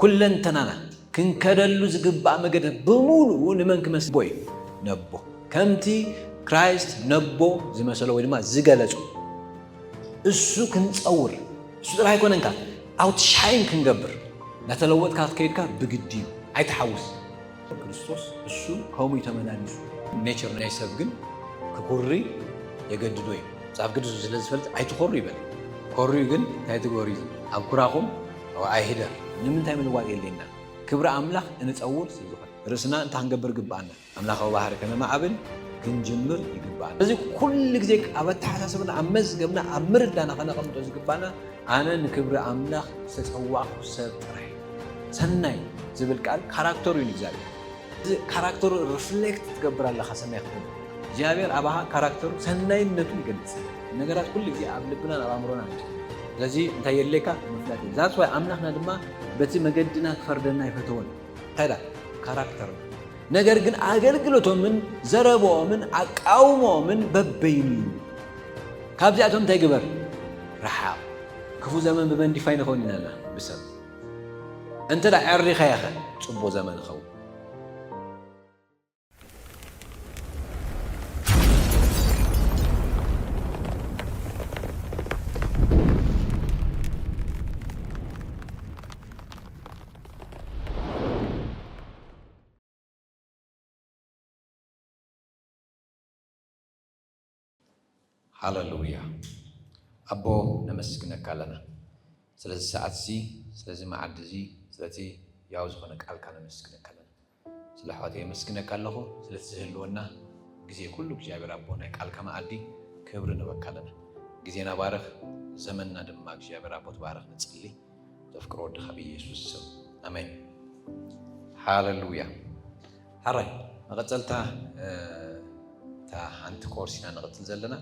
ኩለንተናና ክንከደሉ ዝግባእ መገዲ ብምሉኡ ንመን ክመስል? ነቦ እዩ። ነቦ። ከምቲ ክራይስት ነቦ ዝመሰሎ ወይ ድማ ዝገለጾ፣ እሱ ክንጸውር፣ እሱ ጥራሕ ኣይኮነንካ፣ ኣውትሻይን ክንገብር እናተለወጥካ ክትከይድካ ብግዲ እዩ። ኣይትሓውስ። ክርስቶስ እሱ ከምኡ እዩ ተመላሊሱ። ኔቸር ናይ ሰብ ግን ክኩሪ የገድዶ እዩ። መጽሓፍ ቅዱስ ስለ ዝፈልጥ ኣይትኾሩ ይበል። ኮርዩ ግን እንታይ ትገሩ እዩ? ኣብ ኩራኹም ኣይህደር። ንምንታይ ምልዋጥ የድልየና? ክብሪ ኣምላኽ እንጸውር ስለ ዝኾነ ርእስና እንታይ ክንገብር ግብኣና? ኣምላኻዊ ባህሪ ከነማዕብል ክንጅምር ይግብኣና። ስለዚ ኩሉ ግዜ ኣብ ኣተሓሳስብና፣ ኣብ መዝገብና፣ ኣብ ምርዳና ከነቐምጦ ዝግባና ኣነ ንክብሪ ኣምላኽ ዝተጸዋዕኩ ሰብ ጥራይ። ሰናይ ዝብል ቃል ካራክተሩ እዩ ንእግዚኣብሔር። እዚ ካራክተሩ ሪፍሌክት ትገብር ኣለኻ ሰናይ ክትብል። እግዚኣብሔር ኣባኻ ካራክተሩ ሰናይነቱ ይገልጽ። ነገራት ኩሉ ግዜ ኣብ ልብናን ኣብ ኣእምሮናን እዩ። ስለዚ እንታይ የድልየካ? ምፍላጥ እዩ። ዛትስ ዋይ ኣምላኽና ድማ በቲ መገድና ክፈርደና ኣይፈተወን። እንታይ ዳ? ካራክተር። ነገር ግን ኣገልግሎቶምን ዘረብኦምን ኣቃውሞኦምን በበይኑ እዩ። ካብዚኣቶም እንታይ ግበር? ረሓቕ። ክፉ ዘመን ብመንዲፋይ ንኸውን ኢና ብሰብ። እንተ ደኣ ዕሪኻዮ ኸ ጽቡቕ ዘመን ይኸውን። ሃለሉያ። ኣቦ፣ ነመስግነካ ኣለና ስለዚ ሰዓት እዚ፣ ስለዚ መዓልቲ እዚ፣ ስለቲ ያው ዝኾነ ቃልካ ነመስግነካ ኣለና። ስለ ኣሕዋተይ የመስግነካ ኣለኹ፣ ስለቲ ዝህልወና ግዜ ኩሉ እግዚኣብሔር ኣቦ ናይ ቃልካ መኣዲ ክብሪ ንበካ ኣለና። ግዜና ባርኽ፣ ዘመንና ድማ እግዚኣብሔር ኣቦ ትባርኽ ንጽሊ። ዘፍቅሮ ወድኻ ብኢየሱስ ስም። ኣሜን። ሃለሉያ። ሓራይ መቐጸልታ፣ እ፣ እታ ሓንቲ ኮርስ ኢና ንቕጽል ዘለና።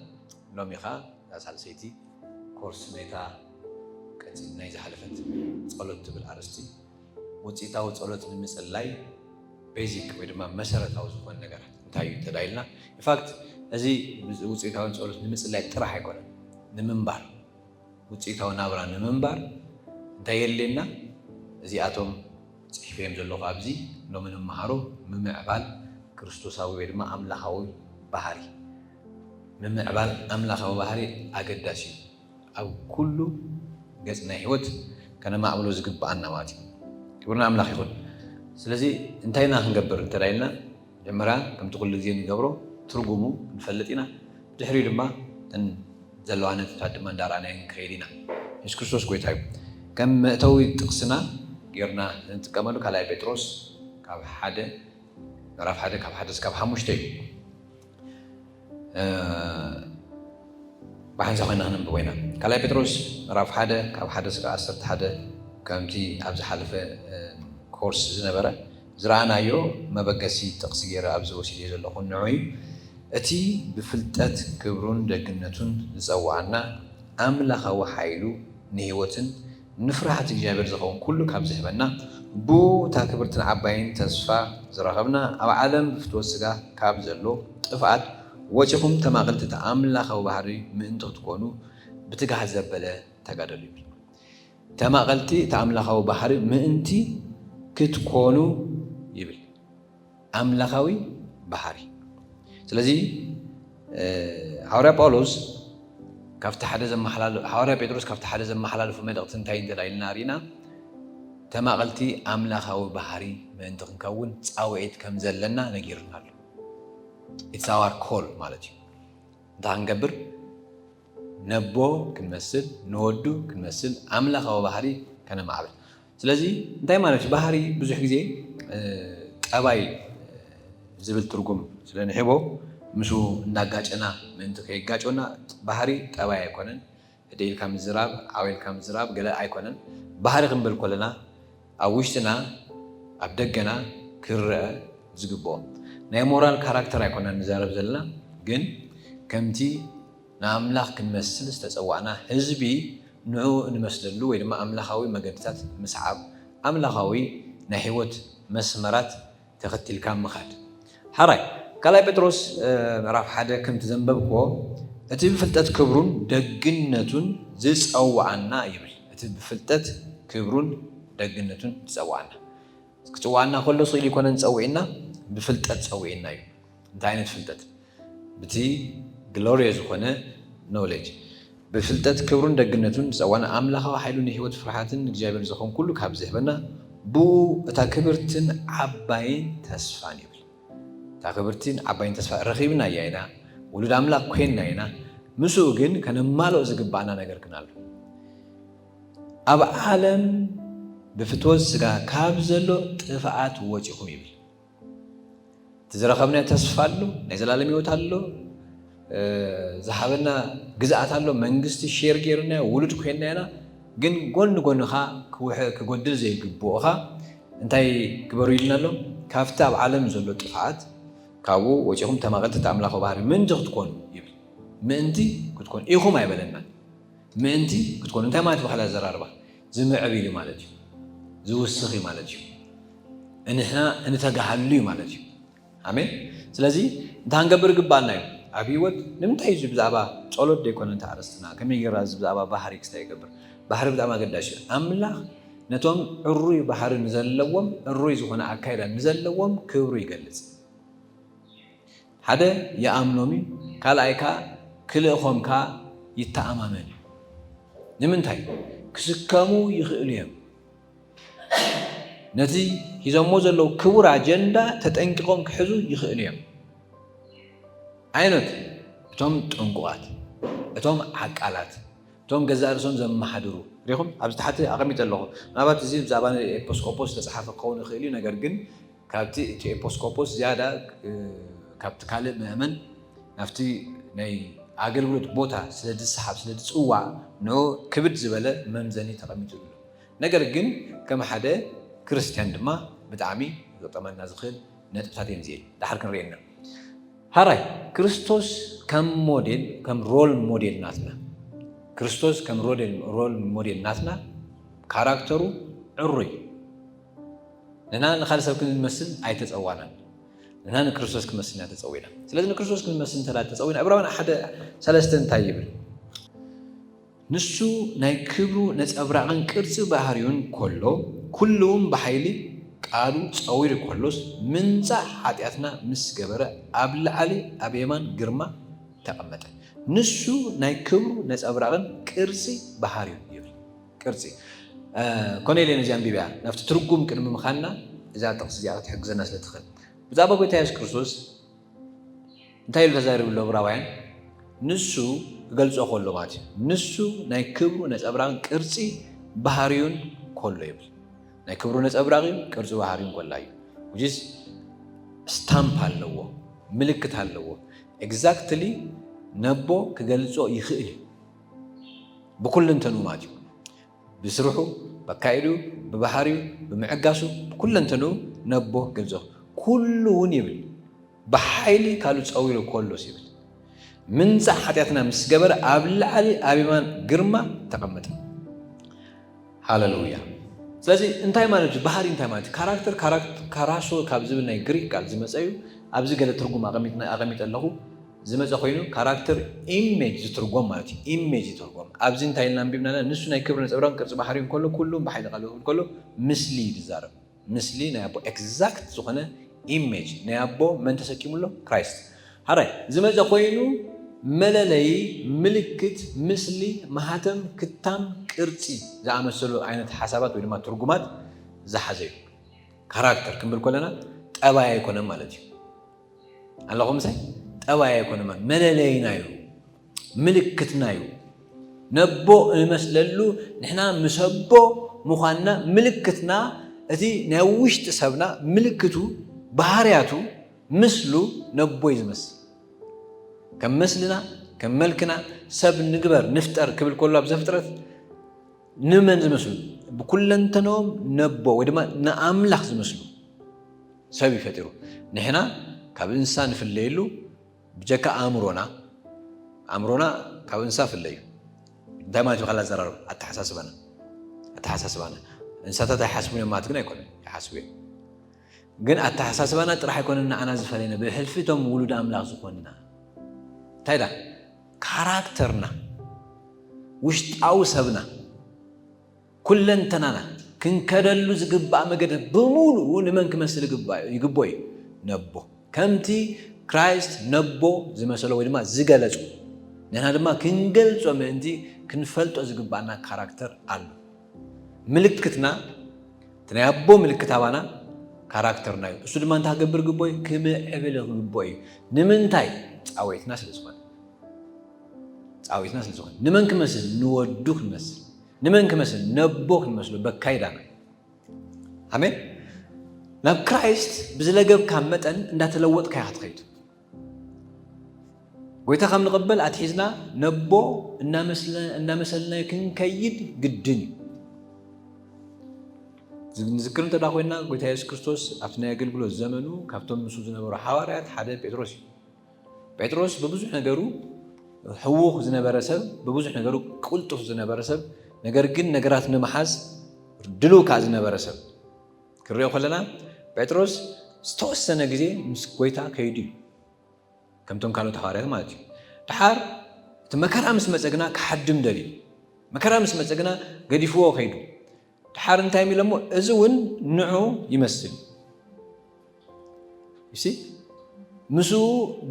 ሎሚ ኸኣ እዛ ሳልሰይቲ ኮርስ ናይታ ቀጺል ናይ ዝሓለፈት ጸሎት ትብል ኣርእስቲ፣ ውጽኢታዊ ጸሎት ንምጽላይ ቤዚክ ወይ ድማ መሰረታዊ ዝኾነ ነገራት እንታይ እዩ እንተ ኢልና፣ ኢንፋክት እዚ ውጽኢታዊ ጸሎት ንምጽላይ ጥራሕ ኣይኮነን፣ ንምንባር፣ ውጽኢታዊ ናብራ ንምንባር እንታይ የድልየና? እዚኣቶም ጽሒፈዮም ዘለኹ ኣብዚ ሎሚ ንምሃሮ ምምዕባል ክርስቶሳዊ ወይ ድማ ኣምላኻዊ ባህሪ። ምምዕባል ኣምላኻዊ ባህሪ ኣገዳሲ እዩ። ኣብ ኩሉ ገጽ ናይ ህይወት ከነማዕብሎ ዝግብኣና ማለት እዩ። ክብሪ ንኣምላኽ ይኹን። ስለዚ እንታይ ኢና ክንገብር እንተ ኢልና፣ መጀመርያ ከምቲ ኩሉ ግዜ ንገብሮ ትርጉሙ ክንፈልጥ ኢና። ድሕሪኡ ድማ እተን ዘለዋ ነጥብታት ድማ እንዳረኣናዮ ክንከይድ ኢና። የሱስ ክርስቶስ ጎይታ እዩ። ከም መእተዊ ጥቕስና ጌርና እንጥቀመሉ ካልኣይ ጴጥሮስ ካብ ሓደ፣ ምዕራፍ ሓደ ካብ ሓደ እስካብ ሓሙሽተ እዩ። እ፣ ብሓንሳእ ኮይና ከነንብቦ ኢና። ካልኣይ ጴጥሮስ ምዕራፍ ሓደ ካብ ሓደ እስካብ ዓሰርተ ሓደ፣ ከምቲ ኣብ ዝሓለፈ፣ እ፣ ኮርስ ዝነበረ ዝረኣናዮ መበገሲ ጥቕሲ ገይረ ኣብዚ ወሲደዮ ዘለኹ ንዑ እዩ። እቲ ብፍልጠት ክብሩን ደግነቱን ዝጸውዓና ኣምላኻዊ ሓይሉ ንህይወትን ንፍርሃት እግዚኣብሔር ዝኸውን ኩሉ ካብ ዝህበና፣ ብኡ እታ ክብርትን ዓባይን ተስፋ ዝረኸብና፣ ኣብ ዓለም ብፍትወት ስጋ ካብ ዘሎ ጥፍኣት ወጺኹም ተማቐልቲ እቲ ኣምላኻዊ ባህሪ ምእንቲ ክትኮኑ ብትግሃት ዘበለ ተጋደሉ ይብል። ተማቐልቲ እቲ ኣምላኻዊ ባህሪ ምእንቲ ክትኮኑ ይብል። ኣምላኻዊ ባህሪ። ስለዚ፣ እ፣ ሃዋርያ ጳውሎስ ካብቲ ሓደ ዘመሓላል-፣ ሃዋርያ ጴጥሮስ ካብቲ ሓደ ዘመሓላለፉ መልእኽቲ እንታይ እንተ ኢልና ርኢና፣ ተማቐልቲ ኣምላኻዊ ባህሪ ምእንቲ ክንከውን ጻውዒት ከም ዘለና ነጊሩና ኣሎ። It's our call ማለት እዩ። እንታይ ክንገብር? ነቦ ክንመስል፣ ንወዱ ክንመስል፣ ኣምላኻዊ ባህሪ ከነማዕብል። ስለዚ እንታይ ማለት እዩ? ባህሪ ብዙሕ ግዜ፣ እ፣ ጠባይ ዝብል ትርጉም ስለ ንሕቦ፣ ምስኡ እንዳጋጨና ምእንቲ ከየጋጨና፣ ባህሪ ጠባይ ኣይኮነን። ህድእ ኢልካ ምዝራብ፣ ዓው ኢልካ ምዝራብ ገለ ኣይኮነን። ባህሪ ክንብል ከለና ኣብ ውሽጥና ኣብ ደገና ክረአ ዝግብኦ ናይ ሞራል ካራክተር ኣይኮነን ንዛረብ ዘለና፣ ግን ከምቲ ንኣምላኽ ክንመስል ዝተጸዋዕና ህዝቢ ንዕኡ እንመስለሉ ወይ ድማ ኣምላኻዊ መገድታት ምስዓብ፣ ኣምላኻዊ ናይ ህይወት መስመራት ተኸቲልካ ምኻድ። ሓራይ ካልኣይ ጴጥሮስ፣ እ፣ ምዕራፍ ሓደ ከምቲ ዘንበብክዎ፣ እቲ ብፍልጠት ክብሩን ደግነቱን ዝጸውዓና ይብል። እቲ ብፍልጠት ክብሩን ደግነቱን ዝጸዋዕና። ክጽዋዕና ከሎ ስኢሉ ይኮነን ጸዊዕና፣ ብፍልጠት ጸዊዕና እዩ። እንታይ ዓይነት ፍልጠት? ብቲ ግሎሪየስ ዝኾነ ኖሌጅ፣ ብፍልጠት ክብሩን ደግነቱን ዝጸዋዕና፣ ኣምላኻዊ ሓይሉን ንህይወት ፍርሃትን እግዚኣብሔር ዝኾን ኩሉ ካብ ዝህበና፣ ብኡ እታ ክብርትን ዓባይን ተስፋን ይብል። እታ ክብርትን ዓባይን ተስፋ ረኺብና እያ ኢና፣ ውሉድ ኣምላኽ ኮይንና ኢና። ምስኡ ግን ከነማልኦ ዝግባኣና ነገር ግን ኣሎ። ኣብ ዓለም ብፍትወት ስጋ ካብ ዘሎ ጥፍኣት ወጺኹም ይብል። እቲ ዝረኸብናዮ ተስፋ ኣሎ፣ ናይ ዘላለም ህይወት ኣሎ፣ ዝሃበና ግዝኣት ኣሎ፣ መንግስቲ ሼር ገይሩና፣ ውሉድ ኮይንና ኢና። ግን ጎኒ ጎኒ ኸዓ ክጎድል ዘይግብኦ ኸዓ እንታይ ግበሩ ኢልና ኣሎ? ካብቲ ኣብ ዓለም ዘሎ ጥፍኣት ካብኡ ወፂኹም ተማቐልቲ እቲ ኣምላኻዊ ባህሪ ምእንቲ ክትኮኑ ይብል። ምእንቲ ክትኮኑ ኢኹም ኣይበለና። ምእንቲ ክትኮኑ እንታይ ማለት ባህላ ዘራርባ? ዝምዕብ ኢሉ ማለት እዩ። ዝውስኽ እዩ ማለት እዩ። እንሕና እንተጋሃሉ እዩ ማለት እዩ። ኣሜን። ስለዚ እንታይ ክንገብር ግባኣና እዩ? ኣብ ህይወት ንምንታይ እዩ ብዛዕባ ጸሎት ደይኮነ እንተ ኣርእስትና? ከመይ ጌራ እዚ ብዛዕባ ባህሪ ክስታይ ይገብር? ባህሪ ብጣዕሚ ኣገዳሲ እዩ። ኣምላኽ ነቶም ዕሩይ ባህሪ ንዘለዎም፣ ዕሩይ ዝኾነ ኣካይዳ ንዘለዎም ክብሩ ይገልጽ። ሓደ ይኣምኖም እዩ፣ ካልኣይ ከኣ ክልእኾም ከኣ ይተኣማመን እዩ። ንምንታይ? ክስከሙ ይኽእሉ እዮም። ነቲ ሒዞሞ ዘለዉ ክቡር ኣጀንዳ ተጠንቂቖም ክሕዙ ይኽእሉ እዮም። ዓይነት እቶም ጥንቁቓት፣ እቶም ዓቃላት፣ እቶም ገዛእ ርእሶም ዘመሓድሩ ሪኹም ኣብዚ ታሕቲ ኣቐሚጠ ኣለኹ። ምናልባት እዚ ብዛዕባ ኤፖስቆጶስ ዝተፅሓፈ ክኸውን ይኽእል እዩ። ነገር ግን ካብቲ እቲ ኤፖስቆጶስ ዝያዳ ካብቲ ካልእ ምእመን ናብቲ ናይ ኣገልግሎት ቦታ ስለ ዝሰሓብ ስለ ዝፅዋዕ ንኡ ክብድ ዝበለ መምዘኒ ተቐሚጡ ኣሎ። ነገር ግን ከም ሓደ ክርስትያን ድማ ብጣዕሚ ክጠመና ዝኽእል ነጥብታት እዮም እዚኤን። ዳሕር ክንሪኤና ሃራይ ክርስቶስ ከም ሞዴል ከም ሮል ሞዴል ናትና ክርስቶስ ከም ሮል ሞዴል ናትና ካራክተሩ ዕሩይ ንና ንካል ሰብ ክንመስል ኣይተፀዋናን። ንና ንክርስቶስ ክንመስል ኢና ተፀዊና። ስለዚ ንክርስቶስ ክንመስል እንተ ተፀዊና ዕብራውያን ሓደ ሰለስተ እንታይ ይብል? ንሱ ናይ ክብሩ ነጸብራቕን ቅርጺ ባህሪውን ኮሎ ኩሉውን ብሓይሊ ቃሉ ጸዊሩ ኮሎስ ምንጻሕ ሓጢኣትና ምስ ገበረ ኣብ ላዕሊ ኣብ የማን ግርማ ተቐመጠ። ንሱ ናይ ክብሩ ነጸብራቕን ቅርጺ ባህሪውን ይብል። ቅርጺ ኮነ ኢለ ነዚ ኣንቢበያ ናብቲ ትርጉም ቅድሚ ምኻንና እዛ ጥቕሲ እዚኣ ክትሕግዘና ስለ ትኽእል ብዛዕባ ጎይታ የሱስ ክርስቶስ እንታይ ኢሉ ተዛሪቡ ኣሎ ዕብራውያን? ንሱ ክገልጾ ከሎ ማለት እዩ። ንሱ ናይ ክብሩ ነጸብራቕን ቅርጺ ባህሪውን ከሎ ይብል። ናይ ክብሩ ነጸብራቕ እዩ፣ ቅርጺ ባህሪውን ከላ እዩ። Which is ስታምፕ ኣለዎ፣ ምልክት ኣለዎ። ኤግዛክትሊ ነቦ ክገልጾ ይኽእል እዩ ብኩልንተኑ ማለት እዩ። ብስርሑ፣ በካይዱ፣ ብባህሪዩ፣ ብምዕጋሱ፣ ብኩለንተንኡ ነቦ ገልጾ። ኩሉ እውን ይብል ብሓይሊ ካልኡ ጸዊሩ ኮሎስ ይብል ምንጻሕ ሓጢኣትና ምስ ገበረ ኣብ ላዕሊ ኣብ የማን ግርማ ተቐመጠ። ሃለሉያ። ስለዚ እንታይ ማለት እዩ? ባህሪ እንታይ ማለት እዩ? ካራክተር ካራራሶ ካብ ዝብል ናይ ግሪክ ቃል ዝመጸ እዩ። ኣብዚ ገለ ትርጉም ኣቐሚጠ ኣለኹ። ዝመፀ ኮይኑ ካራክተር ኢሜጅ ዝትርጎም ማለት እዩ። ኢሜጅ ይትርጎም። ኣብዚ እንታይ ኢልና ኣንቢብና ኣለና? ንሱ ናይ ክብሪ ነፀብራቕን ቅርፂ ባህሪን ከሎ ኩሉም ብሓይሊ ቃሉ ክብል ከሎ ምስሊ እዩ ዝዛረብ። ምስሊ ናይ ኣቦ ኤግዛክት ዝኾነ ኢሜጅ ናይ ኣቦ መን ተሰኪሙ ኣሎ? ክራይስት። ሓራይ ዝመፀ ኮይኑ መለለዪ ምልክት፣ ምስሊ፣ ማህተም፣ ክታም፣ ቅርፂ ዝኣመሰሉ ዓይነት ሓሳባት ወይ ድማ ትርጉማት ዝሓዘ እዩ። ካራክተር ክንብል ከለና ጠባይ ኣይኮነን ማለት እዩ። ኣለኹም ምሳይ? ጠባይ ኣይኮነን፣ መለለይና እዩ፣ ምልክትና እዩ። ነቦ እንመስለሉ ንሕና ምስ ኣቦ ምዃንና ምልክትና፣ እቲ ናይ ውሽጢ ሰብና ምልክቱ፣ ባህርያቱ፣ ምስሉ ነቦ እዩ ዝመስል። ከም ምስልና፣ ከም መልክና ሰብ ንግበር፣ ንፍጠር ክብል ከሎ ኣብ ዘፍጥረት ንመን ዝመስሉ? ብኩለንተንኦም ነቦ ወይ ድማ ንኣምላኽ ዝመስሉ ሰብ እዩ ፈጢሩ። ንሕና ካብ እንስሳ ንፍለየሉ ብጀካ ኣእምሮና፣ ኣእምሮና ካብ እንስሳ ፍለዩ። እንታይ ማለት እዩ? ካልእ ኣዘራርባ ኣተሓሳስባና፣ ኣተሓሳስባና። እንስሳታት ኣይሓስቡን እዮም ማለት ግን ኣይኮነን፣ ይሓስቡ እዮም። ግን ኣተሓሳስባና ጥራሕ ኣይኮነን ንዓና ዝፈለየና፣ ብሕልፊ እቶም ውሉድ ኣምላኽ ዝኾንና። እንታይ ዳ? ካራክተርና፣ ውሽጣዊ ሰብና፣ ኩለንተናና፣ ክንከደሉ ዝግባእ መገዲ ብምሉኡ ንመን ክመስል ይግባእ እዩ? ይግቦ እዩ? ነቦ። ከምቲ ክራይስት ነቦ ዝመሰሎ ወይ ድማ ዝገለጹ፣ ንሕና ድማ ክንገልጾ ምእንቲ ክንፈልጦ ዝግባእና ካራክተር ኣሎ። ምልክትና፣ እቲ ናይ ኣቦ ምልክት ኣባና ካራክተርና እዩ። እሱ ድማ እንታይ ክገብር ግቦ እዩ? ክምዕብል ግቦ እዩ። ንምንታይ? ጻወይትና ስለ ዝኾነ። ጻወይትና ስለ ዝኾነ። ንመን ክመስል? ንወዱ ክንመስል። ንመን ክመስል? ነቦ ክንመስሎ በካይዳና። ኣሜን። ናብ ክራይስት ብዝለገብካ መጠን እንዳተለወጥካ ኢኻ ትኸይድ። ጎይታ ካብ ንቕበል ኣትሒዝና ነቦ እናመስለ-፣ እናመሰልናዮ ክንከይድ ግድን እዩ። ዝ-፣ ንዝክር እንተ ደኣ ኮይንና፣ ጎይታ የሱስ ክርስቶስ ኣብቲ ናይ ኣገልግሎት ዘመኑ ካብቶም ምስኡ ዝነበሩ ሓዋርያት ሓደ ጴጥሮስ እዩ። ጴጥሮስ ብብዙሕ ነገሩ ህዉኽ ዝነበረ ሰብ፣ ብብዙሕ ነገሩ ቅልጡፍ ዝነበረ ሰብ፣ ነገር ግን ነገራት ንምሓዝ ድሉው ከኣ ዝነበረ ሰብ ክንሪኦ ከለና፣ ጴጥሮስ ዝተወሰነ ግዜ ምስ ጎይታ ከይዱ እዩ። ከምቶም ካልኦት ሃዋርያት ማለት እዩ። ደሓር እቲ መከራ ምስ መጸ ግና ክሓድም ደልዩ። መከራ ምስ መጸ ግና ገዲፍዎ ከይዱ። ደሓር እንታይ ኢሉ እሞ፣ እዚ እውን ንዑ ይመስል። ይሲ፣ ምስኡ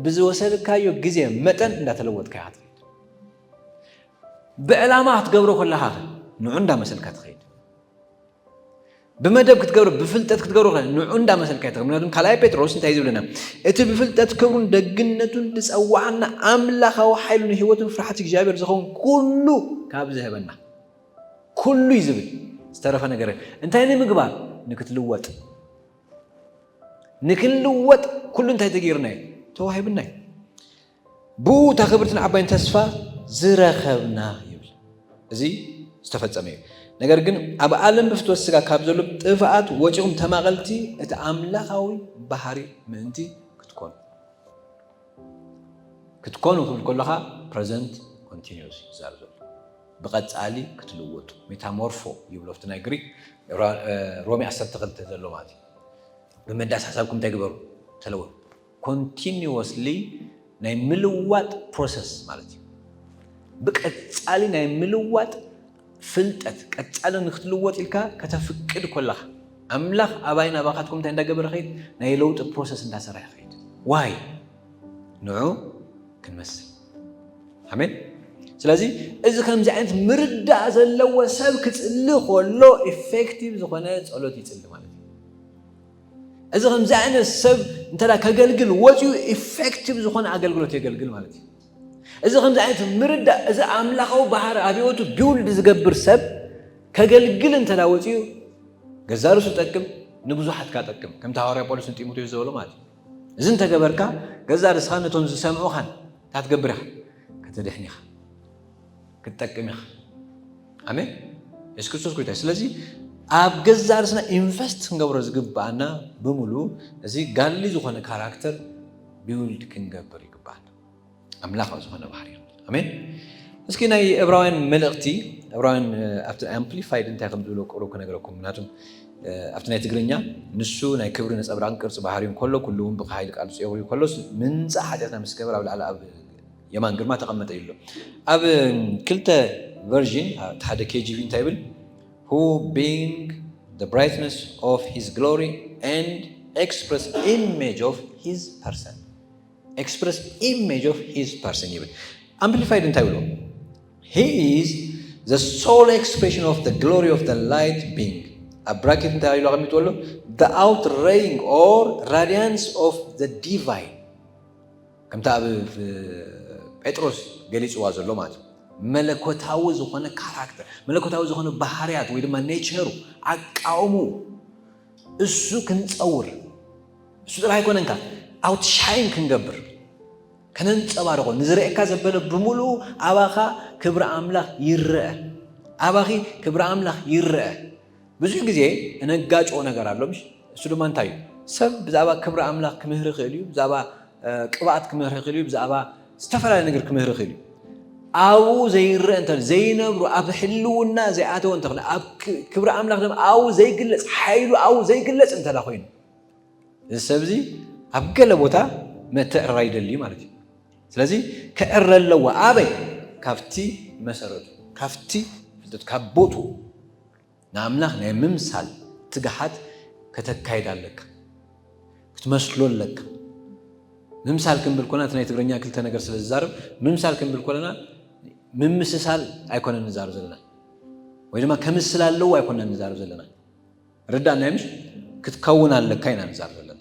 ብዝወሰድካዮ ግዜ መጠን እንዳተለወጥካ ኢኻ ትኸይድ። ብዕላማ ክትገብሮ ከለኻ ኸ ንዑ እንዳመሰልካ ትኸይድ። ብመደብ ክትገብሮ፣ ብፍልጠት ክትገብሮ ከ ንዑ እንዳመሰልካ ኢኻ ትኸይድ። ምክንያቱም ካልኣይ ጴጥሮስ እንታይ እዩ ዝብለና? እቲ ብፍልጠት ክብሩን ደግነቱን ዝጸዋዓና ኣምላኻዊ ሓይሉን ህይወቱን ፍርሓት እግዚኣብሔር ዝኸውን ኩሉ ካብ ዝህበና። ኩሉ እዩ ዝብል። ዝተረፈ ነገር እንታይ ንምግባር? ንክትልወጥ። ንክንልወጥ ኩሉ እንታይ ተገይርና እዩ? ተዋሂብና እዩ። ብኡ እታ ክብርትን ዓባይን ተስፋ ዝረኸብና ይብል። እዚ ዝተፈጸመ እዩ። ነገር ግን ኣብ ዓለም ብፍትወት ስጋ ካብ ዘሎ ጥፍኣት ወጺኹም ተማቐልቲ እቲ ኣምላኻዊ ባህሪ ምእንቲ ክትኮኑ። ክትኮኑ ክብል ከለኻ ፕረዘንት ኮንቲኒዩስ እዩ ዝዛረብ ዘሎ። ብቐጻሊ ክትልወጡ፣ ሜታሞርፎ ይብሎ ኣብቲ ናይ ግሪክ፣ ሮ-፣ እ፣ ሮሜ ዓሰርተ ክልተ ዘሎ ማለት እዩ። ብመዳስ ሓሳብኩም እንታይ ግበሩ? ተለወጡ። ኮንቲኒወስሊ ናይ ምልዋጥ ፕሮሰስ ማለት እዩ። ብቀጻሊ ናይ ምልዋጥ ፍልጠት፣ ቀጻሊ ንክትልወጥ ኢልካ ከተፍቅድ ከለኻ፣ ኣምላኽ ኣባይ ናባኻትኩም እንታይ እንዳገበረ ኸይድ? ናይ ለውጢ ፕሮሰስ እንዳሰረሐ ኸይድ። ዋይ? ንዑ ክንመስል። ኣሜን። ስለዚ እዚ ከምዚ ዓይነት ምርዳእ ዘለዎ ሰብ ክጽሊ ከሎ ኢፌክቲቭ ዝኾነ ጸሎት ይጽሊ ማለት እዩ። እዚ ከምዚ ዓይነት ሰብ እንተ ከገልግል ወጺኡ ኢፌክቲቭ ዝኾነ ኣገልግሎት የገልግል ማለት እዩ። እዚ ከምዚ ዓይነት ምርዳእ፣ እዚ ኣምላኻዊ ባህሪ ኣብ ህይወቱ ቢውልድ ዝገብር ሰብ ከገልግል እንተ ወጺኡ ገዛ ርእሱ ጠቅም፣ ንብዙሓት ከኣ ጠቅም። ከምቲ ሃዋርያ ጳውሎስ ንጢሞቴዎስ ዝበሎ ማለት እዩ። እዚ እንተገበርካ ገዛ ርእስኻ ነቶም ዝሰምዑኻን እንታይ ክትገብር ኢኻ? ክትድሕን ኢኻ። ክትጠቅም ኢኻ። ኣሜን። የሱስ ክርስቶስ ጎይታ እዩ። ስለዚ ኣብ ገዛ ርእስና ኢንቨስት ክንገብሮ ዝግብኣና ብምሉእ እዚ ጋድሊ ዝኾነ ካራክተር ቢውልድ ክንገብር ይግብኣና። ኣምላኻዊ ዝኾነ ባህሪ እዩ። ኣሜን። እስኪ ናይ ዕብራውያን መልእኽቲ፣ ዕብራውያን፣ እ፣ ኣብቲ ኣምፕሊፋይድ እንታይ ከም ዝብሎ ቁሩብ ክነግረኩም። ምክንያቱም፣ እ፣ ኣብቲ ናይ ትግርኛ ንሱ ናይ ክብሪ ነጸብራቕን ቅርጺ ባህሪን ከሎ፣ ኩሉ እውን ብሓይሊ ቃል ጽዮሪ ከሎስ ምንጻ ሓጢኣትና ምስ ገበር ኣብ ላዕሊ ኣብ የማን ግርማ ተቐመጠ ይብሎ። ኣብ ክልተ ቨርዥን፣ እቲ ሓደ ኬ ጂ ቪ እንታይ ይብል? Who being the brightness of his glory and express image of his person. Express image of his person ይብል። ኣምፕሊፋይድ እንታይ ይብሎ? He is the sole expression of the glory of the light being. ኣብ ብራኬት እንታይ ኢሉ ኣቐሚጥዎ ኣሎ? The outraying or radiance of the divine። ከምታ ኣብ ፍ-፣ ጴጥሮስ ገሊጽዋ ዘሎ ማለት እዩ። መለኮታዊ ዝኾነ ካራክተር፣ መለኮታዊ ዝኾነ ባህርያት ወይ ድማ ኔቸሩ፣ ኣቃውሙ እሱ ክንጸውር፣ እሱ ጥራይ ኣይኮነን፣ ኣውትሻይን ክንገብር፣ ከነንጸባርቖ፣ ንዝርእየካ ዘበለ ብምሉኡ ኣባኻ ክብሪ ኣምላኽ ይረአ፣ ኣባኺ ክብሪ ኣምላኽ ይረአ። ብዙሕ ግዜ እነጋጭዎ ነገር ኣሎ፣ ምሽ? እሱ ድማ እንታይ እዩ? ሰብ ብዛዕባ ክብሪ ኣምላኽ ክምህር ይኽእል እዩ፣ ብዛዕባ፣ እ፣ ቅብኣት ክምህር ይኽእል እዩ፣ ብዛዕባ ዝተፈላለየ ነገር ክምህር ይኽእል እዩ። ኣብኡ ዘይረአ እንተ፣ ዘይነብሩ፣ ኣብ ህልውና ዘይኣተወ እንተ፣ ኣብ ክ-፣ ክብሪ ኣምላኽ ድማ ኣብኡ ዘይግለጽ፣ ሓይሉ ኣብኡ ዘይግለጽ እንተ ደኣ ኮይኑ፣ እዚ ሰብ እዚ ኣብ ገለ ቦታ ምትዕርራይ ይደሊ ማለት እዩ። ስለዚ ክዕረ ኣለዎ። ኣበይ? ካብቲ መሰረቱ፣ ካብቲ ፍልጠቱ፣ ካብ ቦትኡ። ንኣምላኽ ናይ ምምሳል ትግሓት ከተካይድ ኣለካ፣ ክትመስሎ ኣለካ። ምምሳል ክንብል ኮና እቲ ናይ ትግርኛ ክልተ ነገር ስለ ዝዛረብ፣ ምምሳል ክንብል ኮለና ምምስሳል ኣይኮነን ንዛረብ ዘለና፣ ወይ ድማ ከምስል ኣለዎ ኣይኮነን ንዛረብ ዘለና። ርዳእና ምሽ? ክትከውን ኣለካ ኢና ንዛረብ ዘለና።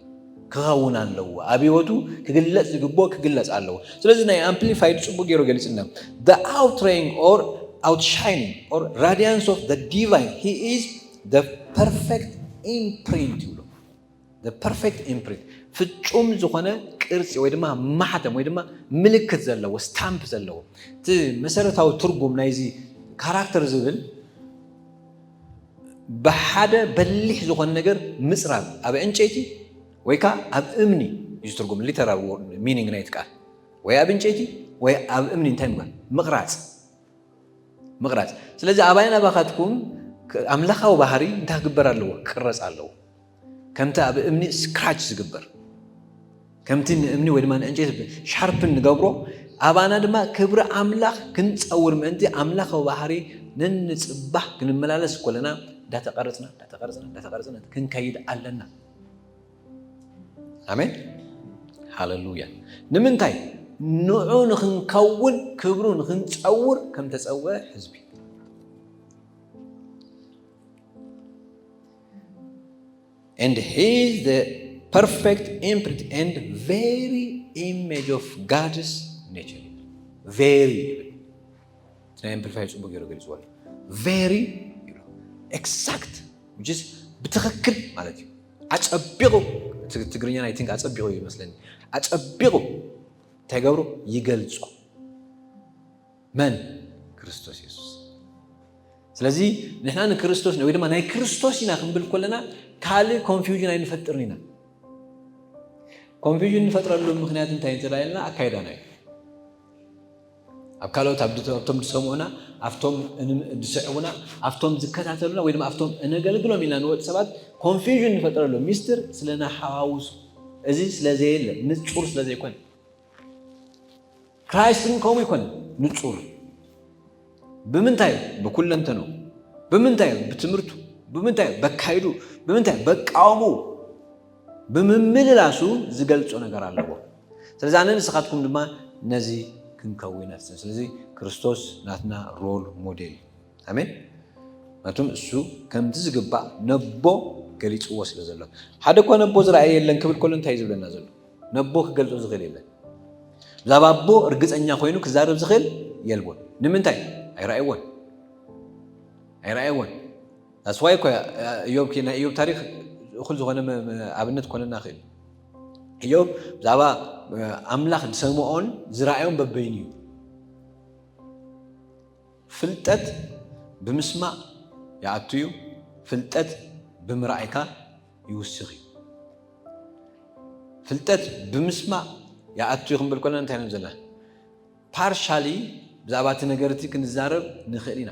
ክኸውን ኣለዎ፣ ኣብ ህይወቱ ክግለጽ ዝግብኦ ክግለጽ ኣለዎ። ስለዚ ናይ ኣምፕሊፋይድ ጽቡቅ ገይሩ ገሊጽና። The outraying or outshining or radiance of the divine, he is the perfect imprint ይብሎ። The perfect imprint፣ ፍጹም ዝኾነ ቅርጺ ወይ ድማ ማሕተም ወይ ድማ ምልክት ዘለዎ፣ ስታምፕ ዘለዎ። እቲ መሰረታዊ ትርጉም ናይዚ ካራክተር ዝብል ብሓደ በሊሕ ዝኾነ ነገር ምጽራብ፣ ኣብ ዕንጨይቲ ወይ ከዓ ኣብ እምኒ እዩ ዝትርጉም። ሊተራል ሚኒንግ ናይቲ ቃል ወይ ኣብ ዕንጨይቲ ወይ ኣብ እምኒ እንታይ ምግባር? ምቕራጽ። ምቕራጽ። ስለዚ ኣባይን ኣባኻትኩም ክ-፣ ኣምላኻዊ ባህሪ እንታይ ክግበር ኣለዎ? ክቕረጽ ኣለዎ። ከምቲ ኣብ እምኒ ስክራች ዝግበር፣ ከምቲ ንእምኒ ወይ ድማ ንዕንጨይቲ ሻርፕን ንገብሮ፣ ኣባና ድማ ክብሪ ኣምላኽ ክንጸውር ምእንቲ ኣምላኻዊ ባህሪ ነንጽባሕ ክንመላለስ ኮለና እንዳተቐረጽና እንዳተቐረጽና እንዳተቐረጽና ክንከይድ ኣለና። ኣሜን። ሃለሉያ። ንምንታይ? ንዑ ንኽንከውን፣ ክብሩ ንኽንጸውር ከም ተጸውዐ ህዝቢ። And he is the perfect imprint and very image of God's nature. Very ይብል። እቲ ናይ ኣምፕሊፋየር ጽቡቅ ገይሩ ገሊጽዎ ኣሎ። ቨሪ ይብሎ። ኤግዛክት፣ which is ብትኽክል ማለት እዩ። ኣጸቢቑ፣ እቲ ትግርኛ ናይ ቲንክ ኣጸቢቑ እዩ ይመስለኒ። ኣጸቢቑ እንታይ ገብሩ? ይገልጾ። መን? ክርስቶስ የሱስ። ስለዚ ንሕና ንክርስቶስ ወይ ድማ ናይ ክርስቶስ ኢና ክንብል ከለና ካልእ ኮንፊውዥን ኣይንፈጥርን ኢና። ኮንፊውዥን ንፈጥረሉ ምኽንያት እንታይ እንተ ኢልና ኣካይዳና እዩ። ኣብ ካልኦት ኣብ ድተ-፣ ኣብቶም ዝሰምዑና፣ ኣብቶም እንም-፣ ዝስዕቡና፣ ኣብቶም ዝከታተሉና ወይ ድማ ኣብቶም እነገልግሎም ኢልና ንወጥ ሰባት ኮንፊውዥን ንፈጥረሉ ሚስጥር ስለ ናሓዋውሱ፣ እዚ ስለ ዘየለ፣ ንጹር ስለ ዘይኮነ። ክራይስት ግን ከምኡ ይኮነ፣ ንጹር። ብምንታይ? ብኩለንተኖ። ብምንታይ? ብትምህርቱ። ብምንታይ? በካይዱ። ብምንታይ? በቃውሙ። ብምምልላሱ ዝገልጾ ነገር ኣለዎ። ስለዚ ኣነ ንስኻትኩም ድማ ነዚ ክንከውን ኢና። ስለዚ ክርስቶስ ናትና ሮል ሞዴል እዩ። ኣሜን። ምክንያቱም እሱ ከምቲ ዝግባእ ነቦ ገሊጽዎ ስለ ዘሎ። ሓደ እኳ ነቦ ዝረኣየ የለን ክብል ከሎ እንታይ እዩ ዝብለና ዘሎ? ነቦ ክገልጾ ዝኽእል የለን። ብዛዕባ ኣቦ እርግጸኛ ኮይኑ ክዛረብ ዝኽእል የልቦን። ንምንታይ? ኣይረኣይዎን። ኣይረኣይዎን። That's why እኮ እዮብ፣ ናይ እዮብ ታሪኽ እኹል ዝኾነ መ-፣ መ-፣ ኣብነት ኮነና ይኽእል። እዮብ ብዛዕባ፣ እ፣ ኣምላኽ ዝሰምዖን ዝረኣዮን በበይኑ እዩ። ፍልጠት ብምስማዕ ይኣቱ እዩ፣ ፍልጠት ብምርኣይካ ይውስኽ እዩ። ፍልጠት ብምስማዕ ይኣቱ እዩ ክንብል ከለና እንታይ ንብል ዘለና? ፓርሻሊ ብዛዕባ እቲ ነገር እቲ ክንዛረብ ንኽእል ኢና።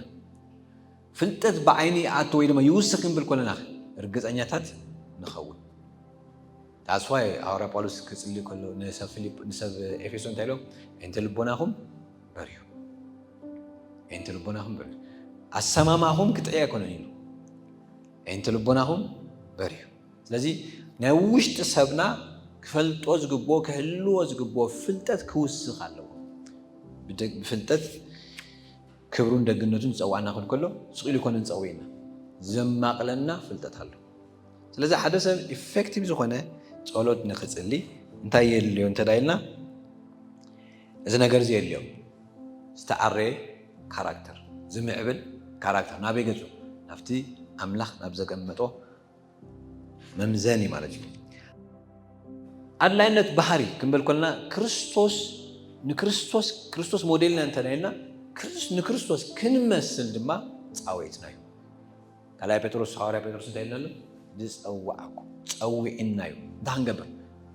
ፍልጠት ብዓይኒ ይኣቱ ወይ ድማ ይውስኽ ክንብል ከለና ርግጸኛታት ንኸውን። That's why ሃዋርያ ጳውሎስ ክጽሊ ከሎ ንሰብ ፊልፕ-፣ ንሰብ ኤፌሶ እንታይ ኢሎም? "ኣዒንቲ ልቦናኹም በርሁ፣ ኣዒንቲ ልቦናኹም በርሁ፣ ኣሰማማኹም ክጥዕይ ኣይኮነን" ኢሉ። "ኣዒንቲ ልቦናኹም በርሁ።" ስለዚ ናይ ውሽጢ ሰብና ክፈልጦ ዝግብኦ፣ ክህልዎ ዝግብኦ ፍልጠት ክውስኽ ኣለዎ። ብደ-፣ ብፍልጠት ክብሩን ደግነቱን ዝጸዋዕና ክን ከሎ ስቕ ኢሉ ይኮነን ዝጸውዕና፣ ዘማቕለና ፍልጠት ኣሎ። ስለዚ ሓደ ሰብ ኢፌክቲቭ ዝኾነ ጸሎት ንኽጽሊ እንታይ የድልዮ እንተ ዳ ኢልና፣ እዚ ነገር እዚ የድልዮ። ዝተዓረየ ካራክተር፣ ዝምዕብል ካራክተር ናበይ ገጹ? ናብቲ ኣምላኽ ናብ ዘቀመጦ መምዘኒ ማለት እዩ። ኣድላይነት ባህሪ ክንበል ከለና ክርስቶስ፣ ንክርስቶስ፣ ክርስቶስ ሞዴልና እንተ ኢልና፣ ክርስ-፣ ንክርስቶስ ክንመስል ድማ ጻውዒትና እዩ። ካልኣይ ጴጥሮስ፣ ሃዋርያ ጴጥሮስ እንታይ ኢልና ኣሎ? ዝጸውዓኩም፣ ጸዊዕና እዩ። እንታይ ክንገብር?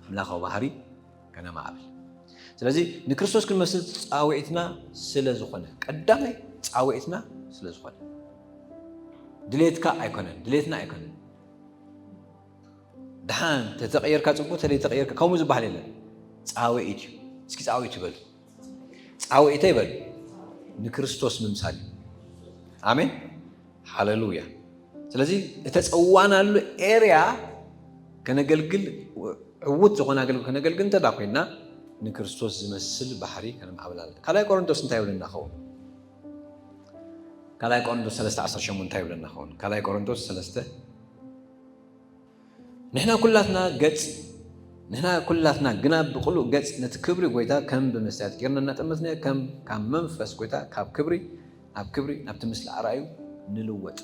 ኣምላኻዊ ባህሪ ከነማዕብል። ስለዚ ንክርስቶስ ክንመስል ጻውዒትና ስለ ዝኾነ፣ ቀዳማይ ጻውዒትና ስለ ዝኾነ፣ ድሌትካ ኣይኮነን፣ ድሌትና ኣይኮነን። ደሓን ተተቐየርካ ጽቡቕ፣ ተለይተቐየርካ ከምኡ ዝበሃል የለን። ጻውዒት እዩ። እስኪ ጻውዒት ይበሉ። ጻውዒተይ ይበሉ። ንክርስቶስ ምምሳል እዩ። ኣሜን። ሃሌሉያ። ስለዚ እተፀዋናሉ ኤርያ ከነገልግል፣ ዕዉት ዝኾነ ኣገልግሎት ከነገልግል እንተ ኮይና፣ ንክርስቶስ ዝመስል ባህሪ ከነማዕብል ኣለና። ካልኣይ ቆሮንቶስ እንታይ ይብለና ኸውን? ካልኣይ ቆሮንቶስ ሰለስተ ዓሰርተ ሸሞንተ እንታይ ይብለና ኸውን? ካልኣይ ቆሮንቶስ ሰለስተ፣ ንሕና ኩላትና ገጽ፣ ንሕና ኩላትና ግና ብቕሉዕ ገጽ ነቲ ክብሪ ጎይታ ከም ብመስትያት ጌርና እናጠመትናዮ፣ ከም ካብ መንፈስ ጎይታ ካብ ክብሪ ናብ ክብሪ ናብቲ ምስሊ ኣርኣዩ ንልወጥ።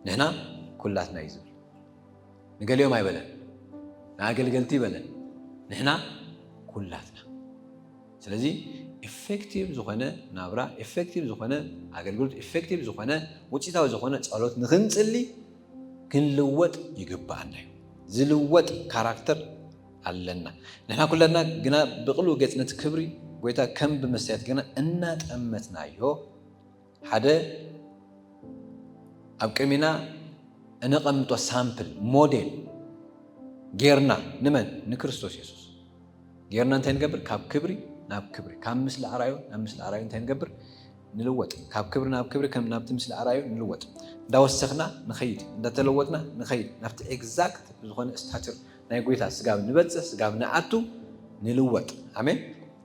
ንሕና ኩላትና እዩ ዝብል። ንገሊኦም ኣይበለን፣ ንኣገልገልቲ ይበለን፣ ንሕና ኩላትና። ስለዚ ኢፌክቲቭ ዝኾነ ናብራ፣ ኢፌክቲቭ ዝኾነ ኣገልግሎት፣ ኢፌክቲቭ ዝኾነ ውፅኢታዊ ዝኾነ ጸሎት ንኽንጽሊ ክንልወጥ ይግብኣና እዩ። ዝልወጥ ካራክተር ኣለና። ንሕና ኩላትና ግና ብቕሉዕ ገጽ ነቲ ክብሪ ጎይታ ከም ብመስትያት ጌርና እናጠመትናዮ፣ ሓደ ኣብ ቅድሚና እነቐምጦ ሳምፕል፣ ሞዴል ጌርና፣ ንመን? ንክርስቶስ የሱስ ጌርና እንታይ ንገብር? ካብ ክብሪ ናብ ክብሪ፣ ካብ ምስሊ ኣርኣዩ ናብ ምስሊ ኣርኣዩ እንታይ ንገብር? ንልወጥ። ካብ ክብሪ ናብ ክብሪ፣ ከም ናብቲ ምስሊ ኣርኣዩ ንልወጥ። እንዳወሰኽና ንኸይድ፣ እንዳተለወጥና ንኸይድ፣ ናብቲ ኤግዛክት ዝኾነ ስታቸር ናይ ጎይታ ስጋብ ንበጽሕ፣ ስጋብ ንኣቱ ንልወጥ። ኣሜን።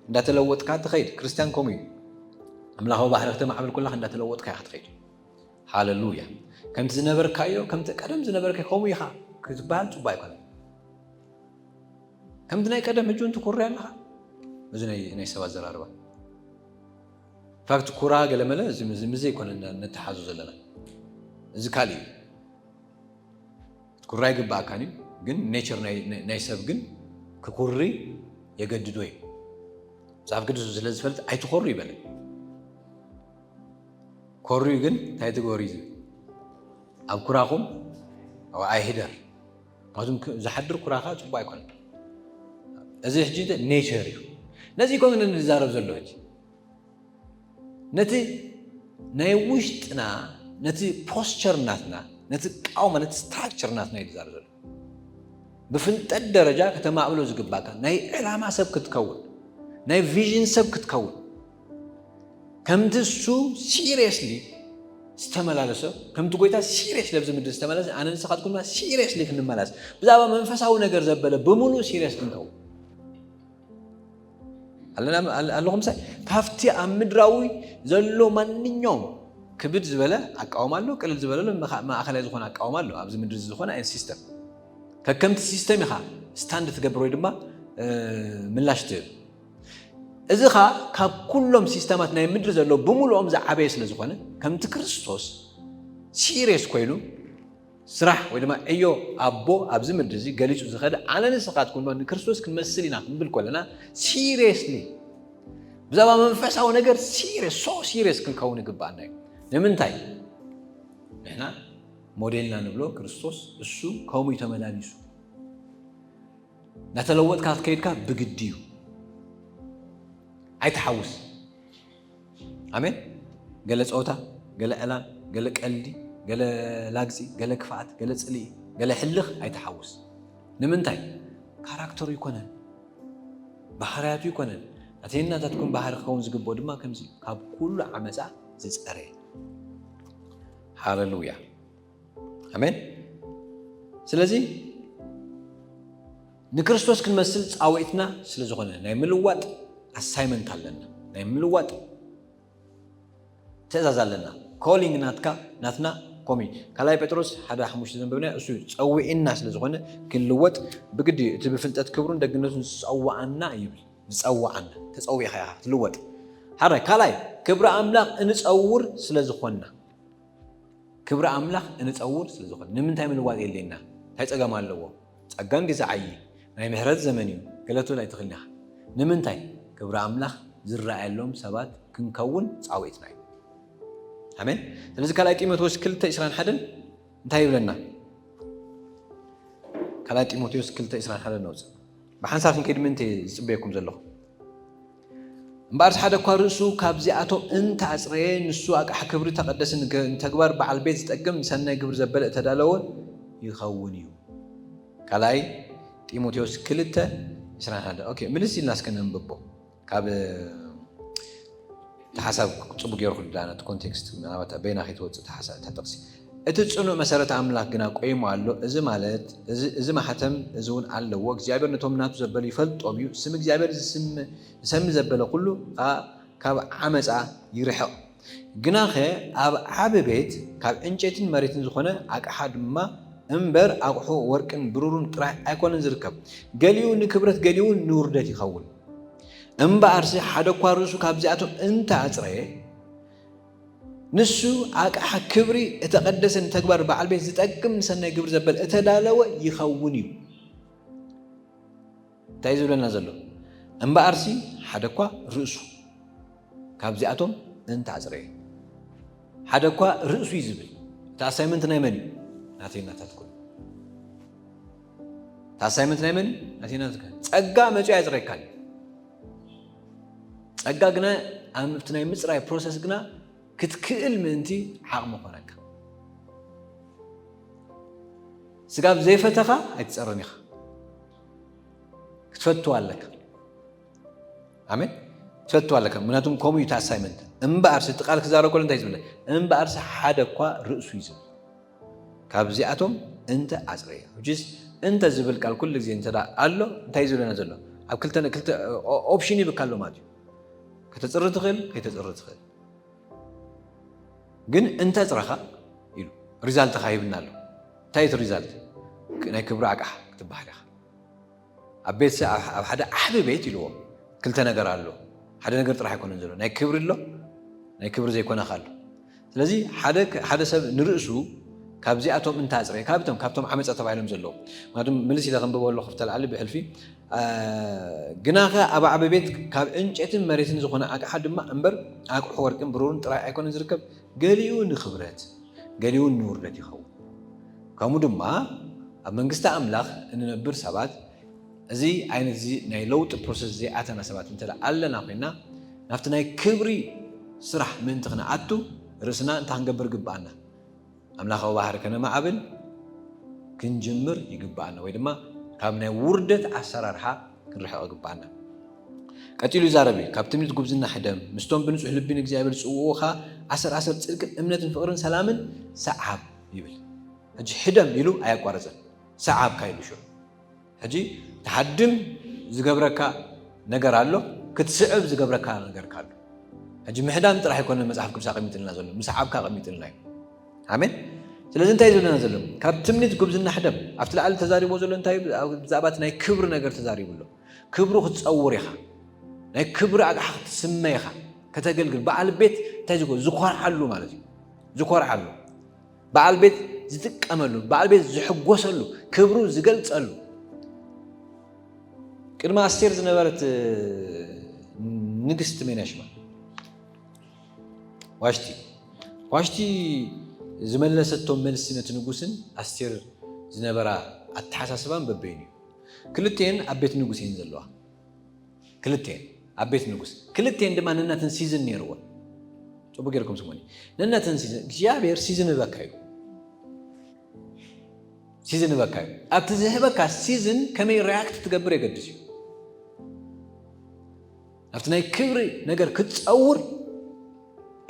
እንዳተለወጥካ ትኸይድ። ክርስትያን ከምኡ እዩ። ኣምላኻዊ ባህሪ ክተማዕብል ከለኻ እንዳተለወጥካ ኢኻ ትኸይድ። ሃለሉያ። ከምቲ ዝነበርካዮ፣ ከምቲ ቀደም ዝነበርካዮ ከምኡ ኢኻ ክትበሃል ጽቡቅ ኣይኮነን። ከምቲ ናይ ቀደም ሕጂ እውን ትኩሪ ኣለኻ። እዚ ናይ፣ ናይ ሰባት ዘራርባ። ፋክት ኩራ ገለመለ፣ እዚ፣ እዚ ምስ ዘይኮነ ነ-፣ ነተሓዞ ዘለና። እዚ ካልእ እዩ። ክትኩራ ይግባኣካን እዩ፣ ግን ኔቸር ናይ፣ ናይ፣ ናይ ሰብ ግን ክኩሪ የገድዶ እዩ። መጽሓፍ ቅዱስ ስለ ዝፈልጥ ኣይትኾሩ ይበለ። ኮርዩ ግን እንታይ ትገብሩ እዩ ዝብል? ኣብ ኩራኹም ኣብ ኣይህደር። ምክንያቱም ክ-፣ ዝሓድር ኩራኻ ጽቡቅ ኣይኮነን። እዚ ሕጂ ኔቸር እዩ። ነዚ እኮ ግን ንዛረብ ዘሎ ሕጂ። ነቲ ናይ ውሽጥና፣ ነቲ ፖስቸር ናትና፣ ነቲ ቃውማ፣ ነቲ ስትራክቸር ናትና እዩ ዝዛረብ ዘሎ። ብፍልጠት ደረጃ ከተማዕብሎ ዝግባካ ናይ ዕላማ ሰብ ክትከውን፣ ናይ ቪዥን ሰብ ክትከውን፣ ከምቲ እሱ ሲሪየስሊ ዝተመላለሰ፣ ከምቲ ጎይታ ሲሪየስሊ ኣብዚ ምድሪ ዝተመላለሰ፣ ኣነ ንስኻትኩም ድማ ሲሪየስሊ ክንመላለስ፣ ብዛዕባ መንፈሳዊ ነገር ዘበለ ብምሉእ ሲሪየስ ክንከውን ኣለና፣ ኣለ-፣ ኣለኹም ሳይ? ካብቲ ኣብ ምድራዊ ዘሎ ማንኛውም ክብድ ዝበለ ኣቃውማ ኣሎ፣ ቅልል ዝበለ ኣሎ፣ መኻ-፣ ማእኸላይ ዝኾነ ኣቃውማ ኣሎ። ኣብዚ ምድሪ ዝኾነ ዓይነት ሲስተም፣ ከከምቲ ሲስተም ኢኻ ስታንድ ትገብር ወይ ድማ፣ እ፣ ምላሽ ትህብ። እዚ ኸኣ ካብ ኩሎም ሲስተማት ናይ ምድሪ ዘሎ ብምሉኦም ዝዓበየ ስለ ዝኾነ፣ ከምቲ ክርስቶስ ሲሪየስ ኮይኑ ስራሕ ወይ ድማ ዕዮ ኣቦ ኣብዚ ምድሪ እዚ ገሊጹ ዝኸደ፣ ኣነ ንስኻትኩም ድማ ንክርስቶስ ክንመስል ኢና ክንብል ከለና፣ ሲሪየስሊ ብዛዕባ መንፈሳዊ ነገር ሲሪየስ፣ ሶ ሲሪየስ ክንከውን ይግባኣና እዩ። ንምንታይ? ንሕና ሞዴልና ንብሎ ክርስቶስ እሱ ከምኡ እዩ ተመላሊሱ። እናተለወጥካ ክትከይድካ ብግዲ እዩ። ኣይትሓውስ። ኣሜን። ገለ ጸወታ፣ ገለ ዕላል፣ ገለ ቀልዲ፣ ገለ ላግጺ፣ ገለ ክፍኣት፣ ገለ ጽልኢ፣ ገለ ሕልኽ ኣይትሓውስ። ንምንታይ? ካራክተሩ ይኮነን፣ ባህርያቱ ይኮነን። ናተይን ናታትኩም ባህሪ ክኸውን ዝግብኦ ድማ ከምዚ እዩ፣ ካብ ኩሉ ዓመጻ ዝጸረየ። ሃለሉያ። ኣሜን። ስለዚ ንክርስቶስ ክንመስል ጻውዒትና ስለ ዝኾነ ናይ ምልዋጥ ኣሳይመንት ኣለና፣ ናይ ምልዋጥ ትእዛዝ ኣለና። ኮሊንግ ናትካ፣ ናትና ኮሚ። ካልኣይ ጴጥሮስ ሓደ ሓሙሽተ ዘንበብና እሱ ጸዊዕና ስለ ዝኾነ ክንልወጥ ብግዲ እዩ። እቲ ብፍልጠት ክብሩን ደግነቱን ዝጸዋዓና ይብል። ዝጸዋዓና። ተጸዊዕኻ ኢኻ ክትልወጥ። ሓደ፣ ካልኣይ፣ ክብሪ ኣምላኽ እንጸውር ስለ ዝኾንና። ክብሪ ኣምላኽ እንጸውር ስለ ዝኾነ። ንምንታይ ምልዋጥ የድልየና? እንታይ ጸገም ኣለዎ? ጸጋ እንዲ ዝዓዪ፣ ናይ ምሕረት ዘመን እዩ። ገለ ትብል ኣይትኽእልን ኢኻ። ንምንታይ? ክብሪ ኣምላኽ ዝረኣየሎም ሰባት ክንከውን ጻውዒትና እዩ። ኣሜን። ስለዚ ካልኣይ ጢሞቴዎስ ክልተ ዕስራን ሓደን እንታይ ይብለና? ካልኣይ ጢሞቴዎስ ክልተ ዕስራን ሓደን ነውጽእ። ብሓንሳብ ክንከይድ ምእንቲ ዝጽበየኩም ዘለኹ። እምበኣርስ ሓደ እኳ ርእሱ ካብዚኣቶም እንተ ኣጽረየ፣ ንሱ ኣቅሓ ክብሪ፣ ተቐደሲ፣ ንገ-፣ ንተግባር በዓል ቤት ዝጠቅም፣ ንሰናይ ግብሪ ዘበለ እተዳለወ ይኸውን እዩ። ካልኣይ ጢሞቴዎስ ክልተ ዕስራን ሓደን። ኦኬ፣ ምልስ ኢልና እስከ ነንብቦ። ካብ እቲ ሓሳብ ጽቡቅ ገይሩ ክርዳእ፣ ነቲ ኮንቴክስት ምናልባት በይና ከይትወጽእ እታ ሓሳብ፣ እታ ጥቕሲ። እቲ ጽኑዕ መሰረት ኣምላኽ ግና ቆይሙ ኣሎ። እዚ ማለት፣ እዚ፣ እዚ ማሕተም እዚ እውን ኣለዎ። እግዚኣብሔር ነቶም ናቱ ዘበሉ ይፈልጦም እዩ። ስም እግዚኣብሔር ዝስም-፣ ዝሰሚ ዘበለ ኩሉ ኸኣ ካብ ዓመጻ ይርሕቕ። ግናኸ ኣብ ዓቢ ቤት ካብ ዕንጨይትን መሬትን ዝኾነ ኣቕሓ ድማ እምበር፣ ኣቕሑ ወርቅን ብሩርን ጥራይ ኣይኮነን ዝርከብ። ገሊኡ ንክብረት፣ ገሊኡ ንውርደት ይኸውን። እምበኣርሲ፣ ሓደ እኳ ርእሱ ካብዚኣቶም እንተ ኣጽረየ፣ ንሱ ኣቕሓ ክብሪ፣ እተቐደሰ፣ ንተግባር በዓል ቤት ዝጠቅም፣ ንሰናይ ግብሪ ዘበለ እተዳለወ ይኸውን እዩ። እንታይ እዩ ዝብለና ዘሎ? እምበኣርሲ፣ ሓደ እኳ ርእሱ ካብዚኣቶም እንተ ኣጽረየ። ሓደ እኳ ርእሱ እዩ ዝብል። እቲ ኣሳይመንት ናይ መን እዩ? ናተይ ናታትኩም። እቲ ኣሳይመንት ናይ መን እዩ? ናተይ ናታትኩም። ጸጋ መጺኡ ኣየጽረየካን እዩ። ጸጋ ግና ኣብቲ ናይ ምጽራይ ፕሮሰስ ግና ክትክእል ምእንቲ ዓቕሚ ኮነካ። ስጋብ ዘይፈተኻ ኣይትጸርን ኢኻ። ክትፈትዋ ኣለካ። ኣሜን። ክትፈትዋ ኣለካ። ምክንያቱም ከምኡ እዩ እቲ ኣሳይመንት። እምበኣርሲ እቲ ቃል ክዛረብ ከሎ እንታይ ዝብል? እምበኣርሲ ሓደ እኳ ርእሱ እዩ ዝብል። ካብዚኣቶም እንተ ኣጽረየ። Which is እንተ ዝብል ቃል ኩሉ ግዜ እንተ ደኣ ኣሎ፣ እንታይ እዩ ዝብለና ዘሎ? ኣብ ክልተ፣ ክልተ ኦ-፣ ኦፕሽን ይብካ ኣሎ ማለት እዩ። ከተጽሪ ትኽእል፣ ከይተጽሪ ትኽእል። ግን እንተ ኣጽረኻ ኢሉ ሪዛልትኻ ሂብና ኣሎ። እንታይ እቲ ሪዛልት? ክ-፣ ናይ ክብሪ ኣቅሓ ክትበሃል ኢኻ። ኣብ ቤት፣ ኣብ፣ ኣብ ሓደ ዓቢ ቤት ኢልዎ ክልተ ነገር ኣሎ። ሓደ ነገር ጥራሕ ኣይኮነን ዘሎ። ናይ ክብሪ ኣሎ፣ ናይ ክብሪ ዘይኮነ ኸኣ ኣሎ። ስለዚ ሓደ ክ-፣ ሓደ ሰብ ንርእሱ ካብዚኣቶም እንተ ኣጽረየ፣ ካብቶም፣ ካብቶም ዓመጻ ተባሂሎም ዘለዉ። ምክንያቱም ምልስ ኢለ ከንብቦ ኣለኹ ኣብቲ ላዕሊ ብሕልፊ። አ፣ ግናኸ ኣብ ዓቢ ቤት ካብ ዕንጨይትን መሬትን ዝኾነ ኣቅሓ ድማ እምበር፣ ኣቅሑ ወርቅን ብሩርን ጥራይ ኣይኮነን ዝርከብ፣ ገሊኡ ንኽብረት፣ ገሊኡ ንውርደት ይኸውን። ከምኡ ድማ ኣብ መንግስቲ ኣምላኽ እንነብር ሰባት፣ እዚ ዓይነት እዚ ናይ ለውጢ ፕሮሰስ ዘይኣተና ሰባት እንተ ደኣ ኣለና ኮይና፣ ናብቲ ናይ ክብሪ ስራሕ ምእንቲ ክንኣቱ፣ ርእስና እንታይ ክንገብር ይግብኣና? ኣምላኻዊ ባህሪ ከነማዕብል ክንጅምር ይግብኣና፣ ወይ ድማ ካብ ናይ ውርደት ኣሰራርሓ ክንርሕቕ ይግብኣና። ቀጺሉ ይዛረብ እዩ፣ "ካብ ትምኒት ጉብዝና ሕደም፣ ምስቶም ብንጹህ ልቢ ንእግዚኣብሔር ዝጽውዑኻ ኣሰር ኣሰር ጽድቅን እምነትን ፍቕርን ሰላምን ሰዓብ" ይብል። ሕጂ ሕደም ኢሉ ኣየቋረጸን፣ ሰዓብ ካይሉ ሽዑ። ሕጂ ትሃድም ዝገብረካ ነገር ኣሎ፣ ክትስዕብ ዝገብረካ ነገር ኣሎ። ሕጂ ምሕዳም ጥራሕ ኣይኮነን መጽሓፍ ቅዱስ ኣቐሚጥልና ዘሎ፣ ምስዓብካ ኣቐሚጥልና እዩ። ኣሜን። ስለዚ እንታይ እዩ ዝብለና ዘሎ? ካብ ትምኒት ጉብዝና ሕደም። ኣብቲ ላዕሊ ተዛሪቦ ዘሎ እንታይ እዩ? ብዛዕባ እቲ ናይ ክብሪ ነገር ተዛሪቡ ኣሎ። ክብሩ ክትጸውር ኢኻ። ናይ ክብሪ ኣቕሓ ክትስመ ኢኻ። ከተገልግል። በዓል ቤት እንታይ ዝኮ-፣ ዝኾርዓሉ ማለት እዩ። ዝኾርዓሉ። በዓል ቤት ዝጥቀመሉ፣ በዓል ቤት ዝሕጎሰሉ፣ ክብሩ ዝገልጸሉ። ቅድሚ ኣስቴር ዝነበረት ንግስቲ መን እያ ሽማ? ዋሽቲ። ዋሽቲ ዝመለሰቶ መልሲ ነቲ ንጉስን ኣስቴር ዝነበራ ኣተሓሳስባን በበይኑ እዩ። ክልቴን ኣብ ቤት ንጉስ እየን ዘለዋ። ክልቴን ኣብ ቤት ንጉስ። ክልቴን ድማ ነናተን ሲዝን ነይርወን። ጽቡቅ ጌርኩም ስሙኒ። ነናተን ሲዝን፣ እግዚኣብሔር ሲዝን ይህበካ እዩ። ሲዝን ይህበካ እዩ። ኣብቲ ዝህበካ ሲዝን ከመይ ሪያክት ትገብር የገድስ እዩ። ኣብቲ ናይ ክብሪ ነገር ክትጸውር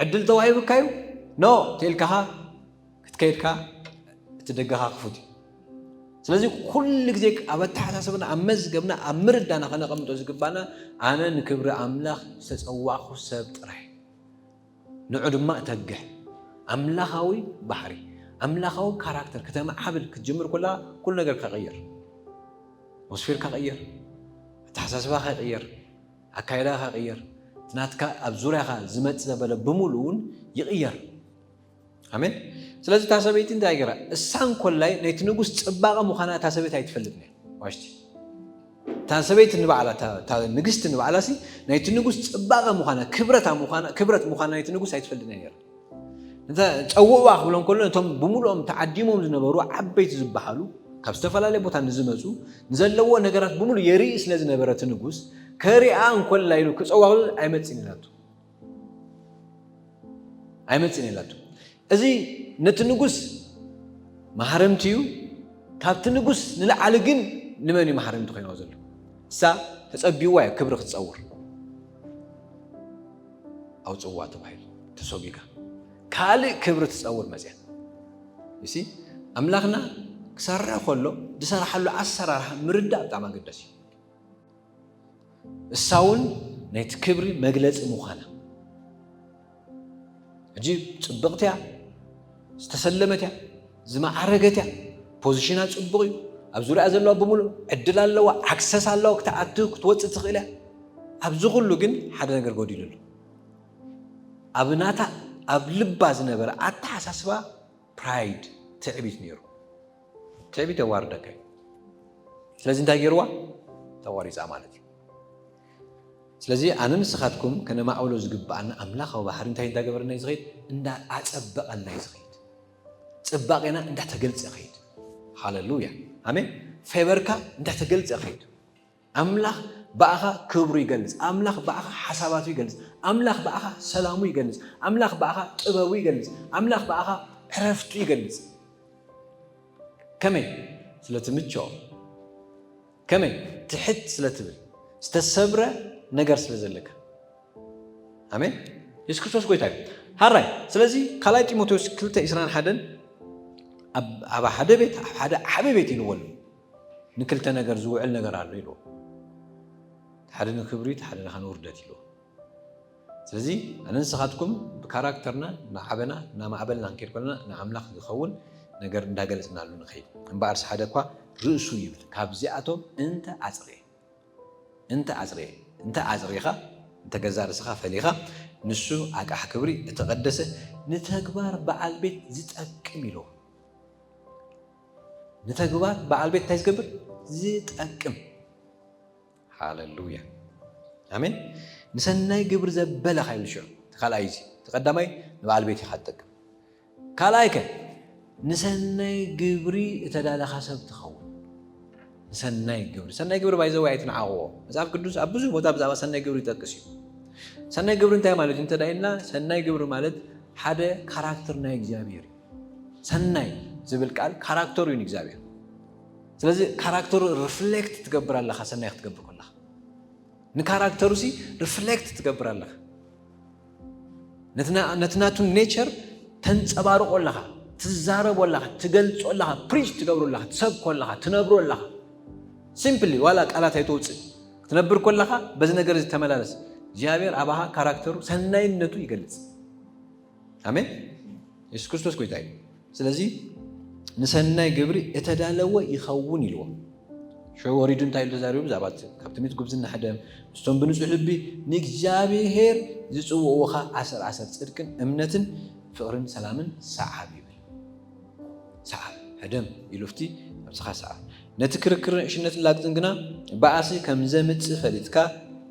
ዕድል ተዋሂቡካ እዩ። ኖ፣ ተልካኻ ክትከይድካ እቲ ደገኻ ክፉት እዩ። ስለዚ ኩሉ ግዜ ኣብ ኣተሓሳስባና፣ ኣብ መዝገብና፣ ኣብ ምርዳና ከነቐምጦ ዝግባና፣ ኣነ ንክብሪ ኣምላኽ ዝተጸዋዕኩ ሰብ ጥራይ። ንዑ ድማ እተግህ። ኣምላኻዊ ባህሪ፣ ኣምላኻዊ ካራክተር ከተማዕብል ክትጅምር ከላ ኩሉ ነገር ከቐይር። ኣትሞስፌርካ ቀይር፣ ኣተሓሳስባኻ ይቕየር፣ ኣካይዳኻ ይቕየር፣ እቲ ናትካ ኣብ ዙርያኻ ዝመጽእ ዘበለ ብምሉኡ እውን ይቕየር። ኣሜን። ስለዚ እታ ሰበይቲ እንታይ ገይራ? እሳ እንኮላይ ናይቲ ንጉስ ጽባቐ ምዃና እታ ሰበይቲ ኣይትፈልጥን እያ። ዋሽቲ። እታ ሰበይቲ ንባዕላ፣ እታ፣ እታ ንግስቲ ንባዕላ ሲ ናይቲ ንጉስ ጽባቐ ምዃና፣ ክብረታ ምዃና፣ ክብረት ምዃና ናይቲ ንጉስ ኣይትፈልጥን እያ ነይራ። እንተ ጸውዕዋ ክብሎም ከሎ፣ ነቶም ብምሉኦም ተዓዲሞም ዝነበሩ ዓበይቲ ዝበሃሉ፣ ካብ ዝተፈላለየ ቦታ ንዝመጹ፣ ንዘለዎ ነገራት ብምሉእ የርኢ ስለ ዝነበረ እቲ ንጉስ፣ ከሪኣ እንኮላ ኢሉ ክጸውዓ ከሎ ኣይመጽእን ኢላቶ። ኣይመጽእን ኢላቶ። እዚ ነቲ ንጉስ መሃረምቲ እዩ። ካብቲ ንጉስ ንላዕሊ ግን ንመን እዩ መሃረምቲ ኮይንዎ ዘሎ? እሳ ተጸቢዋ እያ ክብሪ ክትጸውር። ኣውጽዋ ተባሂሉ ተሰጒጋ። ካልእ ክብሪ ትጸውር መጽያ። እሲ ኣምላኽና ክሰርሕ ከሎ ዝሰርሓሉ ኣሰራርሓ ምርዳእ ብጣዕሚ ኣገዳሲ እዩ። እሳ እውን ናይቲ ክብሪ መግለፂ ምዃና። ሕጂ ፅብቕቲ እያ፣ ዝተሰለመት እያ፣ ዝመዓረገት እያ፣ ፖዚሽና ፅቡቕ እዩ፣ ኣብ ዙሪያ ዘለዋ ብምሉእ ዕድል ኣለዋ፣ ኣክሰስ ኣለዋ፣ ክትኣቱ ክትወፅእ ትኽእል እያ። ኣብዚ ኩሉ ግን ሓደ ነገር ጎዲሉ ኣሎ። ኣብ ናታ ኣብ ልባ ዝነበረ ኣተሓሳስባ ፕራይድ ትዕቢት ነይሩ። ትዕቢት የዋርደካ እዩ። ስለዚ እንታይ ገይርዋ? ተቋሪፃ ማለት እዩ። ስለዚ ኣነ ንስኻትኩም ከነማዕብሎ ዝግብኣና ኣምላኻዊ ባህሪ እንታይ እንዳገበረና እዩ ዝኸይድ? እንዳኣፀበቐና እዩ ዝኸይድ። ፅባቄና እንዳተገልፀ ይኸይድ። ሃሌሉያ ኣሜን። ፌቨርካ እንዳተገልፀ ይኸይድ። ኣምላኽ ብኣኻ ክብሩ ይገልፅ። ኣምላኽ ብኣኻ ሓሳባቱ ይገልፅ። ኣምላኽ ብኣኻ ሰላሙ ይገልፅ። ኣምላኽ ብኣኻ ጥበቡ ይገልፅ። ኣምላኽ ብኣኻ ዕረፍቱ ይገልፅ። ከመይ? ስለ ትምችኦ። ከመይ? ትሕት ስለ ትብል፣ ዝተሰብረ ነገር ስለ ዘለካ። ኣሜን። የሱስ ክርስቶስ ጎይታ እዩ። ሃራይ ስለዚ ካልኣይ ጢሞቴዎስ ክልተ ዕስራን ሓደን ኣብ ሓደ ቤት ኣብ ሓደ ዓቢ ቤት ኢልዎ ኣሎ። ንክልተ ነገር ዝውዕል ነገር ኣሎ ኢልዎ። ሓደ ንክብሪ ሓደ ንውርደት ኢልዎ። ስለዚ ኣነ ንስኻትኩም ብካራክተርና እናዓበና እናማዕበልና ንከይድ ከለና ንኣምላኽ ዝኸውን ነገር እንዳገለፅናሉ ንኸይድ። እምበኣርስ ሓደ እኳ ርእሱ ይብል ካብዚኣቶም እንተ ኣፅርየ እንተ ኣፅርየ እንተ ኣፅሪኻ እንተ ገዛ ርእስኻ ፈሊኻ ንሱ ኣቃሕ ክብሪ እተቐደሰ ንተግባር በዓል ቤት ዝጠቅም ኢልዎ። ንተግባር በዓል ቤት እንታይ ዝገብር? ዝጠቅም። ሃሌሉያ ኣሜን። ንሰናይ ግብሪ ዘበለ ካይብል ሽዑ ካልኣይ እዚ እቲ ቀዳማይ ንበዓል ቤት ኢኻ ትጠቅም። ካልኣይ ከ ንሰናይ ግብሪ እተዳለኻ ሰብ ትኸውን። ንሰናይ ግብሪ ሰናይ ግብሪ ባይዘወይ ኣይትንዓቕዎ። መፅሓፍ ቅዱስ ኣብ ብዙሕ ቦታ ብዛዕባ ሰናይ ግብሪ ይጠቅስ እዩ። ሰናይ ግብሪ እንታይ ማለት እዩ እንተ ኢልና ሰናይ ግብሪ ማለት ሓደ ካራክተር ናይ እግዚኣብሔር እዩ። ሰናይ ዝብል ቃል ካራክተሩ እዩ እግዚኣብሔር። ስለዚ ካራክተሩ ሪፍሌክት ትገብር ኣለኻ ሰናይ ክትገብር ከለኻ ንካራክተሩ ሲ ሪፍሌክት ትገብር ኣለኻ። ነቲ ናቱ ኔቸር ተንፀባርቆ ኣለኻ፣ ትዛረቦ ኣለኻ፣ ትገልፆ ኣለኻ፣ ፕሪች ትገብሮ ኣለኻ፣ ትሰብኮ ኣለኻ፣ ትነብሮ ኣለኻ። ሲምፕሊ ዋላ ቃላት ኣይተውፅእ ክትነብር ከለኻ በዚ ነገር እዚ ተመላለስ። እግዚኣብሔር ኣባኻ ካራክተሩ ሰናይነቱ ይገልፅ። ኣሜን። የሱስ ክርስቶስ ጎይታ እዩ። ስለዚ ንሰናይ ግብሪ እተዳለወ ይኸውን ኢልዎ። ሽዑ ወሪዱ እንታይ ኢሉ ተዛሪቡ? ብዛዕባ ካብ ትምኒት ጉብዝና ሕደም ምስቶም ብንጹሕ ልቢ ንእግዚኣብሔር ዝጽውዕዎ ኸኣ ኣሰር ኣሰር ጽድቅን እምነትን ፍቕርን ሰላምን ሰዓብ ይብል። ሰዓብ ሕደም ኢሉ ፍቲ ኣብስኻ ሰዓብ ነቲ ክርክርን ዕሽነትን ላግጽን ግና ባእሲ ከም ዘምጽእ ፈሊጥካ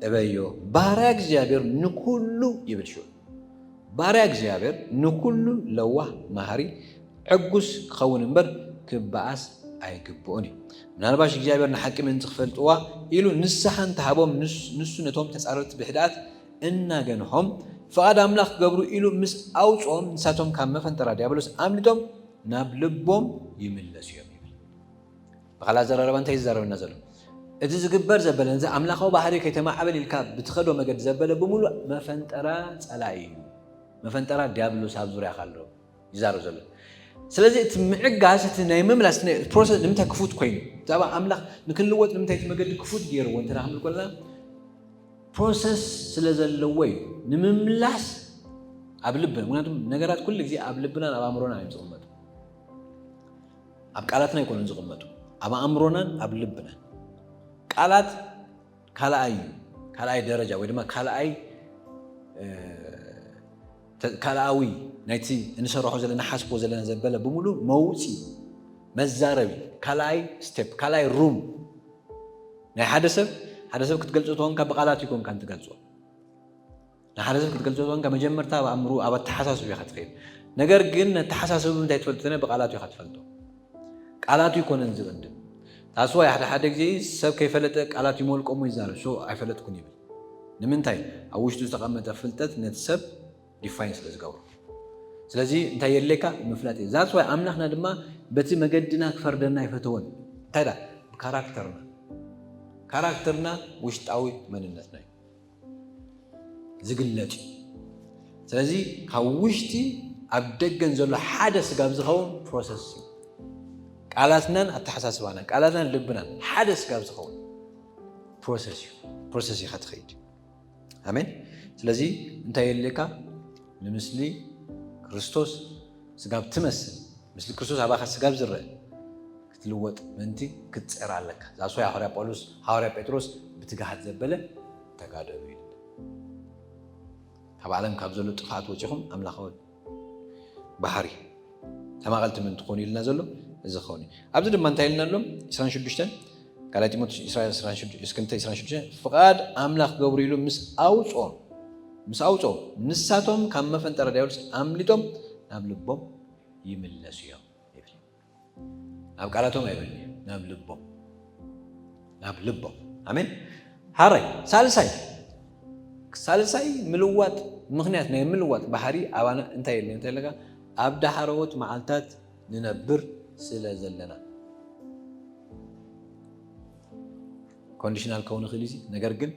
እበዮ። ባርያ እግዚኣብሔር ንኩሉ ይብል ሽዑ ባርያ እግዚኣብሔር ንኩሉ ለዋህ መሃሪ ዕጉስ ክኸውን እምበር ክበኣስ ኣይግብኦን እዩ። ምናልባሽ እግዚኣብሔር ንሓቂ ምእንቲ ክፈልጥዋ ኢሉ ንስሓ እንተሃቦም ንሱ ነቶም ተጻረርቲ ብሕድኣት እናገንሖም ፍቓድ ኣምላኽ ክገብሩ ኢሉ ምስ ኣውፅኦም ንሳቶም ካብ መፈንጠራ ዲያብሎስ ኣምሊጦም ናብ ልቦም ይምለሱ እዮም ይብል። ብኻልእ ኣዘራርባ እንታይ ዝዛረበና ዘሎ? እቲ ዝግበር ዘበለ ነዚ ኣምላኻዊ ባህሪ ከይተማዕበል ኢልካ ብትኸዶ መገዲ ዘበለ ብምሉእ መፈንጠራ ጸላኢ እዩ። መፈንጠራ ዲያብሎስ ኣብ ዙርያኻ ኣሎ ይዛረብ ዘሎ። ስለዚ እቲ ምዕጋስ እቲ ናይ ምምላስ ፕሮሰስ ንምንታይ ክፉት ኮይኑ? ብዛዕባ ኣምላኽ ንክንልወጥ ንምንታይ እቲ መገዲ ክፉት ገይርዎ እንተ ክንብል ከለና ፕሮሰስ ስለ ዘለዎ እዩ። ንምምላስ ኣብ ልብና ምክንያቱ ነገራት ኩሉ ግዜ ኣብ ልብናን ኣብ ኣእምሮና እዮም ዝቕመጡ። ኣብ ቃላትና ኣይኮኑን ዝቕመጡ ኣብ ኣእምሮናን ኣብ ልብናን። ቃላት ካልኣይ ካልኣይ ደረጃ ወይ ድማ ካልኣይ ካልኣዊ ናይቲ እንሰርሖ ዘለና ሓስቦ ዘለና ዘበለ ብምሉ መውፂ መዛረቢ ካልኣይ ስቴፕ ካልኣይ ሩም ናይ ሓደ ሰብ ሓደ ሰብ ክትገልፆ ተኾንካ ብቃላት ይኮንካ እንትገልፆ ንሓደ ሰብ ክትገልፆ ተኾንካ መጀመርታ ኣብ ኣእምሩ ኣብ ኣተሓሳስብ ኢኻ ትኸይድ። ነገር ግን ነተሓሳስብ እንታይ ትፈልጥ ተነ ብቃላቱ ኢኻ ትፈልጦ። ቃላቱ ይኮነን ዝቕድም። ታስዋይ ሓደ ሓደ ግዜ ሰብ ከይፈለጠ ቃላት ይመልቆሙ ይዛረብ ሶ ኣይፈለጥኩን ይብል። ንምንታይ ኣብ ውሽጡ ዝተቐመጠ ፍልጠት ነቲ ሰብ ዲፋይን ስለ ዝገብሮ ስለዚ እንታይ የድልየካ ምፍላጥ እዩ that's why ኣምላኽና ድማ በቲ መገድና ክፈርደና ኣይፈተወን እንታይ ዳ ብካራክተርና ካራክተርና ውሽጣዊ መንነትና እዩ ዝግለጥ እዩ ስለዚ ካብ ውሽጢ ኣብ ደገን ዘሎ ሓደ ስጋብ ዝኸውን ፕሮሰስ እዩ። ቃላትናን ኣተሓሳስባናን፣ ቃላትናን ልብናን ሓደ ስጋብ ዝኸውን ፕሮሰስ እዩ። ፕሮሰስ ኢኻ ትኸይድ። ኣሜን። ስለዚ እንታይ የድልየካ? ንምስሊ ክርስቶስ ስጋብ ትመስል፣ ምስሊ ክርስቶስ ኣባኻ ስጋብ ዝረአ ክትልወጥ ምእንቲ ክትፅዕር ኣለካ። ዛስዋይ ሃዋርያ ጳውሎስ፣ ሃዋርያ ጴጥሮስ ብትግሃት ዘበለ ተጋደሉ እዩ። ካብ ዓለም ካብ ዘሎ ጥፍኣት ወፂኹም ኣምላኻዊ ባህሪ ተማቐልቲ ምን ትኾኑ ኢልና ዘሎ እዚ ኸውን እዩ። ኣብዚ ድማ እንታይ ኢልና ኣሎ? ዕስራን ሽዱሽተን፣ ካልኣይ ጢሞቴዎስ ዕስራ፣ ዕስራን ሽዱሽተ፣ እስክንተ ዕስራን ሽዱሽተ፣ ፍቓድ ኣምላኽ ገብሩ ኢሉ ምስ ኣውፅኦም፣ ምስ ኣውፅኦም፣ ንሳቶም ካብ መፈንጠራ ዲያብሎስ ኣምሊጦም ናብ ልቦም ይምለሱ እዮም ይብል። ናብ ቃላቶም ኣይበል፣ ናብ ልቦም፣ ናብ ልቦም። ኣሜን። ሓራይ ሳልሳይ፣ ሳልሳይ ምልዋጥ፣ ምኽንያት ናይ ምልዋጥ ባህሪ ኣባና እንታይ የለን እንታይ ኣለካ? ኣብ ዳሕረዎት መዓልታት ንነብር ስለ ዘለና። ኮንዲሽናል ከውን ይኽእል እዩ፣ ነገር ግን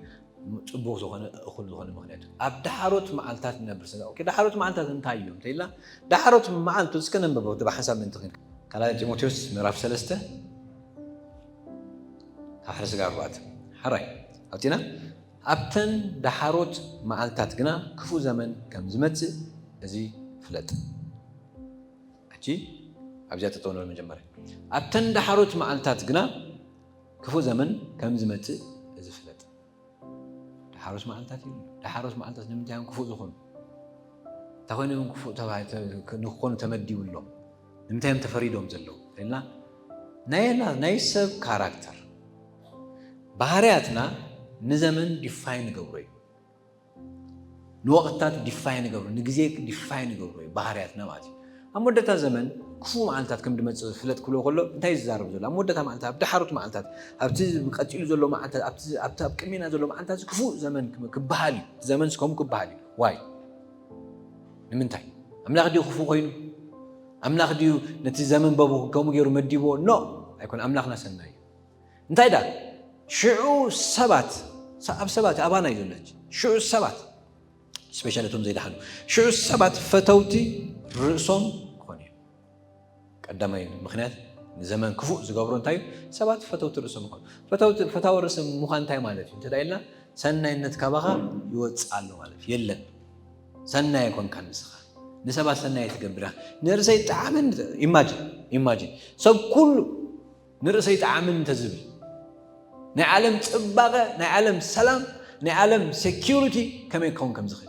ጽቡቕ ዝኾነ፣ እኹል ዝኾነ ምኽንያት እዩ። ኣብ ዳሕሮት መዓልታት ንነብር ስለ፣ ኦኬ፣ ዳሕሮት መዓልታት እንታይ እዮም እንተኢልና፣ ዳሕሮት መዓልቱ እስከ ነንብቦ፣ እቲ ብሓንሳብ ምእንቲ ኽን-፣ ካልኣይ ጢሞቴዎስ ምዕራፍ ሰለስተ ካብ ሓደ ስጋ ኣርባዕተ። ሓራይ ኣብቲና፣ ኣብተን ዳሕሮት መዓልታት ግና ክፉእ ዘመን ከም ዝመጽእ እዚ ፍለጥ። ሕጂ ኣብዚኣ ጠጠው ንበል መጀመርያ። ኣብተን ዳሕሮት መዓልታት ግና ክፉእ ዘመን ከም ዝመጽእ እዚ ፍለጥ። ዳሕሮት መዓልታት እዩ። ዳሕሮት መዓልታት ንምንታይ እዮም ክፉእ ዝኾኑ? እንታይ ኮይኖም እዮም ክፉእ ተባሂ-፣ ተ-፣ ክ-፣ ንክኾኑ ተመዲቡ ኣሎ? ንምንታይ እዮም ተፈሪዶም ዘለዉ? ኢልና ናይ፣ ናይ ሰብ ካራክተር፣ ባህርያትና ንዘመን ዲፋይን ንገብሮ እዩ። ንወቕትታት ዲፋይን ንገብሮ፣ ንግዜ ዲፋይን ንገብሮ እዩ፣ ባህርያትና ማለት እዩ። ኣብ መወዳእታ ዘመን ክፉእ መዓልታት ከም ድመጽእ ፍለጥ ክብሎ ከሎ እንታይ እዩ ዝዛረብ ዘሎ? ኣብ መወዳእታ መዓልታት፣ ኣብ ዳሕሮት መዓልታት፣ ኣብቲ ቀጺሉ ዘሎ መዓልታት፣ ኣብቲ፣ ኣብቲ ኣብ ቅድሜና ዘሎ መዓልታት ክፉእ ዘመን ክም-፣ ክበሃል እዩ። እቲ ዘመን ከምኡ ክበሃል እዩ። ዋይ? ንምንታይ? ኣምላኽ ድዩ ክፉእ ኮይኑ? ኣምላኽ ድዩ ነቲ ዘመን በቡ ከምኡ ገይሩ መዲብዎ? ኖ፣ ኣይኮነ። ኣምላኽና ሰናይ እዩ። እንታይ ደኣ? ሽዑ ሰባት፣ ሳ-፣ ኣብ ሰባት፣ ኣባና እዩ ዘሎ ሕጂ። ሽዑ ሰባት፣ ስፔሻሊ እቶም ዘይደሓኑ፣ ሽዑ ሰባት ፈተውቲ ርእሶም ክኾኑ እዮም። ቀዳማይ ምኽንያት ንዘመን ክፉእ ዝገብሮ እንታይ እዩ? ሰባት ፈተውቲ ርእሶም ይኾኑ። ፈተውቲ፣ ፈታዊ ርእሲ ምዃን እንታይ ማለት እዩ? እንተ ደኣ ኢልና፣ ሰናይነት ካባኻ ይወጽእ ኣሎ ማለት እዩ። የለን። ሰናይ ኣይኮንካን ንስኻ። ንሰባት ሰናይ ኣይትገብር ኢኻ። ንርእሰይ ጣዕምን፣ ኢማጂን፣ ኢማጂን። ሰብ ኩሉ ንርእሰይ ጣዕምን እንተዝብል፣ ናይ ዓለም ጽባቐ፣ ናይ ዓለም ሰላም፣ ናይ ዓለም ሴኪሪቲ ከመይ ክኸውን ከም ዝኽእል፣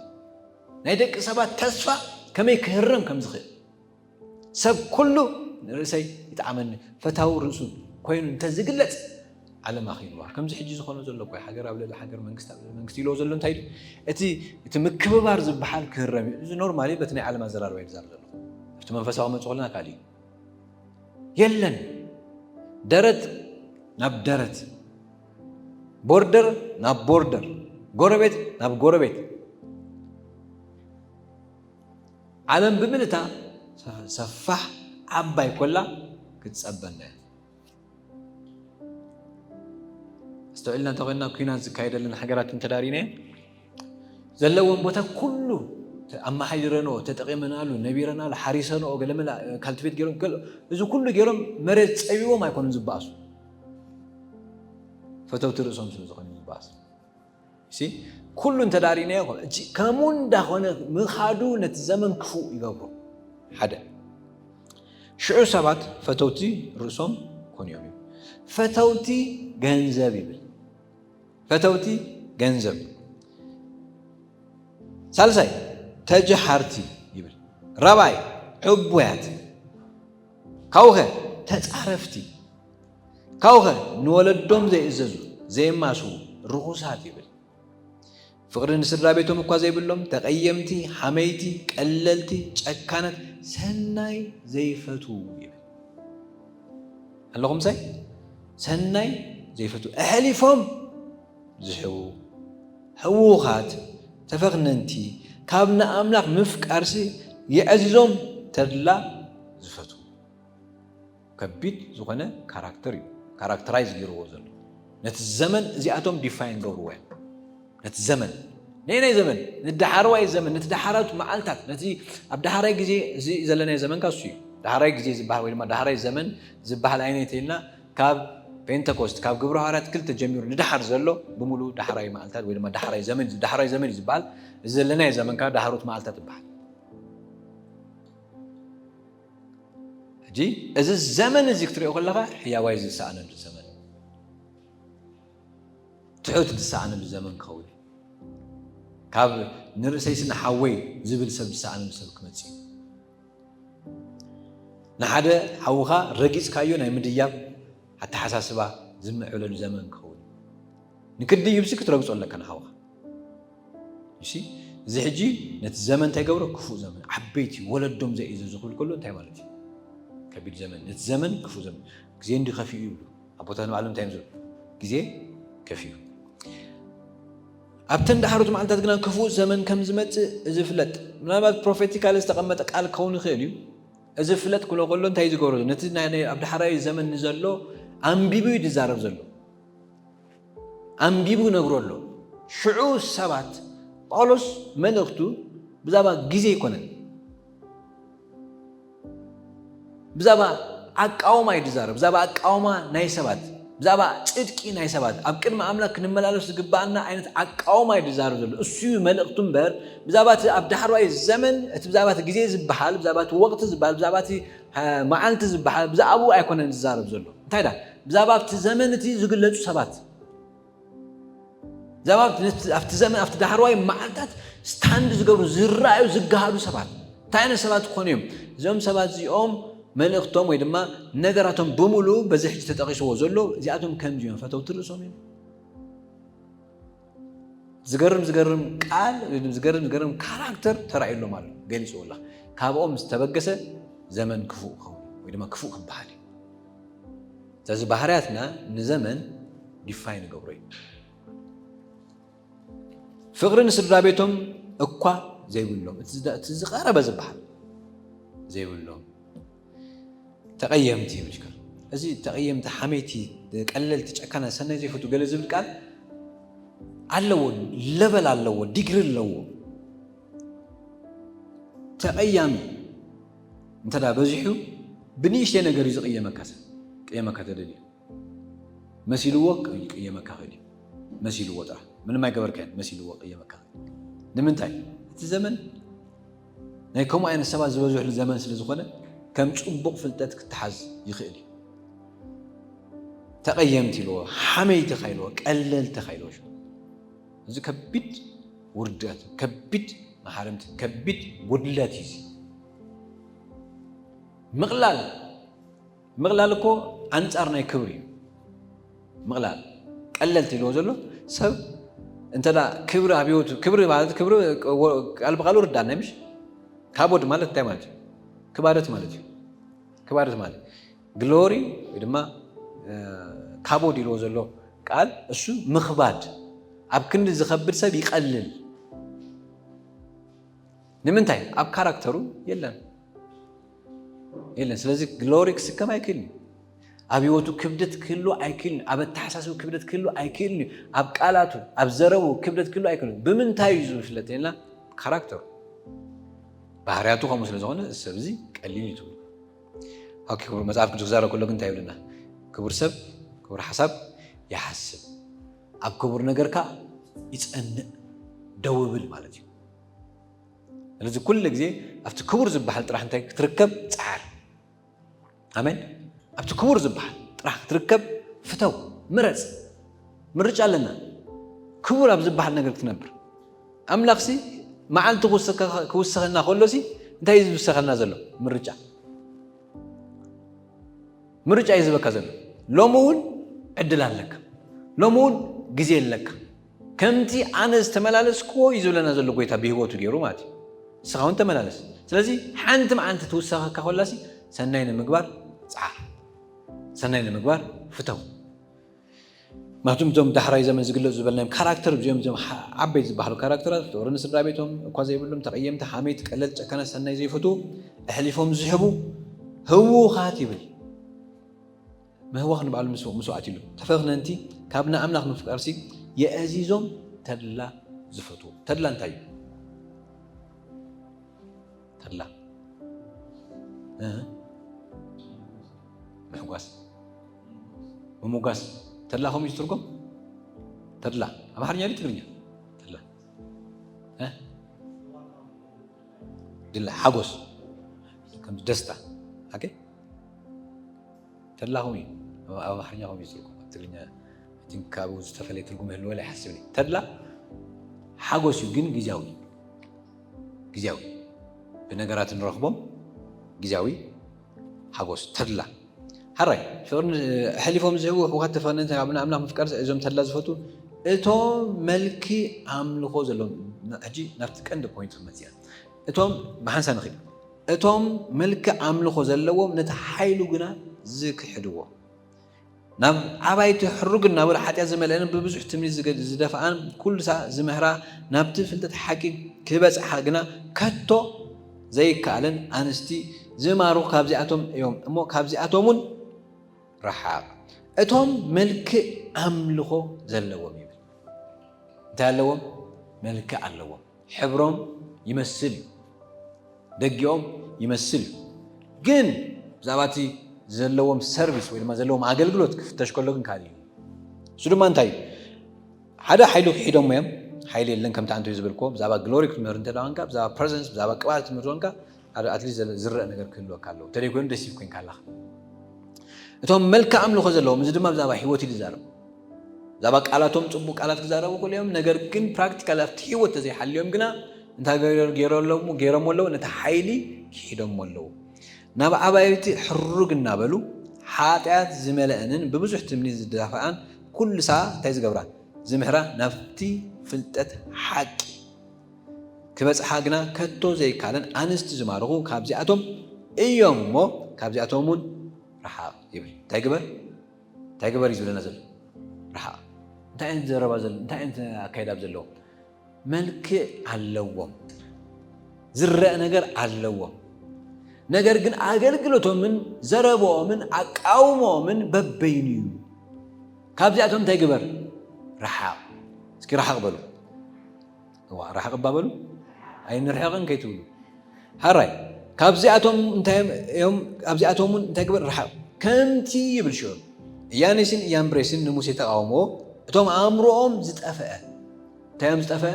ናይ ደቂ ሰባት ተስፋ ከመይ ክህረም ከም ዝኽእል፣ ሰብ ኩሉ ንርእሰይ ይጥዓመኒ፣ ፈታዊ ርእሱ ኮይኑ እንተዝግለጽ፣ ዓለም ኣኺልዋ። ከምዚ ሕጂ ዝኾነ ዘሎ እኮ እዩ። ሃገር ኣብ ልዕሊ ሃገር፣ መንግስቲ ኣብ ልዕሊ መንግስቲ ኢልዎ ዘሎ እንታይ እዩ? እቲ፣ እቲ ምክብባር ዝበሃል ክህረም እዩ። እዚ ኖርማሊ በቲ ናይ ዓለም ኣዘራርባ እዩ ዝዛረብ ዘለኹ። ኣብቲ መንፈሳዊ ክመጽእ ከለና ካልእ እዩ። የለን። ደረት ናብ ደረት፣ ቦርደር ናብ ቦርደር፣ ጎረቤት ናብ ጎረቤት፣ ዓለም ብምልታ ሰፋሕ ዓባይ ኮላ ክትጸበና እያ። ኣስተውዒልና እንተኾይንና፣ ኲናት ዝካየደለን ሃገራት እንተዳሪነ ዘለዎም ቦታ ኩሉ ኣመሓይረንኦ፣ ተጠቒመናሉ፣ ነቢረናሉ፣ ሓሪሰንኦ፣ ገለመለ ካልቲቬት ገይሮም፣ ገለ-፣ እዚ ኩሉ ገይሮም መሬት ጸቢቦም ኣይኮኑን ዝበኣሱ። ፈተውቲ ርእሶም ስለ ዝኾኑ ዝበኣሱ። ሲ፣ ኩሉ እንተዳሪእናዮ፣ ከምኡ እንዳኾነ ምኻዱ ነቲ ዘመን ክፉእ ይገብሮ። ሓደ። ሽዑ ሰባት ፈተውቲ ርእሶም ኮኑ እዮም። ፈተውቲ ገንዘብ ይብል። ፈተውቲ ገንዘብ። ሳልሳይ፣ ተጀሃርቲ ይብል። ራብዓይ፣ ዕቡያት። ካብኡኸ፣ ተጻረፍቲ። ካብኡኸ፣ ንወለዶም ዘይእዘዙ፣ ዘየማስዉ፣ ርኹሳት ይብል። ፍቕሪ ንስድራ ቤቶም እኳ ዘይብሎም፣ ተቐየምቲ፣ ሓመይቲ፣ ቀለልቲ፣ ጨካናት፣ ሰናይ ዘይፈትዉ ይብል። ኣለኹም ሳይ? ሰናይ ዘይፈትዉ፣ ኣሕሊፎም ዝህቡ፣ ህዉኻት፣ ተፈኽነንቲ፣ ካብ ንኣምላኽ ምፍቃርሲ የዕዚዞም ተድላ ዝፈትዉ። ከቢድ ዝኾነ ካራክተር እዩ ካራክተራይዝ ገይርዎ ዘሎ። ነቲ ዘመን እዚኣቶም ዲፋይን ገብርዎ እዮም። ነቲ ዘመን፣ ነየናይ ዘመን? ንዳሓረዋይ ዘመን፣ ነቲ ዳሓራዊት መዓልታት፣ ነቲ ኣብ ዳሓራይ ግዜ፣ እዚ ዘለናዮ ዘመን ካሱ እዩ። ዳሓራይ ግዜ ዝበሃል ወይ ድማ ዳሓራይ ዘመን ዝበሃል ኣይነተይና ካብ ፔንተኮስት፣ ካብ ግብረ ሃዋርያት ክልተ ጀሚሩ ንዳሓር ዘሎ ብምሉእ ዳሓራይ መዓልታት ወይ ድማ ዳሓራይ ዘመን፣ ዳሓራይ ዘመን እዩ ዝበሃል። እዚ ዘለናዮ ዘመን ከዓ ዳሓሮት መዓልታት ይበሃል። ሕጂ እዚ ዘመን እዚ ክትሪኦ ከለኻ ሕያዋይ ዝሰኣነሉ ዘመን፣ ትሑት ዝሰኣነሉ ዘመን ክኸውን እዩ። ካብ ንርእሰይሲ ንሓወይ ዝብል ሰብ ዝሰኣነሉ ሰብ ክመጽእ እዩ። ንሓደ ሓውኻ ረጊጽካዮ ናይ ምድያብ ኣተሓሳስባ ዝምዕብለሉ ዘመን ክኸውን እዩ። ንክድይብሲ ክትረግጾ ኣለካ ንሓውኻ። እሺ፣ እዚ ሕጂ ነቲ ዘመን እንታይ ገብሮ? ክፉእ ዘመን። ዓበይቲ ወለዶም ዘእዘዙ ክብል ከሎ እንታይ ማለት እዩ? ከቢድ ዘመን። ነቲ ዘመን ክፉእ ዘመን። ግዜ እንዲ ከፊኡ ይብሉ ኣቦታት ንባዕሎም። እንታይ እዮም ዝብሉ? ግዜ ከፊኡ። ኣብተን ዳሕሮት መዓልታት ግና ክፉእ ዘመን ከም ዝመጽእ እዚ ፍለጥ። ምናልባት ፕሮፌቲካሊ ዝተቐመጠ ቃል ክኸውን ይኽእል እዩ። እዚ ፍለጥ ክብሎ ከሎ እንታይ እዩ ዝገብሮ? ነቲ ናይ፣ ናይ ኣብ ዳሕራዊ ዘመን ንዘሎ ኣንቢቡ እዩ ዝዛረብ ዘሎ። ኣንቢቡ ይነግሮ ኣሎ። ሽዑ ሰባት፣ ጳውሎስ መልእኽቱ ብዛዕባ ግዜ ኣይኮነን፣ ብዛዕባ ኣቃውማ እዩ ዝዛረብ። ብዛዕባ ኣቃውማ ናይ ሰባት፣ ብዛዕባ ጽድቂ ናይ ሰባት፣ ኣብ ቅድሚ ኣምላኽ ክንመላለስ ዝግባኣና ዓይነት ኣቃውማ እዩ ዝዛረብ ዘሎ። እሱ እዩ መልእኽቱ እምበር፣ ብዛዕባ እቲ ኣብ ዳሕረዋይ ዘመን፣ እቲ ብዛዕባ እቲ ግዜ ዝበሃል፣ ብዛዕባ እቲ ወቕቲ ዝበሃል፣ ብዛዕባ እቲ፣ እ፣ መዓልቲ ዝበሃል፣ ብዛዕባኡ ኣይኮነን ዝዛረብ ዘሎ። እንታይ ዳ? ብዛዕባ ኣብቲ ዘመን እቲ ዝግለጹ ሰባት። ብዛዕባ ኣብቲ፣ ኣብቲ ዘመን፣ ኣብቲ ዳሕረዋይ መዓልታት ስታንድ ዝገብሩ፣ ዝረኣዩ፣ ዝገሃዱ ሰባት። እንታይ ዓይነት ሰባት ክኾኑ እዮም? እዞም ሰባት እዚኦም መልእኽቶም ወይ ድማ ነገራቶም ብምሉእ በዚ ሕጂ ተጠቒስዎ ዘሎ፣ እዚኣቶም ከምዚ እዮም፣ ፈተውቲ ርእሶም እዮም። ዝገርም፣ ዝገርም ቃል ወይ ድማ ዝገርም፣ ዝገርም ካራክተር ተራእዩሎም ኣሎ፣ ገሊጽዎ ኣሎ። ካብኦም ዝተበገሰ ዘመን ክፉእ ክኸውን ወይ ድማ ክፉእ ክበሃል እዩ። ስለዚ ባህርያትና ንዘመን ዲፋይን ንገብሮ እዩ። ፍቕሪ ንስድራ ቤቶም እኳ ዘይብሎም፣ እቲ ዝደ-፣ እቲ ዝቐረበ ዝበሃል ዘይብሎም፣ ተቐየምቲ ይብል። እዚ ተቐየምቲ፣ ሓመይቲ፣ ቀለልቲ፣ ጨካናት፣ ሰናይ ዘይፈቱ ገለ ዝብል ቃል ኣለዎ፣ ለቨል ኣለዎ፣ ዲግሪ ኣለዎ። ተቐያሚ እንተ ደኣ በዚሑ ብንእሽተይ ነገር እዩ ዝቕየመካ። ሰብ ቅየመካ ተደልዩ መሲልዎ ይቅየመካ ይኽእል እዩ። መሲልዎ ጥራሕ ምንም ኣይገበርካዮን፣ መሲልዎ ቅየመካ ይኽእል እዩ። ንምንታይ? እቲ ዘመን ናይ ከምኡ ዓይነት ሰባት ዝበዝሕሉ ዘመን ስለ ዝኾነ ከም ጽቡቕ ፍልጠት ክተሓዝ ይኽእል እዩ። ተቐየምቲ ኢልዎ፣ ሓመይትኻ ኢልዎ፣ ቀለልትኻ ኢልዎ። እዚ ከቢድ ውርደት፣ ከቢድ መሓረምቲ፣ ከቢድ ጉድለት እዩ እዚ። ምቕላል፣ ምቕላል እኮ ኣንጻር ናይ ክብሪ እዩ። ምቕላል ቀለልቲ ኢልዎ ዘሎ ሰብ እንተ ደኣ ክብሪ ኣብ ህይወቱ፣ ክብሪ ማለት፣ ክብሪ ቃል ብቃሉ ርዳእና ምሽ? ካቦድ ማለት እንታይ ማለት እዩ? ክባደት ማለት እዩ። ክባደት ማለት ግሎሪ ወይ ድማ፣ እ፣ ካቦድ ኢልዎ ዘሎ ቃል እሱ ምኽባድ፣ ኣብ ክንዲ ዝኸብድ ሰብ ይቐልል። ንምንታይ? ኣብ ካራክተሩ የለን፣ የለን። ስለዚ ግሎሪ ክስከም ኣይክእልን እዩ። ኣብ ህይወቱ ክብደት ክህሉ ኣይክእልን እዩ። ኣብ ኣተሓሳስቡ ክብደት ክህሉ ኣይክእልን እዩ። ኣብ ቃላቱ፣ ኣብ ዘረቡ ክብደት ክህሉ ኣይክእልን እዩ። ብምንታይ እዩ ዝፍለጥ ኢልና? ካራክተሩ፣ ባህርያቱ ከምኡ ስለ ዝኾነ፣ እዚ ሰብ እዚ ቀሊል እዩ ትብሉ። ኦኬ፣ ክቡር መጽሓፍ ቅዱስ ክዛረብ ከሎ ግን እንታይ ይብለና? ክቡር ሰብ ክቡር ሓሳብ ይሓስብ፣ ኣብ ክቡር ነገር ከኣ ይጸንእ፣ ደው ይብል ማለት እዩ። ስለዚ ኩሉ ግዜ ኣብቲ ክቡር ዝበሃል ጥራሕ እንታይ ክትርከብ? ጸዓር። ኣሜን። ኣብቲ ክቡር ዝበሃል ጥራሕ ክትርከብ ፍተው፣ ምረጽ። ምርጫ ኣለና። ክቡር ኣብ ዝበሃል ነገር ክትነብር። ኣምላኽሲ መዓልቲ ክውሰከ-፣ ክውሰኸና ከሎሲ እንታይ እዩ ዝውሰኸልና ዘሎ? ምርጫ። ምርጫ እዩ ዝበካ ዘሎ። ሎሚ እውን ዕድል ኣለካ። ሎሚ እውን ግዜ ኣለካ። ከምቲ ኣነ ዝተመላለስክዎ እዩ ዝብለና ዘሎ ጎይታ ብህይወቱ ገይሩ ማለት እዩ። ንስኻ እውን ተመላለስ። ስለዚ ሓንቲ መዓልቲ ትውሰኸካ ከላሲ ሰናይ ንምግባር ጸዓር። ሰናይ ንምግባር ፍተው። ምክንያቱም እዞም ዳሕራይ ዘመን ዝግለጹ ዝበልናዮም ካራክተር፣ እዚኦም፣ እዚኦም ሓ-፣ ዓበይቲ ዝበሃሉ ካራክተራት ፍቕሪ ንስድራ ቤቶም እኳ ዘይብሎም፣ ተቐየምቲ፣ ሓመይቲ፣ ቀለል፣ ጨካናት፣ ሰናይ ዘይፈትዉ፣ ኣሕሊፎም ዝህቡ ህዉኻት ይብል። ምህዋኽ ንባዕሉ ምስ-፣ መስዋዕት ኢሉ። ተፈኽነንቲ ካብ ንኣምላኽ ምፍቃርሲ የእዚዞም ተድላ ዝፈትዎ። ተድላ እንታይ እዩ? ተድላ እ? ምሕጓስ፣ ምምጓስ። ተድላ ከምኡ እዩ ዝትርጎም? ተድላ ኣምሓርኛ ድዩ ትግርኛ? ተድላ እ? ድላ ሓጎስ፣ ከም ደስታ። ኦኬ፣ ተድላ ከምኡ እዩ። ኣብ ኣምሓርኛ ከምኡ እዩ ዝትርጎም። ኣብ ትግርኛ I think ካብኡ ዝተፈለየ ትርጉም ይህልዎ ኢለ ኣይሓስብን እዩ። ተድላ ሓጎስ እዩ፣ ግን ግዜያዊ፣ ግዜያዊ፣ ብነገራት ንረኽቦም ግዜያዊ ሓጎስ፣ ተድላ። ሓራይ ፍቕሪ ኣሕሊፎም ዝህቡ ሕውሓት ተፈነንቲ ኣብ ኣምላኽ ምፍቃር እዞም ተድላ ዝፈቱ እቶም መልኪ ኣምልኾ ዘለዎም። ሕጂ ናብቲ ቀንዲ ፖይንት ክመጽእ እያ። እቶም ብሓንሳ ንኺድ እቶም መልክዕ ኣምልኾ ዘለዎም ነቲ ሓይሉ ግና ዝክሕድዎ፣ ናብ ዓባይቲ ሕሩግ እናበሉ ሓጢኣት ዝመልአንን ብብዙሕ ትምኒት ዝገ- ዝደፍኣን ኩሉ ሳዕ ዝምህራ ናብቲ ፍልጠት ሓቂ ክበጽሓ ግና ከቶ ዘይከኣለን ኣንስቲ ዝማርኹ ካብዚኣቶም እዮም እሞ ካብዚኣቶም እውን ረሓቕ። እቶም መልክዕ ኣምልኾ ዘለዎም ይብል። እንታይ ኣለዎም? መልክዕ ኣለዎም። ሕብሮም ይመስል እዩ፣ ደጊኦም ይመስል እዩ። ግን ብዛዕባ እቲ ዘለዎም ሰርቪስ ወይ ድማ ዘለዎም ኣገልግሎት ክፍተሽ ከሎ ግን ካልእ እዩ። እሱ ድማ እንታይ እዩ? ሓደ ሓይሉ ክሒዶም እዮም፣ ሓይሊ የለን ከምቲ ኣንተ ዝበልክዎ። ብዛዕባ ግሎሪ ክትምህር እንተ ደኣ ኮንካ፣ ብዛዕባ ፕረዘንስ፣ ብዛዕባ ቅብኣት ክትምህር እንተ ደኣ ኮንካ፣ ሓደ ኣትሊስት ዝረአ ነገር ክህልወካ ኣለዎ። እንተደይኮይኑ ደስ ኢልኩ ኮይንካ ኣለኻ። እቶም መልክዕ ኣምልኾ ዘለዎም፣ እዚ ድማ ብዛዕባ ህይወት እዩ ዝዛረብ። ብዛዕባ ቃላቶም ጽቡቕ ቃላት ክዛረቡ ክእሉ እዮም፣ ነገር ግን ፕራክቲካል ኣብቲ ህይወት ተዘይሓልዮም ግና እንታይ ገይሮ- ገይሮም ኣለዉ? ነቲ ሓይሊ ክሒዶም ኣለዉ። ናብ ዓባይቲ ሕሩግ እናበሉ ሓጢኣት ዝመልአንን ብብዙሕ ትምኒት ዝዳፍኣን ኩሉ ሳዕ እንታይ ዝገብራ? ዝምህራ ናብቲ ፍልጠት ሓቂ ክበጽሓ ግና ከቶ ዘይካለን ኣንስቲ ዝማርኹ ካብዚኣቶም እዮም እሞ ካብዚኣቶም እውን ረሓቕ ይብል። እንታይ ግበር? እንታይ ግበር እዩ ዝብለና ዘሎ? ረሓቕ። እንታይ ዓይነት ዘረባ ዘሎ? እንታይ ዓይነት ኣካይዳ ዘለዎም? መልክዕ ኣለዎም፣ ዝረአ ነገር ኣለዎም። ነገር ግን ኣገልግሎቶምን ዘረባኦምን ኣቃውሞኦምን በበይኑ እዩ። ካብዚኣቶም እንታይ ግበር? ረሓቕ። እስኪ ረሓቕ በሉ። እዋ፣ ረሓቕ እባ በሉ። ኣይንርሕቕን ከይትብሉ። ሓራይ፣ ካብዚኣቶም እንታይ እዮም? ካብዚኣቶም እውን እንታይ ግበር? ረሓቕ። ከምቲ ይብል ሽዑ እያኔስን እያምብሬስን ንሙሴ ተቃውሞ፣ እቶም ኣእምሮኦም ዝጠፍአ። እንታይ እዮም ዝጠፍአ?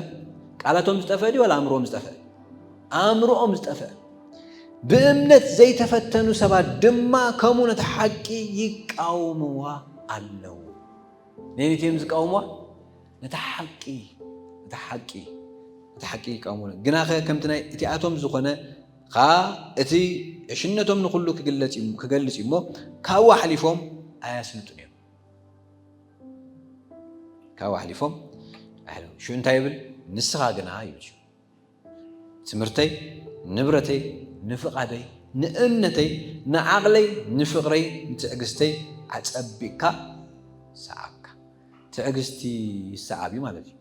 ቃላቶም ዝጠፍአ ድዩ ዋላ ኣእምሮኦም ዝጠፍአ? ኣእምሮኦም ዝጠፍአ። ብእምነት ዘይተፈተኑ ሰባት ድማ ከምኡ ነቲ ሓቂ ይቃወምዋ ኣለዉ። ነየነይቲ እዮም ዝቃወምዋ? ነቲ ሓቂ፣ ነቲ ሓቂ፣ ነቲ ሓቂ ይቃወምዎ። ግናኸ ከምቲ ናይ እቲኣቶም ዝኾነ ኸኣ እቲ ዕሽነቶም ንኹሉ ክግለጽ እዩ፣ ክገልጽ እዩ እሞ ካብኡ ኣሕሊፎም ኣያስልጡን እዮም። ካብኡ ኣሕሊፎም ኣያስልጡን። ሽዑ እንታይ ይብል? ንስኻ ግና ይብል ሽዑ። ትምህርተይ፣ ንብረተይ፣ ንፍቓደይ፣ ንእምነተይ፣ ንዓቕለይ፣ ንፍቕረይ፣ ንትዕግስተይ ኣጸቢቕካ ሰዓብካ። ትዕግስቲ ይሰዓብ እዩ ማለት እዩ።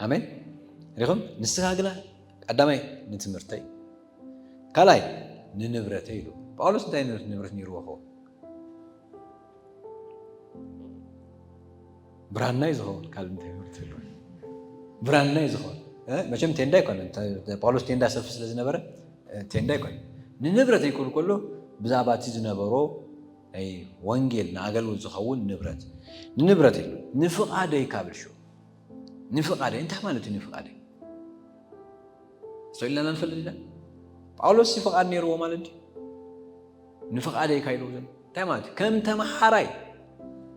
ኣሜን። ሪኹም? ንስኻ ግና ቀዳማይ ንትምህርተይ፣ ካልኣይ ንንብረተይ ኢሉ። ጳውሎስ እንታይ ንብረት ንብረት ነይርዎ ኸውን? ብራናይ ዝኸውን ካልእ እንታይ ንብረት ኣለዎ? ብራናይ ዝኸውን፣ እ፣ መቸም ቴንዳ ኣይኮነን። ተ-፣ ጳውሎስ ቴንዳ ሰፊ ስለ ዝነበረ፣ እ፣ ቴንዳ ኣይኮነን። ንንብረተይ ክብል ከሎ ብዛዕባ እቲ ዝነበሮ ናይ ወንጌል ንኣገልግሎት ዝኸውን ንብረት። ንንብረተይ፣ ንፍቓደይ ካብ ኢሉ ሽዑ። ንፍቓደይ እንታይ ማለት እዩ? ንፍቓደይ ኣስተውዒልና ንፈልጥ ኢና። ጳውሎስ ፍቓድ ነይርዎ ማለት ድዩ? ንፍቓደይ ኢካ ኢልዎ ዘሎ እንታይ ማለት እዩ? ከም ተመሓራይ፣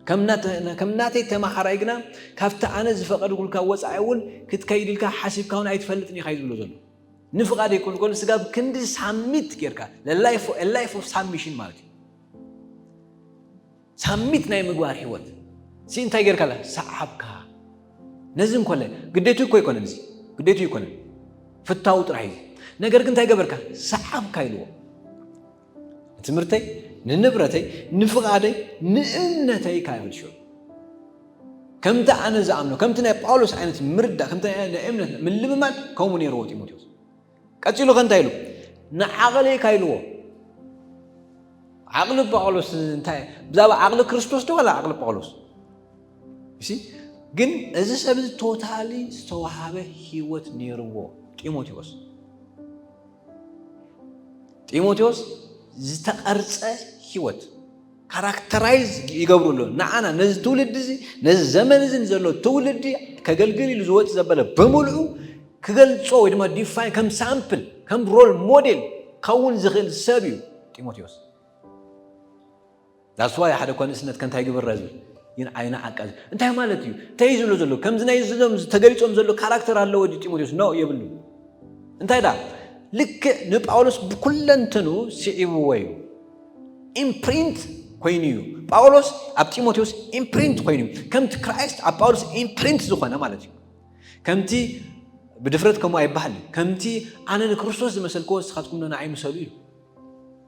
ከም ናተ-፣ ከም ናተይ ተመሓራይ ግና ካብቲ ኣነ ዝፈቐድኩልካ ወጻኢ እውን ክትከይድ ኢልካ ሓሲብካ እውን ኣይትፈልጥን ኢኻ እዩ ዝብሎ ዘሎ። ንፍቓደይ ክብል ከሎ ስጋብ ክንዲ ሳሚት ጌርካ፣ ለ ላይፍ፣ ላይፍ ኦፍ ሳሚሽን ማለት እዩ። ሳሚት ናይ ምግባር ህይወት ሲ እንታይ ጌርካ ኣላ? ሰዓብካ። ነዚ እንኮለ ግዴቱ እኮ ኣይኮነን፣ እዚ ግዴቱ ኣይኮነን፣ ፍታው ጥራሕ እዩ። ነገር ግን እንታይ ገበርካ? ሰዓብካ ኢልዎ። ንትምህርተይ፣ ንንብረተይ፣ ንፍቓደይ፣ ንእምነተይ ኢካ ይብል ሽዑ። ከምቲ ኣነ ዝኣምኖ፣ ከምቲ ናይ ጳውሎስ ዓይነት ምርዳእ፣ ከምቲ ናይ እምነት ምልምማድ ከምኡ ነይርዎ ጢሞቴዎስ። ቀጺሉ ከ እንታይ ኢሉ? ንዓቕለይ ኢካ ኢልዎ። ዓቕሊ ጳውሎስ እንታይ? ብዛዕባ ዓቕሊ ክርስቶስ ዶ ዋላ ዓቕሊ ጳውሎስ? እሺ፣ ግን እዚ ሰብ እዚ ቶታሊ ዝተዋሃበ ህይወት ነይርዎ። ጢሞቴዎስ ጢሞቴዎስ ዝተቐርጸ ህይወት ካራክተራይዝ ይገብሩ ኣሎ። ንዓና ነዚ ትውልዲ እዚ፣ ነዚ ዘመን እዚ ንዘሎ ትውልዲ ከገልግል ኢሉ ዝወፅ ዘበለ ብምልኡ ክገልጾ ወይ ድማ ዲፋይን ከም ሳምፕል ከም ሮል ሞዴል ከውን ዝኽእል ሰብ እዩ ጢሞቴዎስ። ዳስዋ ሓደ እኳ ንእስነት ከንታይ ግብር ረዝብል ይን ዓይና ዓቃዝ እንታይ ማለት እዩ? እንታይ እዩ ዝብሎ ዘሎ? ከምዚ ናይ ዝሎም ተገሊጾም ዘሎ ካራክተር ኣለዎ ድዩ ጢሞቴዎስ? ኖ የብሉ። እንታይ ዳ ልክዕ ንጳውሎስ ብኩለንትኑ ስዒብዎ እዩ። ኢምፕሪንት ኮይኑ እዩ። ጳውሎስ ኣብ ጢሞቴዎስ ኢምፕሪንት ኮይኑ እዩ። ከምቲ ክራይስት ኣብ ጳውሎስ ኢምፕሪንት ዝኾነ ማለት እዩ። ከምቲ ብድፍረት ከምኡ ኣይበሃል እዩ። ከምቲ ኣነ ንክርስቶስ ዝመሰልክዎ ንስኻትኩም ንዓይ ምሰሉ እዩ።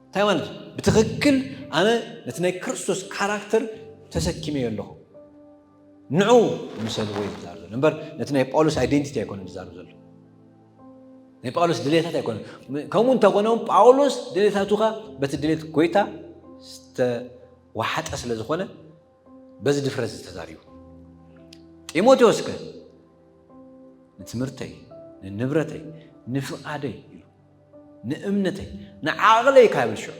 እንታይ ማለት እዩ? ብትኽክል ኣነ ነቲ ናይ ክርስቶስ ካራክተር ተሰኪመዮ ኣለኹ። ንዑ ምሰልዎ እዩ ዝዛረብ ዘሎ እምበር ነቲ ናይ ጳውሎስ ኣይደንቲቲ ኣይኮነን ዝዛረብ ዘሎ። ናይ ጳውሎስ ድሌታት ኣይኮነን። ከምኡ እንተኾነ እውን ጳውሎስ ድሌታቱኻ በቲ ድሌት ጎይታ ዝተዋሓጠ ስለ ዝኾነ በዚ ድፍረት ዝተዛሪቡ። ጢሞቴዎስ ከ ንትምህርተይ፣ ንንብረተይ፣ ንፍቓደይ ኢሉ ንእምነተይ፣ ንዓቕለይ ካብ ይብል ሽዑ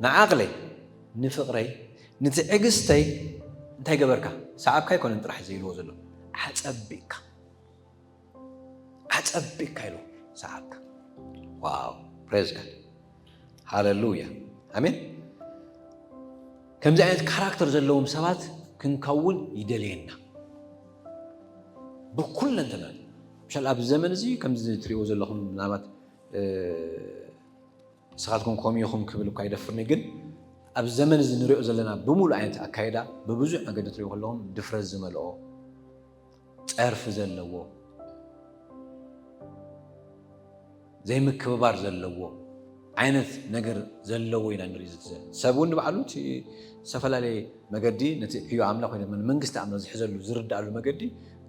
ንዓቕለይ፣ ንፍቕረይ፣ ንትዕግስተይ እንታይ ገበርካ? ሰዓብካ ኣይኮነን ጥራሕ ዘይልዎ ዘሎ ኣጸቢቕካ ኣጸቢቕካ ኢሉ ሰዓብካ። ዋው ፕሬዝ ጋድ ሃለሉያ ኣሜን። ከምዚ ዓይነት ካራክተር ዘለዎም ሰባት ክንከውን ይደልየና ብኩለንተና። ምሻል ኣብዚ ዘመን እዚ ከምዚ ትሪእዎ ዘለኹም ምናልባት ንስኻትኩም ከምኡ ኢኹም ክብል እኳ ይደፍርኒ፣ ግን ኣብዚ ዘመን እዚ ንሪኦ ዘለና ብምሉእ ዓይነት ኣካይዳ ብብዙሕ መገዲ ትሪእዎ ከለኹም ድፍረት ዝመልኦ ጸርፊ ዘለዎ ዘይምክብባር ዘለዎ ዓይነት ነገር ዘለዎ ኢና ንርኢ። ዝትዘ ሰብ እውን ንባዕሉ እቲ ዝተፈላለየ መገዲ ነቲ ዕዮ ኣምላኽ ወይ ድማ ንመንግስቲ ኣምላኽ ዝሕዘሉ ዝርዳኣሉ መገዲ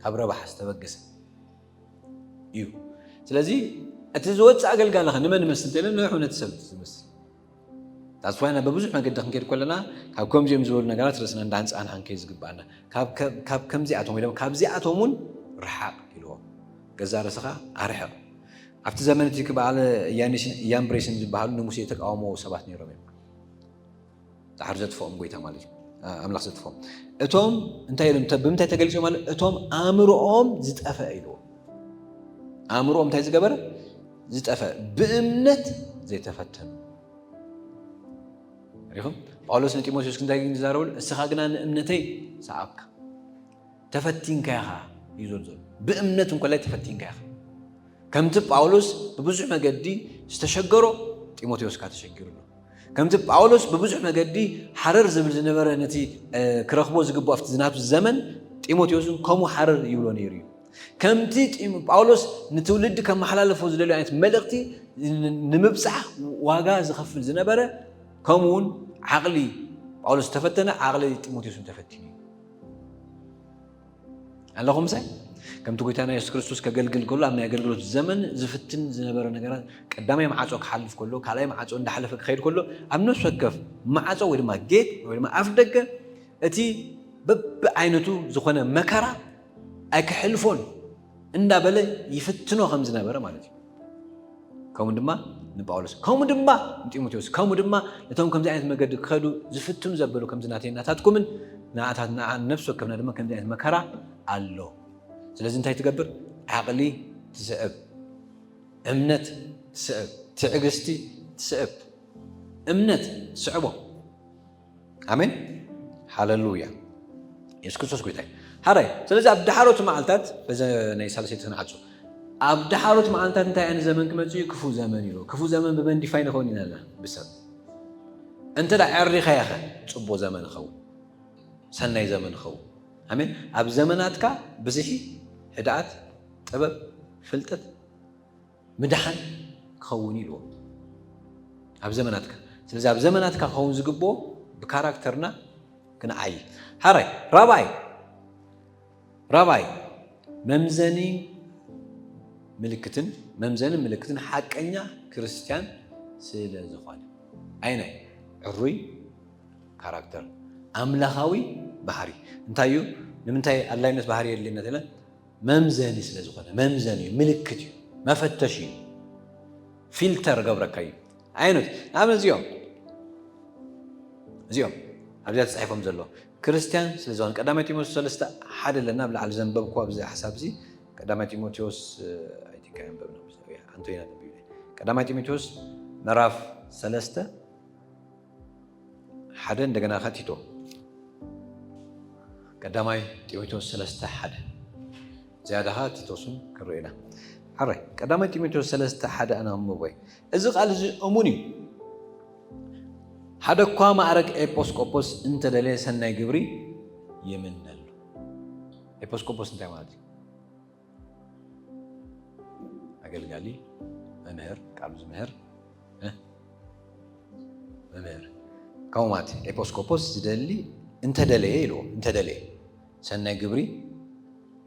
ካብ ረብሓ ዝተበገሰ እዩ። ስለዚ እቲ ዝወፅእ ኣገልጋሊ ኸ ንመን ይመስል እንተኢለ ንሕውነት ሰብ ዝመስል ታስፋይና በብዙሕ መገዲ ክንከይድ ከለና ካብ ከምዚኦም ዝበሉ ነገራት ርእስና እንዳንፃን ሓንከይ ዝግባኣና ካብ ከምዚኣቶም ወይ ካብዚኣቶም እውን ርሓቕ ኢልዎም። ገዛ ርእስኻ ኣርሕቕ። ኣብቲ ዘመን እቲ ክበዓለ ያንብሬስን ዝበሃሉ ንሙሴ የተቃወሞ ሰባት ነይሮም እዮም። ዳሕር ዘጥፍኦም ጎይታ ማለት እዩ። ኣምላኽ ዘጥፍኦም እቶም እንታይ ኢሎም ብምንታይ ተገሊጾም ማለት እቶም ኣእምሮኦም ዝጠፈ ኢልዎም። ኣእምሮኦም እንታይ ዝገበረ ዝጠፈ ብእምነት ዘይተፈተኑ። ሪኹም ጳውሎስ ንጢሞቴዎስ እንታይ ግን ዝዛረበሉ እስኻ ግና ንእምነተይ ሰዓብካ ተፈቲንካ ኢኻ እዩ ዘሎ። ብእምነት እንኮላይ ተፈቲንካ ኢኻ። ከምቲ ጳውሎስ ብብዙሕ መገዲ ዝተሸገሮ ጢሞቴዎስ ካ ተሸጊሩ ኣሎ። ከምቲ ጳውሎስ ብብዙሕ መገዲ ሓረር ዝብል ዝነበረ ነቲ ክረኽቦ ዝግብኦ ኣብቲ ዝናቱ ዘመን ጢሞቴዎስን ከምኡ ሓረር ይብሎ ነይሩ እዩ። ከምቲ ጳውሎስ ንትውልዲ ከመሓላለፎ ዝደልዮ ዓይነት መልእኽቲ ንምብፃሕ ዋጋ ዝኸፍል ዝነበረ ከምኡ እውን ዓቕሊ ጳውሎስ ዝተፈተነ ዓቕሊ ጢሞቴዎስ ተፈቲኑ እዩ። ኣለኹም ምሳይ ከምቲ ጎይታና የሱስ ክርስቶስ ከገልግል ከሎ ኣብ ናይ ኣገልግሎት ዘመን ዝፍትን ዝነበረ ነገራት ቀዳማይ መዓፆ ክሓልፍ ከሎ ካልኣይ መዓፆ እንዳሓለፈ ክኸይድ ከሎ ኣብ ነፍሲ ወከፍ መዓፆ ወይ ድማ ጌት ወይ ድማ ኣፍ ደገ እቲ በብዓይነቱ ዝኾነ መከራ ኣይክሕልፎን እንዳበለ ይፍትኖ ከም ዝነበረ ማለት እዩ። ከምኡ ድማ ንጳውሎስ ከምኡ ድማ ንጢሞቴዎስ ከምኡ ድማ ነቶም ከምዚ ዓይነት መገዲ ክኸዱ ዝፍትኑ ዘበሉ ከምዚ ናተይ ናታትኩምን ንኣታት ንኣ ነፍሲ ወከፍና ድማ ከምዚ ዓይነት መከራ ኣሎ። ስለዚ እንታይ ትገብር? ዓቕሊ ትስዕብ፣ እምነት ትስዕብ፣ ትዕግስቲ ትስዕብ። እምነት ትስዕቦ። ኣሜን ሃለሉያ። የሱስ ክርስቶስ ጎይታ እዩ። ሓራይ ስለዚ ኣብ ዳሓሮት መዓልታት በዚ ናይ ሳልሰይቲ ክንዓጹ ኣብ ዳሓሮት መዓልታት እንታይ ዓይነት ዘመን ክመጽእ እዩ? ክፉእ ዘመን እዩ። ክፉእ ዘመን ብመን ዲፋይን ይኸውን ኢና ብሰብ እንተ ደኣ ዕሪኻዮ ኸ ጽቡቕ ዘመን ይኸውን፣ ሰናይ ዘመን ይኸውን። ኣሜን። ኣብ ዘመናትካ ብዝሒ፣ ህድኣት፣ ጥበብ፣ ፍልጠት፣ ምድሓን ክኸውን ኢልዎ ኣብ ዘመናትካ። ስለዚ ኣብ ዘመናትካ ክኸውን ዝግብኦ ብካራክተርና ክንዓይ። ሓራይ ራባይ ራባይ መምዘኒ ምልክትን መምዘኒ ምልክትን ሓቀኛ ክርስትያን ስለ ዝኾነ ኣይናይ ዕሩይ ካራክተር ኣምላኻዊ ባህሪ እንታይ እዩ? ንምንታይ ኣድላይነት ባህሪ የድልየና ተለ? መምዘኒ ስለ ዝኾነ፣ መምዘኒ እዩ፣ ምልክት እዩ፣ መፈተሽ እዩ፣ ፊልተር ገብረካ እዩ። ዓይነት ንኣብነት እዚኦም እዚኦም ኣብዚኣ ተፃሒፎም ዘሎ ክርስቲያን ስለ ዝኾነ ቀዳማይ ጢሞቴዎስ ሰለስተ ሓደ ኣለና ኣብ ላዕሊ ዘንበብኩ ኣብዚ ሓሳብ እዚ ቀዳማይ ጢሞቴዎስ ኣይቲካ ያንበብና ኣንቶይና ተቢለ ቀዳማይ ጢሞቴዎስ ምዕራፍ ሰለስተ ሓደ እንደገና ከ ቲቶ ቀዳማይ ጢሞቴዎስ ሰለስተ ሓደ ዝያዳ ከ ቲቶስን ክንርኢ ኢና። ሓራይ ቀዳማይ ጢሞቴዎስ ሰለስተ ሓደ ኣናንብቦ እዩ። እዚ ቃል እዚ እሙን እዩ። ሓደ እኳ ማዕረግ ኤጲስቆጶስ እንተደለየ ሰናይ ግብሪ ይምነሉ። ኤጲስቆጶስ እንታይ ማለት እዩ? ኣገልጋሊ፣ መምህር፣ ቃሉ ዝምህር እ? መምህር ከምኡ ማለት እዩ። ኤጲስቆጶስ ዝደሊ እንተደለየ ኢልዎ እንተደለየ ሰናይ ግብሪ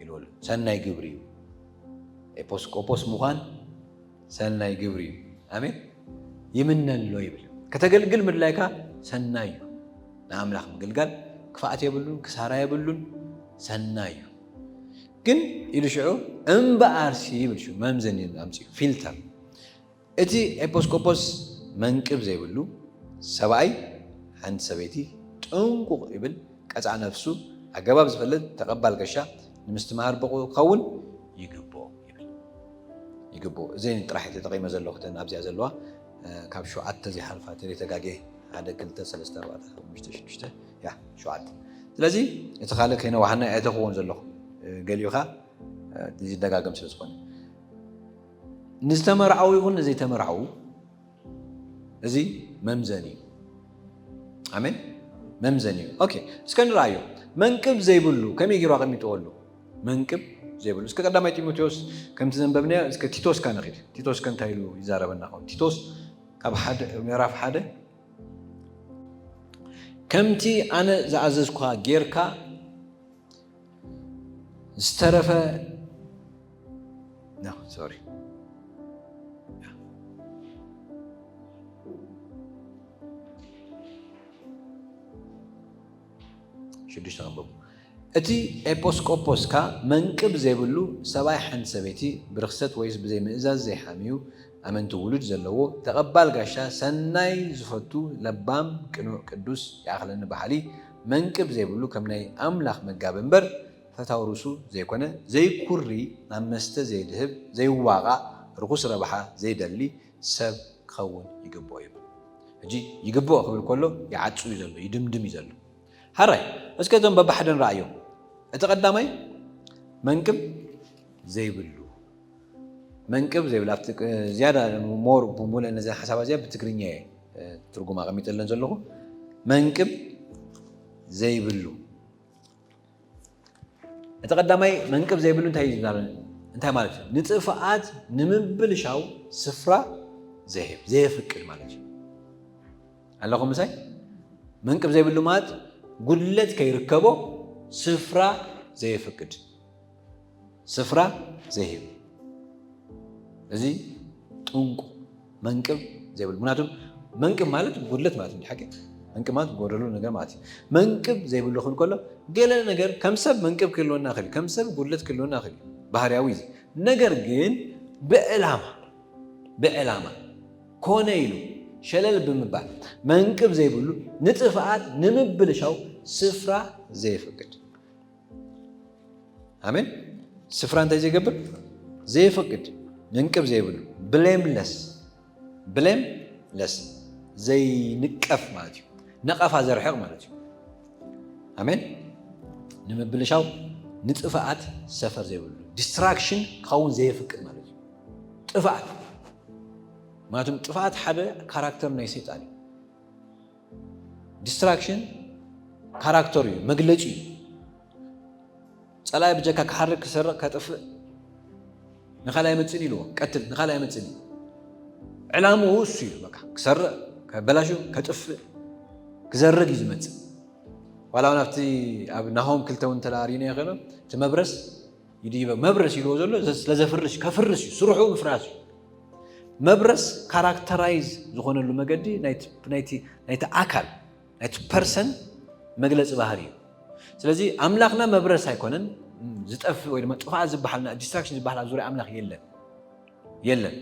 ኢልዎ ኣሎ። ሰናይ ግብሪ እዩ። ኤጲስቆጶስ ምዃን ሰናይ ግብሪ እዩ። ኣሜን። ይምነሎ ይብል። ከተገልግል ምድላይካ ሰናይ እዩ። ንኣምላኽ ምግልጋል ክፍኣት የብሉን፣ ክሳራ የብሉን፣ ሰናይ እዩ። ግን ኢሉ ሽዑ እምበኣርሲ ይብል ሽዑ መምዘኒ ኣምፅኡ ፊልተር እቲ ኤጲስቆጶስ መንቅብ ዘይብሉ ሰብኣይ ሓንቲ ሰበይቲ ጥንቁቕ ይብል ቀፃ ነፍሱ ኣገባብ ዝፈልጥ ተቐባል ገሻ ንምስትምሃር ብቑ ክኸውን ይግብኦ ይብል። ይግብኦ እዘን ጥራሕ ተጠቒመ ዘለኹ እተን ኣብዚኣ ዘለዋ ካብ ሸውዓተ ዘይሓልፋ ተዘይተጋጌ ሓደ ክልተ ሰለስተ ኣርባዕተ ሓሙሽተ ሽዱሽተ ያ ሸውዓተ ስለዚ እቲ ካልእ ከይነዋሓና ኣይተኽዎን ዘለኹ ገሊኡኻ ዝደጋገም ስለ ዝኾነ ንዝተመርዓው ይኹን ንዘይተመርዓው እዚ መምዘኒ እዩ። ኣሜን። መምዘኒ እዩ። ኦኬ እስከ ንርኣዮ። መንቅብ ዘይብሉ ከመይ ገይሩ ኣቐሚጥዎ ኣሎ? መንቅብ ዘይብሉ። እስከ ቀዳማይ ጢሞቴዎስ ከምቲ ዘንበብናዮ እስከ ቲቶስ ካ ንኺድ። ቲቶስ ከ እንታይ ኢሉ ይዛረበና ኸውን? ቲቶስ ካብ ሓደ ምዕራፍ ሓደ ከምቲ ኣነ ዝኣዘዝኳ ጌርካ ዝተረፈ no sorry ሽዱሽተ ከንበቡ እቲ ኤጲስቆጶስካ መንቅብ ዘይብሉ ሰብኣይ ሓንቲ ሰበይቲ ብርኽሰት ወይስ ብዘይ ምእዛዝ ዘይሓምዩ ኣመንቲ ውሉድ ዘለዎ ተቐባል ጋሻ ሰናይ ዝፈቱ ለባም ቅኑዕ ቅዱስ ይኣኽለኒ በሃሊ መንቅብ ዘይብሉ ከም ናይ ኣምላኽ መጋቢ እምበር ፈታው ርእሱ ዘይኮነ ዘይኩሪ ናብ መስተ ዘይድህብ ዘይዋቓእ ርኹስ ረብሓ ዘይደሊ ሰብ ክኸውን ይግብኦ ይብል። ሕጂ ይግብኦ ክብል ከሎ ይዓጹ እዩ ዘሎ ይድምድም እዩ ዘሎ። ሓራይ እስከ እዞም በብሓደ ንርኣዮም። እቲ ቀዳማይ መንቅብ ዘይብሉ መንቅብ ዘይብሉ ኣብቲ ዝያዳ ሞር ብሙሉእ ነዚ ሓሳባ እዚኣ ብትግርኛ እየ ትርጉም ኣቐሚጠለን ዘለኹ መንቅብ ዘይብሉ እቲ ቀዳማይ መንቅብ ዘይብሉ እንታይ እዩ እንታይ ማለት እዩ ንጥፍኣት ንምብልሻው ስፍራ ዘይህብ ዘየፍቅድ ማለት እዩ ኣለኹም ምሳይ መንቅብ ዘይብሉ ማለት ጉድለት ከይርከቦ ስፍራ ዘየፍቅድ ስፍራ ዘይህብ እዚ ጥንቁ መንቅብ ዘይብሉ ምክንያቱም መንቅብ ማለት ጉድለት ማለት እንዲ ሓቂ መንቅብ ማለት ጎደሉ ነገር ማለት እዩ መንቅብ ዘይብሉ ክብል ከሎ ገለ ነገር ከም ሰብ መንቅብ ክህልወና ክእል ከም ሰብ ጉድለት ክህልወና ክእል ባህርያዊ እዚ ነገር ግን ብዕላማ ብዕላማ ኮነ ኢሉ ሸለል ብምባል መንቅብ ዘይብሉ ንጥፍኣት ንምብልሻው ስፍራ ዘይፍቅድ ኣሜን ስፍራ እንታይ ዘይገብር ዘይፍቅድ መንቅብ ዘይብሉ blameless blameless ዘይንቀፍ ማለት እዩ ነቐፋ ዘርሕቕ ማለት እዩ ኣሜን ንምብልሻው ንጥፍኣት ሰፈር ዘይብሉ distraction ክኸውን ዘይፍቅድ ማለት እዩ ጥፍኣት ማለትም ጥፍኣት ሓደ ካራክተር ናይ ሰይጣን እዩ distraction ካራክተር እዩ መግለፂ እዩ ፀላኢ ብጀካ ክሓርግ ክሰርቕ ከጥፍእ ንኻልኣይ መፅን ኢልዎ ቀትል ንኻልኣይ መፅን እዩ ዕላምኡ እሱ እዩ በቃ ክሰርቕ ከበላሹ ከጥፍእ ክዘርግ እዩ ዝመፅእ ዋላ እውን ኣብቲ ኣብ ናሆም ክልተ እውን እንተላ ሪእናዮ ከሎ እቲ መብረስ ይድይበ መብረስ ኢልዎ ዘሎ ስለ ዘፍርሽ ከፍርስ እዩ ስርሑ ምፍራስ እዩ መብረስ ካራክተራይዝ ዝኾነሉ መገዲ ናይቲ ኣካል ናይቲ ፐርሰን መግለፂ ባህሪ እዩ ስለዚ ኣምላኽና መብረስ ኣይኮነን። ዝጠፍእ ወይ ድማ ጥፋት ዝበሃል፣ ዲስትራክሽን ዝበሃል ኣብ ዙርያ ኣምላኽ የለን። የለን።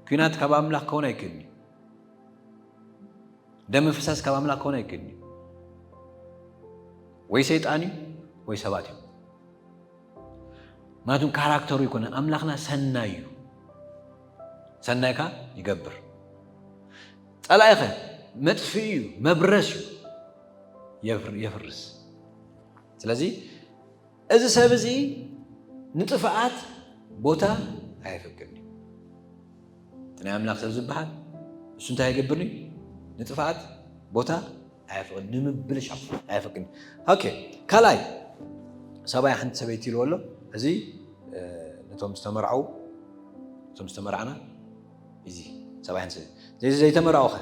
ኲናት ካብ ኣምላኽ ክኸውን ኣይክእልን እዩ። ደም ምፍሳስ ካብ ኣምላኽ ክኾን ኣይክእልን እዩ። ወይ ሰይጣን እዩ ወይ ሰባት እዮም። ምክንያቱም ካራክተሩ ኣይኮነን። ኣምላኽና ሰናይ እዩ። ሰናይካ ይገብር። ጸላኢኸ መጥፍኢ እዩ፣ መብረስ እዩ፣ የፍር- የፍርስ። ስለዚ እዚ ሰብ እዚ ንጥፍኣት ቦታ ኣየፍቅድን እዩ። እቲ ናይ ኣምላኽ ሰብ ዝበሃል እሱ እንታይ ኣይገብርን እዩ? ንጥፍኣት ቦታ ኣየፍቅድን፣ ንምብልሻው ኣየፍቅድን። ኦኬ፣ ካልኣይ ሰብኣይ ሓንቲ ሰበይቲ ኢልዎ ኣሎ። እዚ ነቶም ዝተመርዓው፣ ነቶም ዝተመርዓና፣ እዚ ሰብኣይ ሓንቲ ሰበይቲ ዘይተመርዓው ከ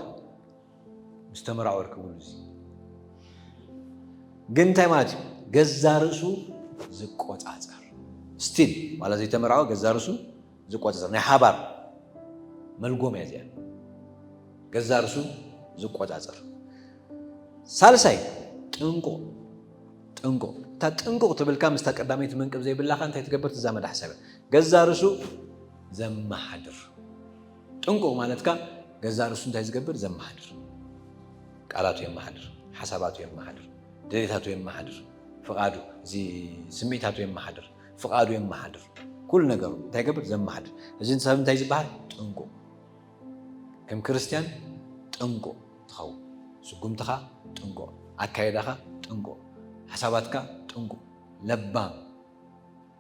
ምስ ተመራወር ክብሉ እዚ ግን እንታይ ማለት እዩ? ገዛ ርእሱ ዝቆጻጸር ስቲል ማለት ዘይተመራወ ገዛ ርእሱ ዝቆጻጸር ናይ ሓባር መልጎም እያ እዚኣ። ገዛ ርእሱ ዝቆጻጸር። ሳልሳይ ጥንቁቕ። ጥንቁቕ እታ ጥንቁቕ ትብልካ ምስታ ቀዳመይቲ መንቅብ ዘይብላኻ እንታይ ትገብር ትዛመድ ሓሳብ እያ። ገዛ ርእሱ ዘመሓድር። ጥንቁቕ ማለትካ ገዛ ርእሱ እንታይ ዝገብር ዘመሓድር፣ ቃላቱ የመሓድር፣ ሓሳባቱ የመሓድር፣ ድሌታቱ የመሓድር፣ ፍቓዱ እዚ ስምዒታቱ የመሓድር፣ ፍቓዱ የመሓድር፣ ኩሉ ነገሩ እንታይ ይገብር ዘመሓድር። እዚ ሰብ እንታይ ዝበሃል ጥንቁቕ። ከም ክርስትያን ጥንቁቕ ትኸውን። ስጉምትኻ ጥንቁቕ፣ ኣካየዳኻ ጥንቁቕ፣ ሓሳባትካ ጥንቁቕ፣ ለባም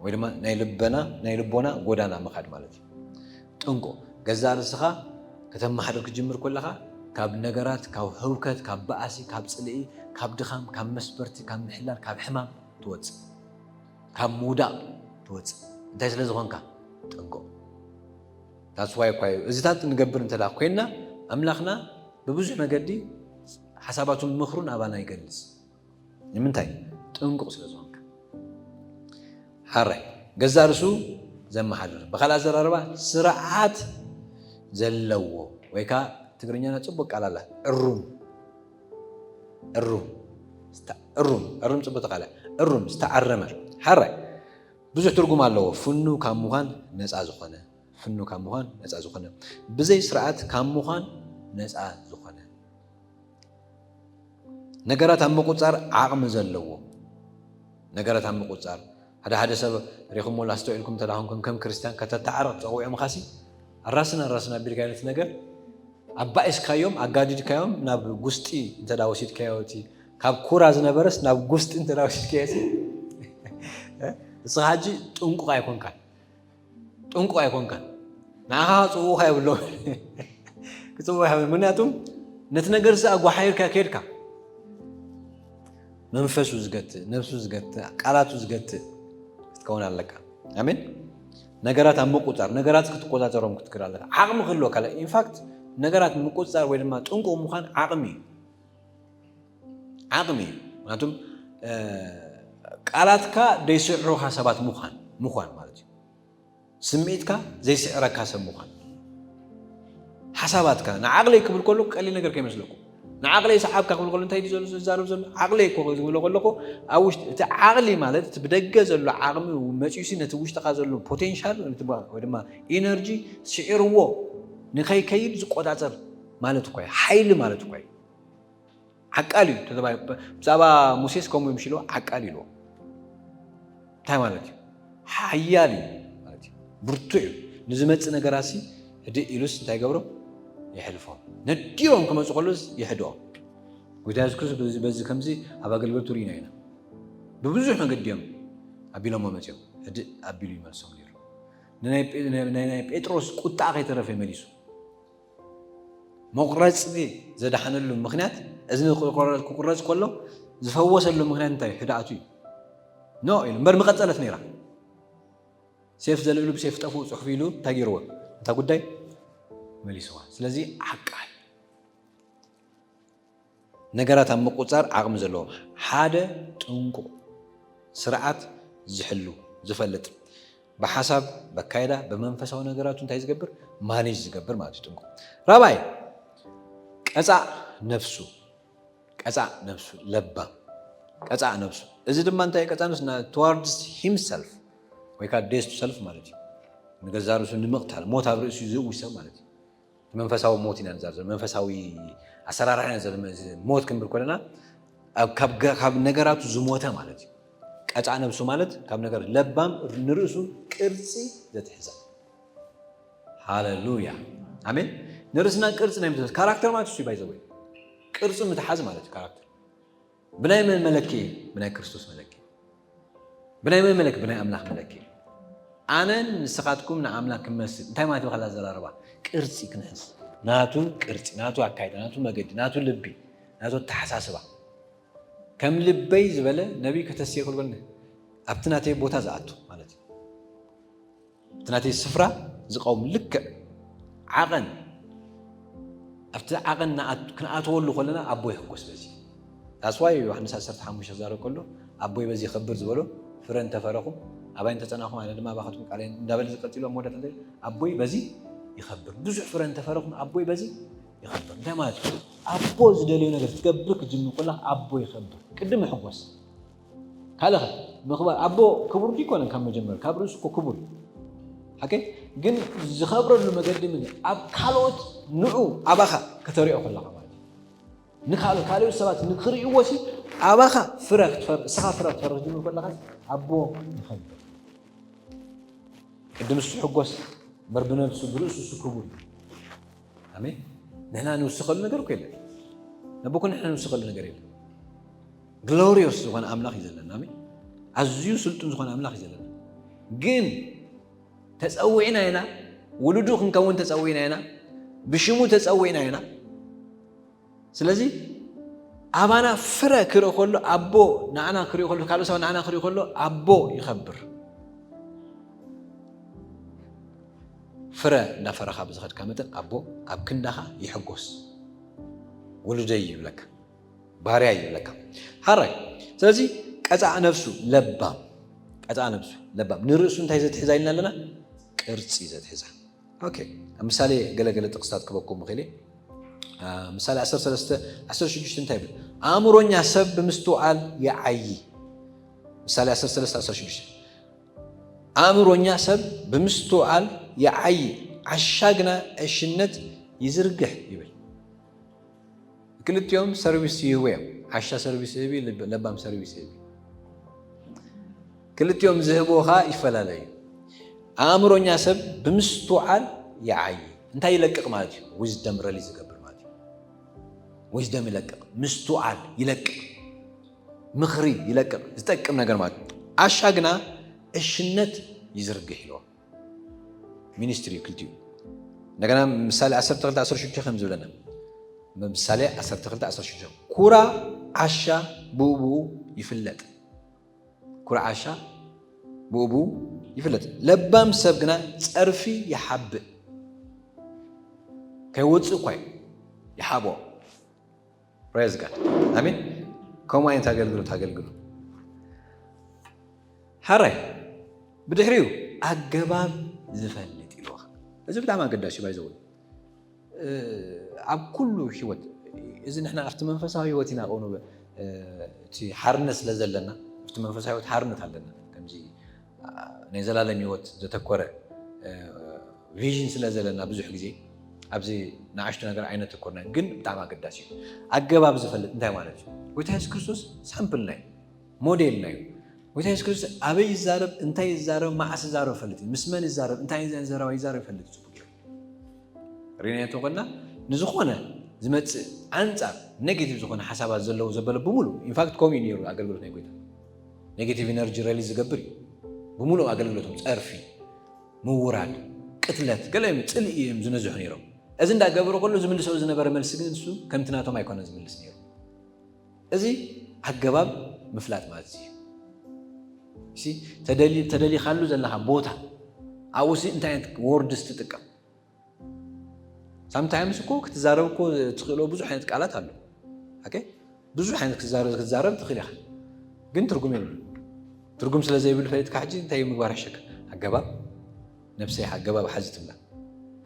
ወይ ድማ ናይ ልበና ናይ ልቦና ጎዳና ምኻድ ማለት እዩ። ጥንቁቕ ገዛእ ርእስኻ ከተመሓድር ክትጅምር ከለኻ ካብ ነገራት፣ ካብ ህውከት፣ ካብ ባእሲ፣ ካብ ጽልኢ፣ ካብ ድኻም፣ ካብ መስበርቲ፣ ካብ ምሕላል፣ ካብ ሕማም ትወጽእ፣ ካብ ምውዳቕ ትወጽእ። እንታይ ስለ ዝኾንካ ጥንቁቕ። ታስዋይ እኳ እዩ እዚታት ንገብር እንተ ኮይንና ኣምላኽና ብብዙሕ መገዲ ሓሳባቱን ምኽሩን ኣባና ይገልጽ። ንምንታይ? ጥንቁቕ ስለ ዝኾንካ። ሓራይ ገዛ ርእሱ ዘመሓድር፣ ብኻልእ ኣዘራርባ ስርዓት ዘለዎ ወይ ከዓ ትግርኛና ጽቡቅ ቃል ኣላ፣ እሩም እሩም እሩም እሩም ጽቡቅ ተቃለ እሩም ዝተዓረመ። ሓራይ ብዙሕ ትርጉም ኣለዎ። ፍኑ ካብ ምዃን ነፃ ዝኾነ ፍኑ ካብ ምዃን ነፃ ዝኾነ ብዘይ ስርዓት ካብ ምዃን ነፃ ዝኾነ ነገራት ኣብ ምቁጻር ዓቕሚ ዘለዎ ነገራት ኣብ ምቁጻር ሓደ ሓደ ሰብ ሪኹሞ ላስተውዒልኩም እንተ ደኣ ኮንኩም ከም ክርስትያን ከተተዓረቕ ጸዊዖምኻሲ ኣራስን ኣራስን ኣቢልካ ነቲ ነገር ኣባኢስካዮም ኣጋዲድካዮም ናብ ጉስጢ እንተ ደኣ ወሲድካዮ እቲ ካብ ኩራ ዝነበረስ ናብ ጉስጢ እንተ ደኣ ወሲድካዮ ሲ ንስኻ ሕጂ ጥንቁቕ ኣይኮንካን ጥንቁቕ ኣይኮንካን ንዓኻ ክጽውዑኻ የብሎም ክጽውዑኻ የብሎም ምክንያቱም ነቲ ነገር ሲ ኣጓሓይርካ ከድካ መንፈሱ ዝገትእ ነብሱ ዝገትእ ቃላቱ ዝገትእ ክትከውን ኣለካ ኣሜን ነገራት ኣብ ምቁጻር ነገራት ክትቆጻጸሮም ክትክእል ኣለካ ዓቕሚ ክህልወካ ኢንፋክት ነገራት ምቁጻር ወይ ድማ ጥንቁቕ ምዃን ዓቕሚ እዩ ዓቕሚ እዩ ምክንያቱም ቃላትካ ደይስዕሩኻ ሰባት ምዃን ምዃን ማለት እዩ ስምዒትካ ዘይስዕረካ ሰብ ምዃን ሓሳባትካ ንዓቕለይ ክብል ከሎ ቀሊል ነገር ከይመስለኩም ንዓቕለይ ሰዓብካ ክብል ከሎ እንታይ ድዩ ዘሎ ዝዛረብ ዘሎ ዓቕለይ እኮ ዝብሎ ከለኹ ኣብ ውሽጢ እቲ ዓቕሊ ማለት እቲ ብደገ ዘሎ ዓቕሚ መፂኡሲ ነቲ ውሽጥኻ ዘሎ ፖቴንሻል ወይ ድማ ኢነርጂ ስዒርዎ ንኸይከይድ ዝቆፃፀር ማለት እኳ እዩ ሓይሊ ማለት እኳ እዩ ዓቃል እዩ ተባሂሉ ብዛዕባ ሙሴስ ከምኡ እዮም ሽሎ ዓቃል ኢልዎ እንታይ ማለት እዩ ሓያል እዩ ማለት እዩ ብርቱዕ እዩ ንዝመፅእ ነገራሲ ህድእ ኢሉስ እንታይ ገብሮ የሕልፎም ነዲሮም ክመፁ ከሎስ ይሕድኦም ጎይታ የሱስ ክርስቶስ በዚ ከምዚ ኣብ ኣገልግሎት ርኢና ኢና ብብዙሕ መገዲ እዮም ኣቢሎሞ መፅኦም ህድእ ኣቢሉ ይመልሶም ነይሩ ናይ ጴጥሮስ ቁጣ ከይተረፈ መሊሱ መቑረፂ ዘድሓነሉ ምኽንያት እዝኒ ክቑረፅ ከሎ ዝፈወሰሉ ምኽንያት እንታይ ህድኣቱ እዩ ኖ ኢሉ እምበር ምቐፀለት ነይራ ሴፍ ዘልዕሉ ብሴፍ ጠፍኡ ፅሑፍ ኢሉ እንታይ ገይርዎ እታ ጉዳይ መሊስዋ ስለዚ ዓቃል ነገራት ኣብ ምቁፃር ዓቕሚ ዘለዎም ሓደ ጥንቁቕ ስርዓት ዝሕሉ ዝፈልጥ ብሓሳብ በካይዳ ብመንፈሳዊ ነገራቱ እንታይ ዝገብር ማኔጅ ዝገብር ማለት እዩ ጥንቁቕ ራባይ ቀፃእ ነፍሱ ቀፃእ ነፍሱ ለባም ቀጻዕ ነብሱ። እዚ ድማ እንታይ ቀጻዕ ነብሱ? Towards himself ወይ ከዓ death to self ማለት እዩ። ንገዛ ርእሱ ንምቕታል፣ ሞት ኣብ ርእሱ ዝእዊ ሰብ ማለት እዩ። መንፈሳዊ ሞት ኢና ንዛር ዘሎ፣ መንፈሳዊ ኣሰራርሓ ኢና ዘሎ። ሞት ክንብል ከለና ኣብ ካብ ገ- ካብ ነገራቱ ዝሞተ ማለት እዩ። ቀጻዕ ነብሱ ማለት ካብ ነገር ለባም ንርእሱ ቅርጺ ዘትሕዛ። ሃሌሉያ ኣሜን። ንርእስና ቅርጺ ናይ ምትሕዝ ካራክተር ማለት እሱ ባይዘወይ ቅርጺ ምትሓዝ ማለት እዩ። ካራክተር ብናይ መን መለኪ? ብናይ ክርስቶስ መለኪ። ብናይ መን መለኪ? ብናይ ኣምላኽ መለኪ። ኣነን ንስኻትኩም ንኣምላኽ ክንመስል እንታይ ማለት እዩ? ካላ ዘራርባ ቅርጺ ክንሕዝ፣ ናቱ ቅርጺ፣ ናቱ ኣካይዳ፣ ናቱ መገዲ፣ ናቱ ልቢ፣ ናቱ ኣተሓሳስባ። ከም ልበይ ዝበለ ነቢይ ከተስየ ክልበልኒ ኣብቲ ናተይ ቦታ ዝኣቱ ማለት እዩ። እቲ ናተይ ስፍራ ዝቐውም ልክዕ ዓቐን ኣብቲ ዓቐን ንኣት- ክንኣትወሉ ከለና ኣቦ ይሕጎስ በዚ። ታስዋይ ዮሃንስ ዓሰርተ ሓሙሽተ ክዛረብ ከሎ ኣቦይ በዚ ይኸብር ዝበሎ ፍረ እንተፈረኹም ኣባይ እንተጸናኹም ኣነ ድማ ኣባኻትኩም ቃለይ እንዳበለ ዝቀጽሎ መወዳት እንተ ኣቦይ በዚ ይኸብር ብዙሕ ፍረ እንተፈረኹም ኣቦይ በዚ ይኸብር። እንታይ ማለት እዩ? ኣቦ ዝደልዮ ነገር ትገብር ክትጅምር ከላ ኣቦ ይኸብር። ቅድም ሕጎስ ካልእ ምኽባር ኣቦ ክቡር ዲኮነን ካብ መጀመር ካብ ርእሱ እኮ ክቡር ሓቂ ግን ዝኸብረሉ መገዲ ምን ኣብ ካልኦት ንዑ ኣባኻ ከተሪኦ ከለኻ ማለት እዩ። ንካልኦት ካልኦት ሰባት ንክርእይዎ ሲ ኣባኻ ፍረ ክትፈር እስኻ ፍረ ክትፈር ክትጅምር ከለኻ ኣቦ ይኸብር። ቅድም እሱ ሕጎስ እምበር ብነብሱ ብርእሱ እሱ ክቡር እዩ። ኣሜን። ንሕና ንውስኸሉ ነገር እኮ የለን። ነቦኮ ንሕና ንውስኸሉ ነገር የለን። ግሎሪዮስ ዝኾነ ኣምላኽ እዩ ዘለና። ኣሜን። ኣዝዩ ስልጡን ዝኾነ ኣምላኽ እዩ ዘለና። ግን ተጸዊዕና ኢና፣ ውሉዱ ክንከውን ተጸዊዕና ኢና፣ ብሽሙ ተጸዊዕና ኢና። ስለዚ ኣባና ፍረ ክርኢ ከሎ ኣቦ ንዓና ክርኢ ከሎ ካልእ ሰብ ንዓና ክርኢ ከሎ ኣቦ ይኸብር። ፍረ እንዳፈረኻ ብዝኸድካ መጠን ኣቦ ኣብ ክንዳኻ ይሕጎስ። ውሉደይ ይብለካ፣ ባርያ ይብለካ። ሓራይ ስለዚ ቀፃዕ ነብሱ ለባም፣ ቀፃዕ ነብሱ ለባም ንርእሱ እንታይ ዘትሕዛ ኢልና ኣለና? ቅርፂ ዘትሕዛ። ኦኬ፣ ኣብ ምሳሌ ገለገለ ጥቅስታት ክበኩም ምኽእል። ምሳሌ ዓሰርተ ሰለስተ ዓሰርተ ሽዱሽተ እንታይ ይብል? ኣእምሮኛ ሰብ ብምስትውዓል ይዓዪ። ምሳሌ ዓሰርተ ሰለስተ ዓሰርተ ሽዱሽተ ኣእምሮኛ ሰብ ብምስትውዓል ይዓዪ፣ ዓሻ ግና ዕሽነት ይዝርግሕ ይብል። ክልቲኦም ሰርቪስ ይህቡ እዮም። ዓሻ ሰርቪስ ይህብ፣ ለባም ሰርቪስ ይህብ። ክልቲኦም ዝህብዎ ከዓ ይፈላለዩ። ኣእምሮኛ ሰብ ብምስትውዓል ይዓዪ። እንታይ ይለቅቕ ማለት እዩ? ዊዝደም ረሊ ዝገብር ማለት እዩ። ዊዝደም ይለቅቕ፣ ምስትውዓል ይለቅቕ፣ ምኽሪ ይለቅቕ፣ ዝጠቅም ነገር ማለት እዩ። ዓሻ ግና ዕሽነት ይዝርግሕ ኢልዎ። ሚኒስትሪ ክልቲኡ። እንደገና ምሳሌ ዓሰርተ ክልተ ዓሰርተ ሽዱሽተ ከም ዝብለና፣ ምሳሌ ዓሰርተ ክልተ ዓሰርተ ሽዱሽተ ኩራ ዓሻ ብኡ ብኡ ይፍለጥ። ኩራ ዓሻ ብኡ ብኡ ይፍለጥ። ለባም ሰብ ግና ጸርፊ ይሓብእ። ከይወጽእ እኳ እዩ ይሓብኦ። ፕሬዝ ጋድ ኣሜን። ከምኡ ዓይነት ኣገልግሎት ኣገልግሉ። ሓራይ ብድሕሪኡ ኣገባብ ዝፈልጥ ኢልዋ። እዚ ብጣዕሚ ኣገዳሲ ባይዘው ኣብ ኩሉ ህይወት እዚ ንሕና ኣብቲ መንፈሳዊ ህይወት ኢና ቀኑ እቲ ሓርነት ስለ ዘለና ኣብቲ መንፈሳዊ ህይወት ሓርነት ኣለና። ከምዚ ናይ ዘላለም ህይወት ዘተኮረ ቪዥን ስለ ዘለና ብዙሕ ግዜ ኣብዚ ንኣሽቱ ነገር ኣይነተኮርና፣ ግን ብጣዕሚ ኣገዳሲ እዩ። ኣገባብ ዝፈልጥ እንታይ ማለት እዩ? ጎይታ የሱስ ክርስቶስ ሳምፕልና እዩ፣ ሞዴልና እዩ። ጎይታ የሱስ ክርስቶስ ኣበይ ይዛረብ፣ እንታይ ይዛረብ፣ መዓስ ይዛረብ ይፈልጥ እዩ። ምስ መን ይዛረብ፣ እንታይ ዘረባ ይዛረብ ይፈልጥ እዩ። ጽቡቅ እዩ። ሪናዮ ተኾንና ንዝኾነ ዝመጽእ ኣንጻር ኔጌቲቭ ዝኾነ ሓሳባት ዘለዎ ዘበለ ብምሉ ኢንፋክት ከምኡ እዩ ነይሩ ኣገልግሎት ናይ ጎይታ። ኔጌቲቭ ኢነርጂ ሬሊዝ ዝገብር እዩ ብምሉእ ኣገልግሎቶም። ጸርፊ፣ ምውራድ፣ ቅትለት፣ ገለ እዮም ጽልኢ እዮም ዝነዝሑ ነይሮም። እዚ እንዳገበሩ ከሎ ዝምልሶ ዝነበረ መልሲ ግን እሱ ከምቲ ናቶም ኣይኮነን ዝምልስ ነይሩ። እዚ ኣገባብ ምፍላጥ ማለት እዩ። እሺ፣ ተደሊ- ተደሊኻሉ ዘለኻ ቦታ ኣብኡ ሲ እንታይ ዓይነት ወርድስ ትጥቀም? ሳምታይምስ እኮ ክትዛረብ እኮ ትኽእሎ ብዙሕ ዓይነት ቃላት ኣሎ። ኦኬ፣ ብዙሕ ዓይነት ክትዛረብ ክትዛረብ ትኽእል ኢኻ፣ ግን ትርጉም የብሉ። ትርጉም ስለ ዘይብሉ ፈሊጥካ ሕጂ እንታይ ምግባር ይሸካ? ኣገባብ ነብሰይ ኣገባብ ሓዚ ትብላ፣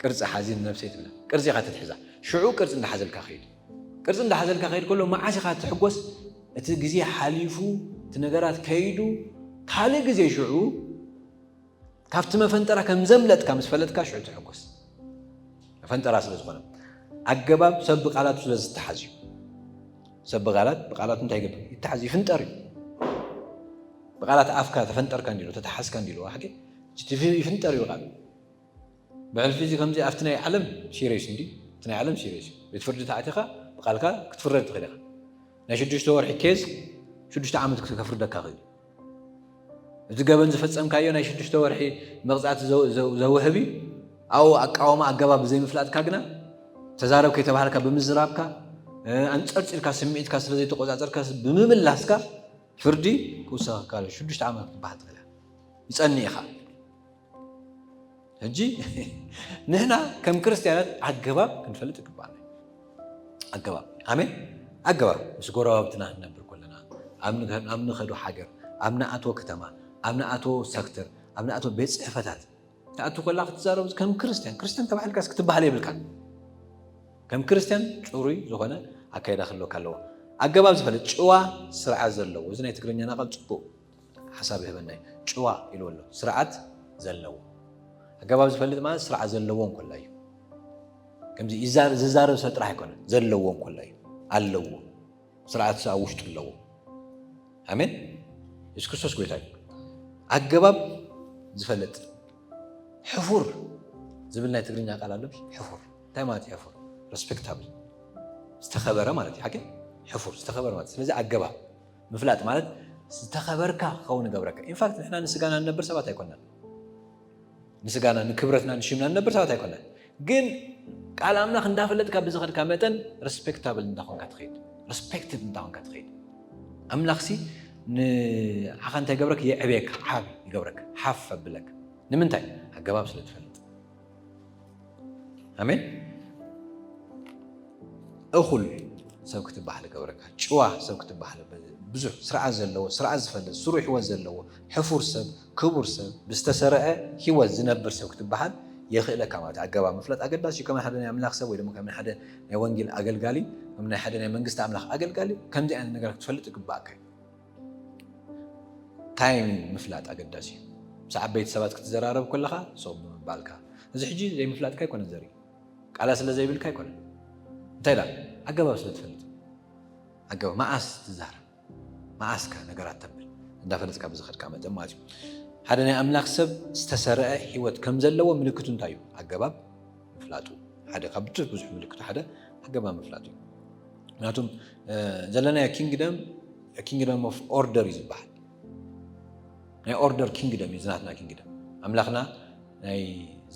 ቅርጺ ሓዚ ንነብሰይ ትብላ፣ ቅርጺ ኢኻ ትትሕዛ። ሽዑ ቅርጺ እንዳሓዘልካ ኸይድ፣ ቅርጺ እንዳሓዘልካ ኸይድ ከሎ መዓስ ኢኻ ትሕጎስ? እቲ ግዜ ሓሊፉ፣ እቲ ነገራት ከይዱ፣ ካልእ ግዜ ሽዑ ካብቲ መፈንጠራ ከም ዘምለጥካ ምስ ፈለጥካ ሽዑ ትሕጎስ። መፈንጠራ ስለ ዝኾነ ኣገባብ ሰብ ብቃላቱ ስለ ዝተሓዝ እዩ። ሰብ ብቃላት ብቃላቱ እንታይ ይገብር? ይተሓዝ፣ ይፍንጠር እዩ። ብቃላት ኣፍካ ተፈንጠርካ እንዲሉ፣ ተተሓዝካ እንዲሉ፣ ሓቂ እቲ ይፍንጠር እዩ ቃል። ብሕልፊ እዚ ከምዚ ኣብቲ ናይ ዓለም ሲሪየስ እንዲ፣ እቲ ናይ ዓለም ሲሪየስ እዩ። ቤት ፍርዲ ተኣቲኻ ብቃልካ ክትፍረድ ትኽእል ኢኻ። ናይ ሽዱሽተ ወርሒ ኬዝ ሽዱሽተ ዓመት ክፍርደካ ይኽእል እዩ። እቲ ገበን ዝፈጸምካዮ ናይ ሽዱሽተ ወርሒ መቕጻዕቲ ዘው- ዘው- ዘውህብ እዩ። ኣብኡ ኣቃውማ ኣገባብ ብዘይምፍላጥካ ግና ተዛረብ ከይተባሃልካ ብምዝራብካ፣ ኣንጸርጺርካ ስምዒትካ ስለ ዘይተቆጻጸርካ ብምምላስካ ፍርዲ ክውሰኸካ ኣሎ። ሽዱሽተ ዓመት ክትበሃል ትኽእል ኢኻ። ይጸንእ ኢኻ። ሕጂ ንሕና ከም ክርስትያናት ኣገባብ ክንፈልጥ ይግባኣና። ኣገባብ ኣሜን። ኣገባብ ምስ ጎረባብትና ክንነብር ከለና፣ ኣብ ንኸ- ኣብ ንኸዶ ሃገር፣ ኣብ ንኣትዎ ከተማ፣ ኣብ ንኣትዎ ሰክተር፣ ኣብ ንኣትዎ ቤት ጽሕፈታት ትኣቱ ከላ ክትዛረብ ከም ክርስትያን፣ ክርስትያን ተባሂልካስ ክትበሃል የብልካን። ከም ክርስትያን ጽሩይ ዝኾነ ኣካይዳ ክህልወካ ኣለዎ። ኣገባብ ዝፈልጥ ጭዋ ስርዓት ዘለዎ፣ እዚ ናይ ትግርኛና ቃል ጽቡቕ ሓሳብ ይህበና እዩ። ጭዋ ኢልዎ ኣሎ፣ ስርዓት ዘለዎ። ኣገባብ ዝፈልጥ ማለት ስርዓት ዘለዎ እንኮላ እዩ። ከምዚ ይዛር- ዝዛረብ ሰብ ጥራሕ ኣይኮነን፣ ዘለዎ እንኮላ እዩ፣ ኣለዎ። ስርዓት ኣብ ውሽጡ ኣለዎ። ኣሜን። የሱስ ክርስቶስ ጎይታ እዩ። ኣገባብ ዝፈልጥ ሕፉር ዝብል ናይ ትግርኛ ቃል ኣሎ። ሕፉር እንታይ ማለት እዩ? ሕፉር ሬስፔክታብል ዝተኸበረ ማለት እዩ። ሓቂ ሕፉር ዝተኸበረ ማለት እዩ። ስለዚ ኣገባብ ምፍላጥ ማለት ዝተኸበርካ ክኸውን ይገብረካ። ኢንፋክት ንሕና ንስጋና ንነብር ሰባት ኣይኮናን። ንስጋና ንክብረትና ንሽምና ንነብር ሰባት ኣይኮናን። ግን ቃል ኣምላኽ እንዳፈለጥካ ብዝኸድካ መጠን ሬስፔክታብል እንዳኾንካ ትኸይድ፣ ሬስፔክትድ እንዳኾንካ ትኸይድ። ኣምላኽሲ ንዓኻ እንታይ ይገብረክ? የዕብየካ፣ ዓብ ይገብረክ፣ ሓፍ ኣብለክ። ንምንታይ? ኣገባብ ስለ ትፈልጥ። ኣሜን። እኹል ሰብ ክትበሃል ይገብረካ፣ ጭዋ ሰብ ክትበሃል፣ ብዙሕ ስርዓት ዘለዎ፣ ስርዓት ዝፈልጥ፣ ስሩዕ ህይወት ዘለዎ፣ ሕፉር ሰብ፣ ክቡር ሰብ፣ ብዝተሰርዐ ህይወት ዝነብር ሰብ ክትበሃል የኽእለካ ማለት እዩ። ኣገባብ ምፍላጥ ኣገዳሲ እዩ። ከም ሓደ ናይ ኣምላኽ ሰብ ወይ ድማ ከም ሓደ ናይ ወንጌል ኣገልጋሊ፣ ከም ናይ ሓደ ናይ መንግስቲ ኣምላኽ ኣገልጋሊ ከምዚ ዓይነት ነገራት ክትፈልጥ ይግባኣካ እዩ። ታይም ምፍላጥ ኣገዳሲ እዩ። ምስ ዓበይቲ ሰባት ክትዘራረብ ከለኻ ስቕ ብምባልካ፣ እዚ ሕጂ ዘይምፍላጥካ ኣይኮነን ዘርኢ፣ ቃላ ስለ ዘይብልካ ኣይኮነን። እንታይ ዳ ኣገባብ ስለ ትፈልጥ፣ ኣገባብ መዓስ ትዛረብ፣ መዓስከ ነገራት ተብል እንዳፈለጥካ ብዝኸድካ መጠን ማለት እዩ። ሓደ ናይ ኣምላኽ ሰብ ዝተሰርዐ ህይወት ከም ዘለዎ ምልክቱ እንታይ እዩ? ኣገባብ ምፍላጡ። ሓደ ካብ ብዙሕ ብዙሕ ምልክቱ ሓደ ኣገባብ ምፍላጡ እዩ። ምክንያቱም ዘለናዮ ኪንግደም ኪንግደም ኦፍ ኦርደር እዩ ዝበሃል። ናይ ኦርደር ኪንግደም እዩ ዝናትና ኪንግደም። ኣምላኽና ናይ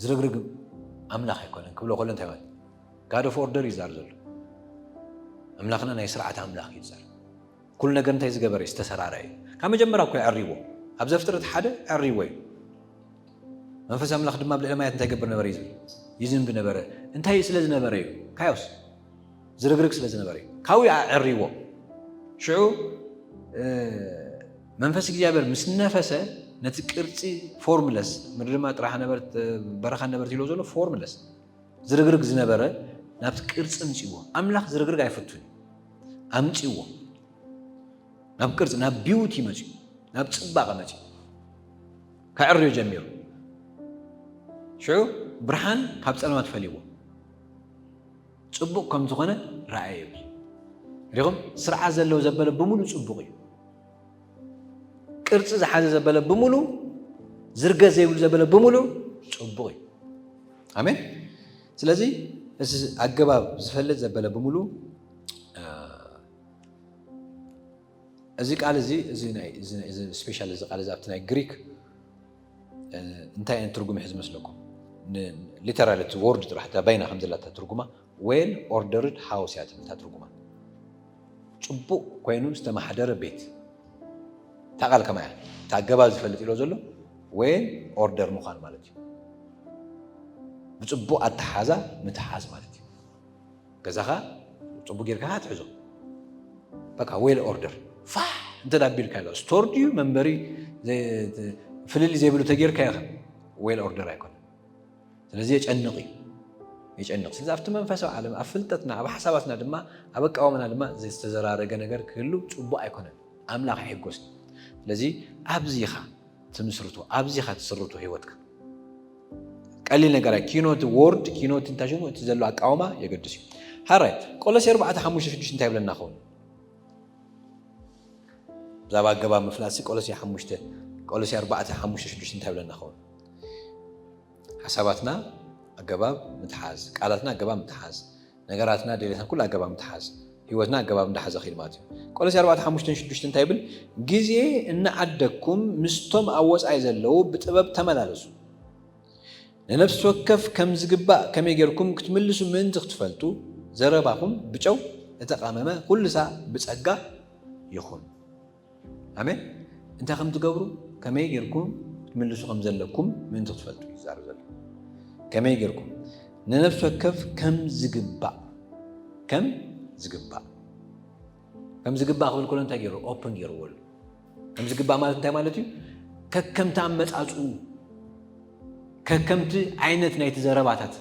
ዝርግርግ ኣምላኽ ኣይኮነን ክብሎ ከሎ እንታይ ማለት? ጋድ ኦፍ ኦርደር እዩ ዝዛር ዘሎ። ኣምላኽና ናይ ስርዓት ኣምላኽ እዩ ዝዛር። ኩሉ ነገር እንታይ ዝገበረ እዩ? ዝተሰራረ እዩ። ካብ መጀመርያ እኮ ኣዕሪዎ። ኣብ ዘፍጥረት ሓደ ኣዕሪዎ እዩ። መንፈስ ኣምላኽ ድማ ኣብ ልዕሊ ማያት እንታይ ይገብር ነበረ እዩ ዝብል? ይዝንብ ነበረ። እንታይ ስለ ዝነበረ እዩ? ካዮስ ዝርግርግ ስለ ዝነበረ እዩ። ካብኡ ኣዕሪዎ። ሽዑ መንፈስ እግዚኣብሔር ምስ ነፈሰ ነቲ ቅርፂ ፎርምለስ፣ ምድሪ ድማ ጥራሓ ነበርት በረኻ ነበርት ኢሎ ዘሎ ፎርምለስ ዝርግርግ ዝነበረ ናብቲ ቅርፂ ምፅዎ። ኣምላኽ ዝርግርግ ኣይፈቱን እዩ። ኣምፅዎ ናብ ቅርፂ፣ ናብ ቢውቲ መፅዩ፣ ናብ ፅባቐ መፅዩ ከዕርዮ ጀሚሩ። ሽዑ ብርሃን ካብ ፀለማት ፈልይዎ። ፅቡቕ ከም ዝኾነ ረኣየ ይብል። ሪኹም ስርዓት ዘለዎ ዘበለ ብምሉ ፅቡቕ እዩ። ቅርፂ ዝሓዘ ዘበለ ብምሉ፣ ዝርገ ዘይብሉ ዘበለ ብምሉ ፅቡቕ እዩ። ኣሜን። ስለዚ እዚ ኣገባብ ዝፈልጥ ዘበለ ብምሉ እዚ ቃል እዚ እዚ ናይ እዚ ናይ- እዚ ስፔሻል እዚ ቃል እዚ ኣብቲ ናይ ግሪክ እንታይ ዓይነት ትርጉም ይሕዝ መስለኩም? ሊተራል እቲ ወርድ ጥራሕ እታ ባይና ከም ዘላታ ትርጉማ ዌል ኦርደርድ ሃውስ እያ ትብል እታ ትርጉማ። ፅቡቕ ኮይኑ ዝተማሓደረ ቤት። እታ ቃል ከማ እያ። እታ ኣገባብ ዝፈልጥ ኢሎ ዘሎ ዌል ኦርደር ምዃን ማለት እዩ። ብፅቡቕ ኣተሓዛ ምትሓዝ ማለት እዩ። ገዛኻ ፅቡቅ ጌርካ ትሕዞ። በቃ ዌል ኦርደር ፋሕ እንተ ኣቢልካ ኣሎ ስቶር ድዩ መንበሪ ፍልል ዘይብሉ ተጌርካ ኢኻ። ዌል ኦርደር ኣይኮነ። ስለዚ የጨንቕ እዩ። የጨንቕ። ስለዚ ኣብቲ መንፈሳዊ ዓለም፣ ኣብ ፍልጠትና፣ ኣብ ሓሳባትና ድማ፣ ኣብ ኣቃውማና ድማ ዝተዘራረገ ነገር ክህሉ ጽቡቕ ኣይኮነን። ኣምላኽ ኣይሕጎስን። ስለዚ ኣብዚ ኢኻ ትምስርቶ፣ ኣብዚ ኢኻ ትስርቶ ህይወትካ። ቀሊል ነገር ኣይ ኪኖት ወርድ ኪኖት እንታይ ሽሙ እቲ ዘሎ ኣቃውማ የገድስ እዩ። ሓራይ ቆሎሴ ኣርባዕተ ሓሙሽተ ሽዱሽተ እንታይ ይብለና ኸውን? ብዛዕባ ኣገባብ ምፍላጥሲ ቆሎሴ ሓሙሽተ ቆሎሴ ኣርባዕተ ሓሙሽተ ሽዱሽተ እንታይ ይብለና ኸውን? ሓሳባትና ኣገባብ ምትሓዝ፣ ቃላትና ኣገባብ ምትሓዝ፣ ነገራትና ደሌትና ኩሉ ኣገባብ ምትሓዝ፣ ህይወትና ኣገባብ እንዳሓዘ ኺድ ማለት እዩ። ቆሎሴ ኣርባዕተ ሓሙሽተ ሽዱሽተ እንታይ ይብል? ግዜ እናዓደግኩም ምስቶም ኣብ ወጻኢ ዘለዉ ብጥበብ ተመላለሱ። ንነፍሲ ወከፍ ከም ዝግባእ ከመይ ጌርኩም ክትምልሱ ምእንቲ ክትፈልጡ፣ ዘረባኹም ብጨው እተቓመመ፣ ኩሉ ሳዕ ብጸጋ ይኹን። ኣሜን። እንታይ ከም ትገብሩ፣ ከመይ ጌርኩም ክትምልሱ ከም ዘለኩም ምእንቲ ክትፈልጡ እዩ ዝዛረብ ዘሎ። ከመይ ጌርኩም ንነፍሲ ወከፍ ከም ዝግባእ፣ ከም ዝግባእ፣ ከም ዝግባእ ክብል ከሎ እንታይ ገይሩ? ኦፕን ገይርዎ ኣሎ። ከም ዝግባእ ማለት እንታይ ማለት እዩ? ከከምቲ ኣመጻጽኡ፣ ከከምቲ ዓይነት ናይቲ ዘረባታት፣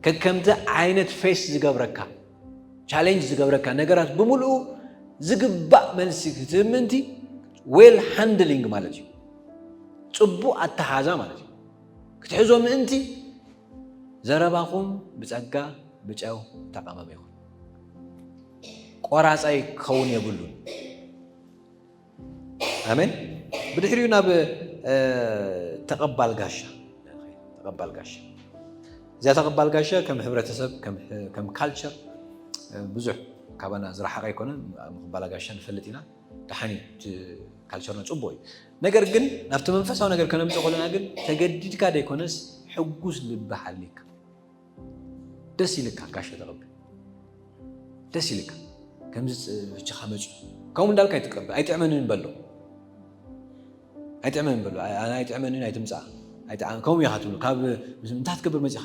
ከከምቲ ዓይነት ፌስ ዝገብረካ፣ ቻሌንጅ ዝገብረካ ነገራት ብምልኡ ዝግባእ መልሲ ክትህብ ምእንቲ፣ ዌል ሃንድሊንግ ማለት እዩ። ጽቡቕ ኣተሓዛ ማለት እዩ። ክትሕዞ ምእንቲ ዘረባኹም ብጸጋ ብጨው ተቓመመ ይኹን። ቆራጻይ ክኸውን የብሉን። ኣሜን። ብድሕሪኡ ናብ፣ እ፣ ተቐባል ጋሻ። ተቐባል ጋሻ። እዚኣ ተቐባል ጋሻ ከም ሕብረተሰብ፣ ከም ሕ-፣ ከም ካልቸር፣ እ፣ ብዙሕ ካባና ዝረሓቐ ኣይኮነን። ምቕባል ጋሻ ንፈልጥ ኢና። ደሓን እዩ፣ እቲ ካልቸርና ጽቡቕ እዩ። ነገር ግን ናብቲ መንፈሳዊ ነገር ከነምጽኦ ከለና ግን ተገዲድካ ደይኮነስ ሕጉስ ልቢ ሓሊካ ደስ ኢልካ ጋሻ ተቐበል። ደስ ኢልካ ከምዚ ፅ-፣ ብቻኻ መፅዩ ከምኡ እንዳልካ ኣይትቀበል። ኣይጥዕመንን በሎ። ኣይጥዕመንን በሎ። ኣይ-፣ ኣነ ኣይጥዕመንን ኣይትምፃእ። ኣይጥዓ-፣ ከምኡ ኢኻ ትብሉ። ካብ ምስ-፣ እንታይ ትገብር መፂኻ?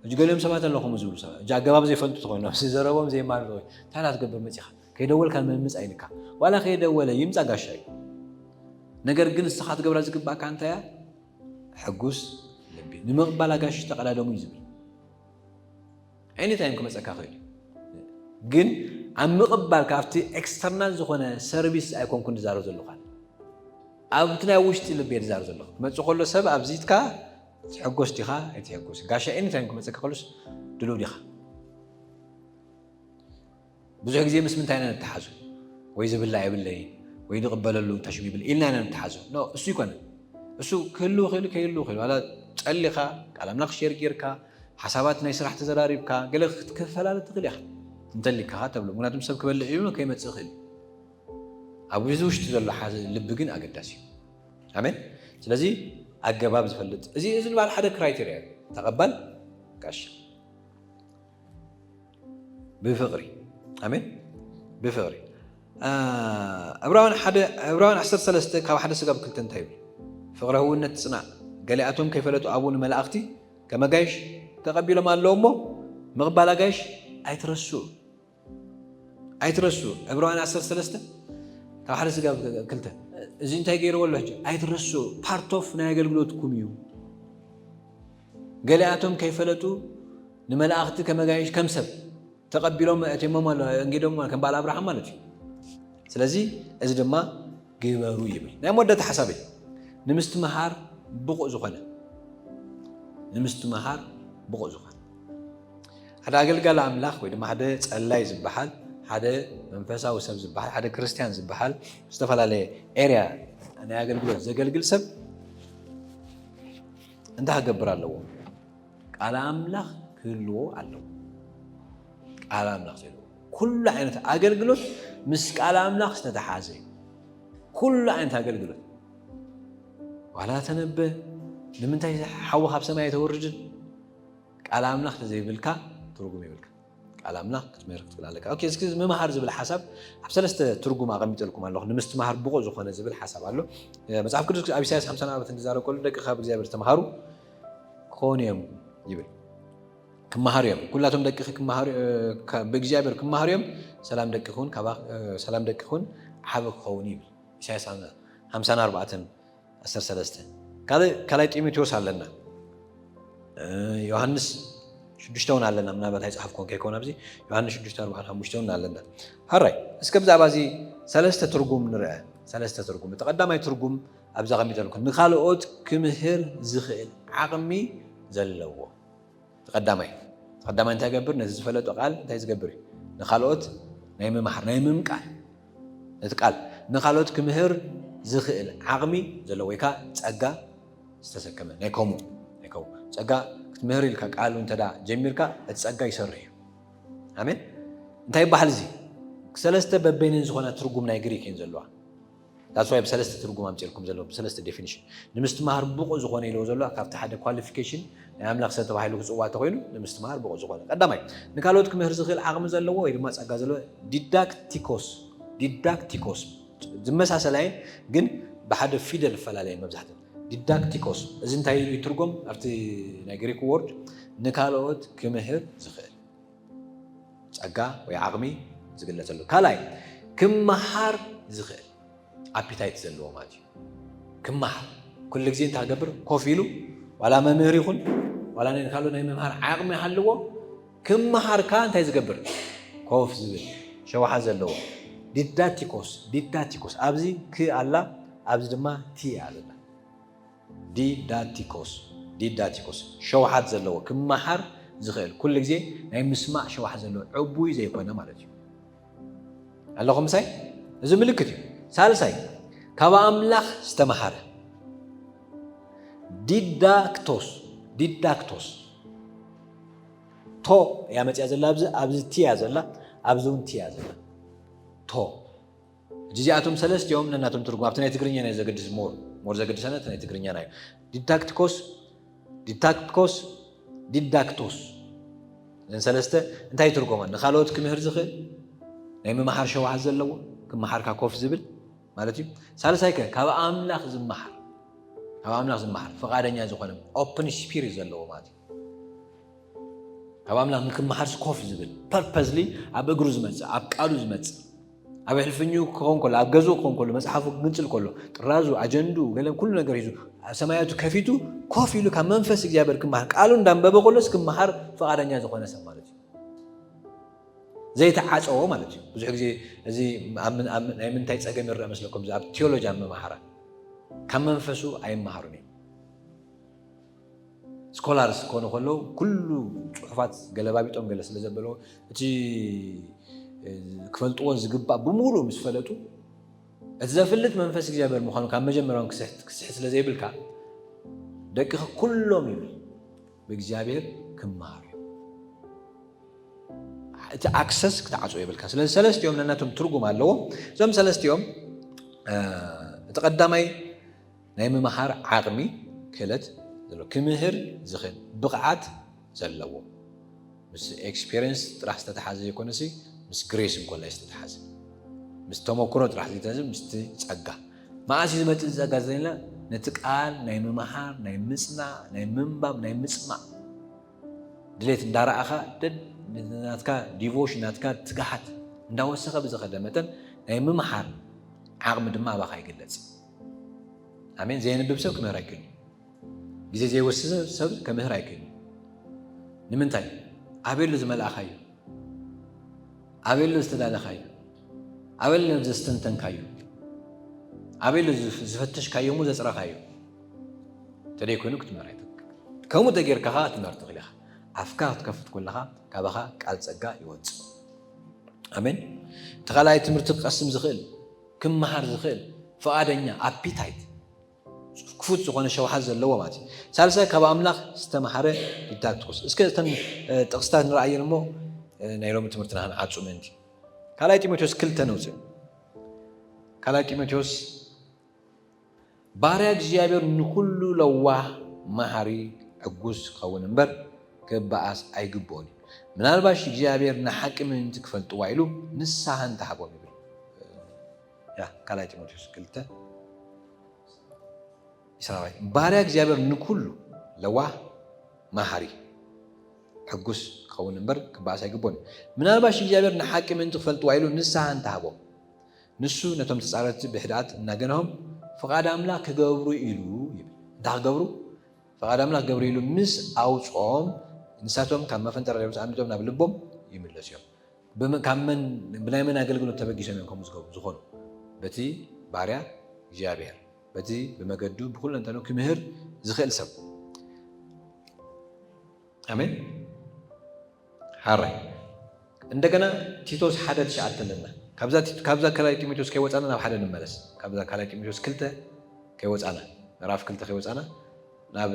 ሕጂ ገሊኦም ሰባት ኣለኹም ዝብሉ ሰባት። ሕጂ ኣገባብ ዘይፈልጡ ተኾይኖም፣ ዘረቦም ዘይማር ተኾይኑ፣ እንታይ ትገብር መፂኻ? ከይደወልካ ምምፃእ ኢልካ። ዋላ ከይደወለ ይምፃ ጋሻ እዩ። ነገር ግን ንስኻ ትገብራ ዝግባእካ እንታይ እያ? ሕጉስ ልቢ። ንምቕባል ኣጋይሽ ተቐዳደሙ እዩ ዝብል። ኤኒታይም ክመፀካ ክእል እዩ። ግን ኣብ ምቕባል ካብቲ ኤክስተርናል ዝኾነ ሰርቪስ ኣይኮንኩን ዝዛረብ ዘለኹ። ኣብቲ ናይ ውሽጢ ልቢ እየ ዝዛረብ ዘለኹ። ክመፅእ ከሎ ሰብ ኣብዚትካ ትሕጎስ ዲኻ ኣይትሕጎስ? ጋሻ ኤኒታይም ክመፀካ ከሎስ ድሉው ዲኻ? ብዙሕ ግዜ ምስ ምንታይ ኢና ንተሓዞ? ወይ ዝብላዕ የብለይን፣ ወይ ዝቕበለሉ እንታይ ሽም ይብል ኢልና ኢና ንተሓዞ። ኖ፣ እሱ ይኮነን። እሱ ክህሉ ይኽእል፣ ከይህሉ ይኽእል። ዋላ ጸሊኻ፣ ቃል ኣምላኽ ሼር ጌርካ፣ ሓሳባት ናይ ስራሕ ተዘራሪብካ፣ ገለ ክትፈላለ ትኽእል ኢኻ። እንተሊካ ተብሎ። ምክንያቱም ሰብ ክበልዕ እዩ፣ ከይመጽእ ይኽእል። ኣብ እዚ ውሽጢ ዘሎ ሓዘ-፣ ልቢ ግን ኣገዳሲ እዩ። ኣሜን። ስለዚ ኣገባብ ዝፈልጥ፣ እዚ፣ እዚ ዝበሃል ሓደ ክራይቴርያ እዩ። ተቐባል ጋሻ። ብፍቕሪ። ኣሜን። ብፍቕሪ። አ፣ ዕብራውያን ሓደ፣ ዕብራውያን ዓሰርተ ሰለስተ ካብ ሓደ ስጋብ ክልተ እንታይ ይብል? ፍቕሪ ህውነት ጽናዕ። ገሊኣቶም ከይፈለጡ ኣብኡ ንመላእኽቲ ከም ኣጋይሽ ተቐቢሎም ኣለዉ እሞ፣ ምቕባል ኣጋይሽ ኣይትረስዑ። ኣይትረስዑ። ዕብራውያን ዓሰርተ ሰለስተ ካብ ሓደ ስጋብ ክልተ። እዚ እንታይ ገይርዎ ኣሎ ሕጂ? ኣይትረስዑ። ፓርት ኦፍ ናይ ኣገልግሎትኩም እዩ። ገሊኣቶም ከይፈለጡ ንመላእኽቲ ከም ኣጋይሽ ከም ሰብ ተቐቢሎም ኣእትዮሞም ኣሎ፣ ኣንጊዶም ኣሎ፣ ከም በዓል ኣብርሃም ማለት እዩ። ስለዚ እዚ ድማ ግበሩ ይብል። ናይ መወዳእታ ሓሳበይ ንምስትምሃር ብቑዕ ዝኾነ፣ ንምስትምሃር ብቑዕ ዝኾነ ሓደ ኣገልጋሊ ኣምላኽ ወይ ድማ ሓደ ጸላይ ዝበሃል፣ ሓደ መንፈሳዊ ሰብ ዝበሃል፣ ሓደ ክርስትያን ዝበሃል፣ ዝተፈላለየ ኤርያ ናይ ኣገልግሎት ዘገልግል ሰብ እንታይ ክገብር ኣለዎ? ቃል ኣምላኽ ክህልዎ ኣለዎ። ቃል ኣምላኽ ዘለዎ ኩሉ ዓይነት ኣገልግሎት ምስ ቃል ኣምላኽ ዝተተሓዘ እዩ። ኩሉ ዓይነት ኣገልግሎት። ዋላ ተነበ፣ ንምንታይ ሓዊ ካብ ሰማይ ኣይተወርድን? ቃል ኣምላኽ ተዘይብልካ ትርጉም የብልካ። ቃል ኣምላኽ ክትምህር ክትብል ኣለካ። ኦኬ፣ እስኪ ምምሃር ዝብል ሓሳብ ኣብ ሰለስተ ትርጉም ኣቐሚጠልኩም ኣለኹ። ንምስትምሃር ብቑዕ ዝኾነ ዝብል ሓሳብ ኣሎ። መጽሓፍ ቅዱስ ኣብ ኢሳያስ ሓምሳ ኣርባዕተ ዝዛረብ ከሎ፣ "ደቅኻ ብእግዚኣብሔር ተምሃሩ ክኾኑ እዮም" ይብል። ክመሃሩ እዮም። "ኩላቶም ደቅኺ ክመሃሩ፣ እ፣ ከ-፣ ብእግዚኣብሔር ክመሃሩ እዮም። ሰላም ደቅኺ እውን ካባ-፣ እ፣ ሰላም ደቅኺ እውን ዓቢ ክኸውን" ይብል። ኢሳያስ ሓምሳ ኣርባዕተ ዓሰርተ ሰለስተ። ካልእ፣ ካልኣይ ጢሞቴዎስ ኣለና። እ፣ ዮሃንስ ሽዱሽተ እውን ኣለና፣ ምናልባት ኣይፀሓፍኩን ከይከውን ኣብዚ ዮሃንስ ሽዱሽተ ኣርባዓን ሓሙሽተ እውን ኣለና። ሓራይ እስከ ብዛዕባ እዚ ሰለስተ ትርጉም ንርአ። ሰለስተ ትርጉም። እቲ ቀዳማይ ትርጉም ኣብዚ ኣቐሚጠልኩ፣ ንኻልኦት ክምህር ዝኽእል ዓቕሚ ዘለዎ። እቲ ቀዳማይ እቲ ቀዳማይ እንታይ ይገብር? ነቲ ዝፈለጦ ቃል እንታይ ዝገብር እዩ? ንኻልኦት ናይ ምምሓር፣ ናይ ምምቃል፣ ነቲ ቃል ንኻልኦት ክምህር ዝኽእል ዓቕሚ ዘለዎ ወይ ከዓ ጸጋ ዝተሰከመ ናይ ከምኡ ናይ ከምኡ ጸጋ ክትምህር ኢልካ ቃሉ እንተዳ ጀሚርካ እቲ ጸጋ ይሰርሕ እዩ። ኣሜን። እንታይ ይበሃል እዚ? ሰለስተ በበይነን ዝኾና ትርጉም ናይ ግሪክ እየን ዘለዋ። That's why ብሰለስተ ትርጉም ኣምፅልኩም ዘለዉ ብሰለስተ ዴፊኒሽን ንምስትምሃር ብቑ ዝኾነ ኢለዎ ዘሎ ካብቲ ሓደ ኳሊፊኬሽን ናይ ኣምላኽ ሰብ ተባሂሉ ክፅዋ ተኮይኑ ንምስትምሃር ብቑ ዝኾነ ቀዳማይ ንካልኦት ክምህር ዝኽእል ዓቕሚ ዘለዎ ወይ ድማ ጸጋ ዘለዎ ዲዳክቲኮስ ዲዳክቲኮስ ዝመሳሰላየን ግን ብሓደ ፊደል ፈላለየን መብዛሕትኡ ዲዳክቲኮስ እዚ እንታይ ኢሉ ይትርጎም ኣብቲ ናይ ግሪክ ወርድ ንካልኦት ክምህር ዝኽእል ጸጋ ወይ ዓቕሚ ዝግለጸሉ ካልኣይ ክመሃር ዝኽእል ኣፒታይት ዘለዎ ማለት እዩ ክመሃር ኩሉ ግዜ እንታይ ክገብር ኮፍ ኢሉ ዋላ መምህር ይኹን ዋላ ናይ ካልኦ ናይ ምምሃር ዓቕሚ ሃልዎ ክመሃር ከኣ እንታይ ዝገብር ኮፍ ዝብል ሸውሓት ዘለዎ ዲዳቲኮስ ዲዳቲኮስ ኣብዚ ክ ኣላ ኣብዚ ድማ ቲ ኣላ ዲዳቲኮስ ዲዳቲኮስ ሸውሓት ዘለዎ ክመሃር ዝኽእል ኩሉ ግዜ ናይ ምስማዕ ሸውሓት ዘለዎ ዕቡይ ዘይኮነ ማለት እዩ ኣለኹም ምሳይ እዚ ምልክት እዩ ሳልሳይ ካብ ኣምላኽ ዝተምሃረ ዲዳክቶስ ዲዳክቶስ ቶ እያ መፅያ ዘላ ኣብዚ ኣብዚ ቲ እያ ዘላ ኣብዚ እውን ቲ እያ ዘላ ቶ እዚኣቶም ሰለስቲኦም ነናቶም ትርጉም ኣብቲ ናይ ትግርኛ ናይ ዘገድስ ሞር ሞር ዘገድሰና እቲ ናይ ትግርኛ ናዩ ዲዳክቲኮስ ዲዳክቲኮስ ዲዳክቶስ እዘን ሰለስተ እንታይ ትርጎማ ንካልኦት ክምህር ዝኽእል ናይ ምምሓር ሸውሃት ዘለዎ ክመሓርካ ኮፍ ዝብል ማለት እዩ ሳልሳይ ከ ካብ ኣምላኽ ዝመሓር ካብ ኣምላኽ ዝመሓር ፍቓደኛ ዝኾነ ኦፕን ስፒሪት ዘለዎ ማለት እዩ ካብ ኣምላኽ ንክመሓርስ ኮፍ ዝብል ፐርፐዝሊ ኣብ እግሩ ዝመፅእ ኣብ ቃሉ ዝመፅእ ኣብ ሕልፍኙ ክኸውን ከሎ ኣብ ገዝኡ ክኸውን ከሎ መፅሓፉ ክግንፅል ከሎ ጥራዙ ኣጀንዱ ገለ ኩሉ ነገር ሒዙ ሰማያቱ ከፊቱ ኮፍ ኢሉ ካብ መንፈስ እግዚኣብሔር ክመሃር ቃሉ እንዳንበበ ከሎስ ክመሃር ፍቓደኛ ዝኾነ ሰብ ማለት እዩ ዘይተዓፀዎ ማለት እዩ ብዙሕ ግዜ እዚ ናይ ምንታይ ፀገም ይረአ መስለኩም ኣብ ቴዎሎጂ ኣብ መምሃራ ካብ መንፈሱ ኣይመሃሩን እዮም ስኮላርስ ክኾኑ ከለዉ ኩሉ ፅሑፋት ገለባቢጦም ገለ ስለ ዘበለዎ እቲ ክፈልጥዎ ዝግባእ ብምሉእ ምስ ፈለጡ እቲ ዘፍልጥ መንፈስ እግዚኣብሔር ምዃኑ ካብ መጀመርያውን ክስሕት ክስሕት ስለ ዘይብልካ ደቅኺ ኩሎም ይብል ብእግዚኣብሔር ክመሃሩ እዮም እቲ ኣክሰስ ክትዓፅዎ የብልካ ስለዚ ሰለስቲኦም ነናቶም ትርጉም ኣለዎ እዞም ሰለስቲኦም እቲ ቀዳማይ ናይ ምምሃር ዓቕሚ ክእለት ዘለዎ ክምህር ዝኽእል ብቕዓት ዘለዎ ምስ ኤክስፔሪንስ ጥራሕ ዝተተሓዘ ዘይኮነሲ ምስ ግሬስ እንኮላይ ዝተተሓዘ ምስ ተመክሮ ጥራሕ ዘይተዘ ምስቲ ጸጋ መዓስ እዩ ዝመፅእ ዝጸጋ ዘለና ነቲ ቃል ናይ ምምሃር ናይ ምፅናዕ ናይ ምንባብ ናይ ምፅማዕ ድሌት እንዳረኣኻ ደድ ናትካ ዲቮሽን ናትካ ትግሃት እንዳወሰኸ ብዝኸደ መጠን ናይ ምምሓር ዓቕሚ ድማ ኣባኻ ይግለጽ ኣሜን ዘየንብብ ሰብ ክምህር ኣይክእልን ግዜ ዘይወስድ ሰብ ከምህር ኣይክእልን ንምንታይ ኣበየሉ ዝመልኣኻዮ ኣበየሉ ዝተዳለኻዮ ኣበየሉ ዘስተንተንካዮ ኣበየሉ ዝፈተሽካዮ እሞ ዘፅረኻዮ ተደይኮይኑ ክትምህር ኣይትኽእል ከምኡ ተጌርካ ከዓ ክትምህር ትኽእል ኢኻ ኣፍካ ክትከፍት ከለኻ ካባኻ ቃል ፀጋ ይወፅእ ኣሜን እቲ ካልኣይ ትምህርቲ ክቀስም ዝኽእል ክመሃር ዝኽእል ፍቓደኛ ኣፒታይት ክፉት ዝኾነ ሸውሓት ዘለዎ ማለት እዩ ሳልሳይ ካብ ኣምላኽ ዝተምሃረ ዲዳክቲኮስ እስከ እተን ጥቕስታት ንረኣየን እሞ ናይ ሎሚ ትምህርትና ክንዓፁ ምእንቲ ካልኣይ ጢሞቴዎስ ክልተ ነውፅእ ካልኣይ ጢሞቴዎስ ባርያ እግዚኣብሔር ንኩሉ ለዋህ መሃሪ ዕጉስ ክኸውን እምበር ክበኣስ ኣይግብኦን እዩ ምናልባሽ እግዚኣብሔር ንሓቂ ምእንቲ ክፈልጥዋ ኢሉ ንስሓ እንተሃቦም ይብል ካልኣይ ጢሞቴዎስ ክልተ ባርያ እግዚኣብሔር ንኩሉ ለዋህ መሃሪ ሕጉስ ክኸውን እምበር ክበኣስ ኣይግቦን ምናልባሽ እግዚኣብሔር ንሓቂ ምእንቲ ክፈልጥዋ ኢሉ ንስሓ እንተሃቦም ንሱ ነቶም ተፃረርቲ ብሕድኣት እናገንሆም ፍቓድ ኣምላኽ ክገብሩ ኢሉ ይብል እንታይ ክገብሩ ፍቓድ ኣምላኽ ክገብሩ ኢሉ ምስ ኣውፅኦም ንሳቶም ካብ መፈንጠራ ዲያብሎስ ኣምሊጦም ናብ ልቦም ይምለሱ እዮም። ብመ-፣ ካብ መን፣ ብናይ መን ኣገልግሎት ተበጊሶም እዮም ከምኡ ዝገብሩ ዝኾኑ? በቲ ባርያ እግዚኣብሔር፣ በቲ ብመገዱ ብኩለንተኑ ክምህር ዝኽእል ሰብ። ኣሜን። ሓራይ እንደገና ቲቶስ ሓደ ትሽዓተ ኣለና። ካብዛ ቲ-፣ ካብዛ ካልኣይ ጢሞቴዎስ ከይወፃና ናብ ሓደ ንመለስ። ካብዛ ካልኣይ ጢሞቴዎስ ክልተ ከይወፃና፣ ምዕራፍ ክልተ ከይወፃና ናብ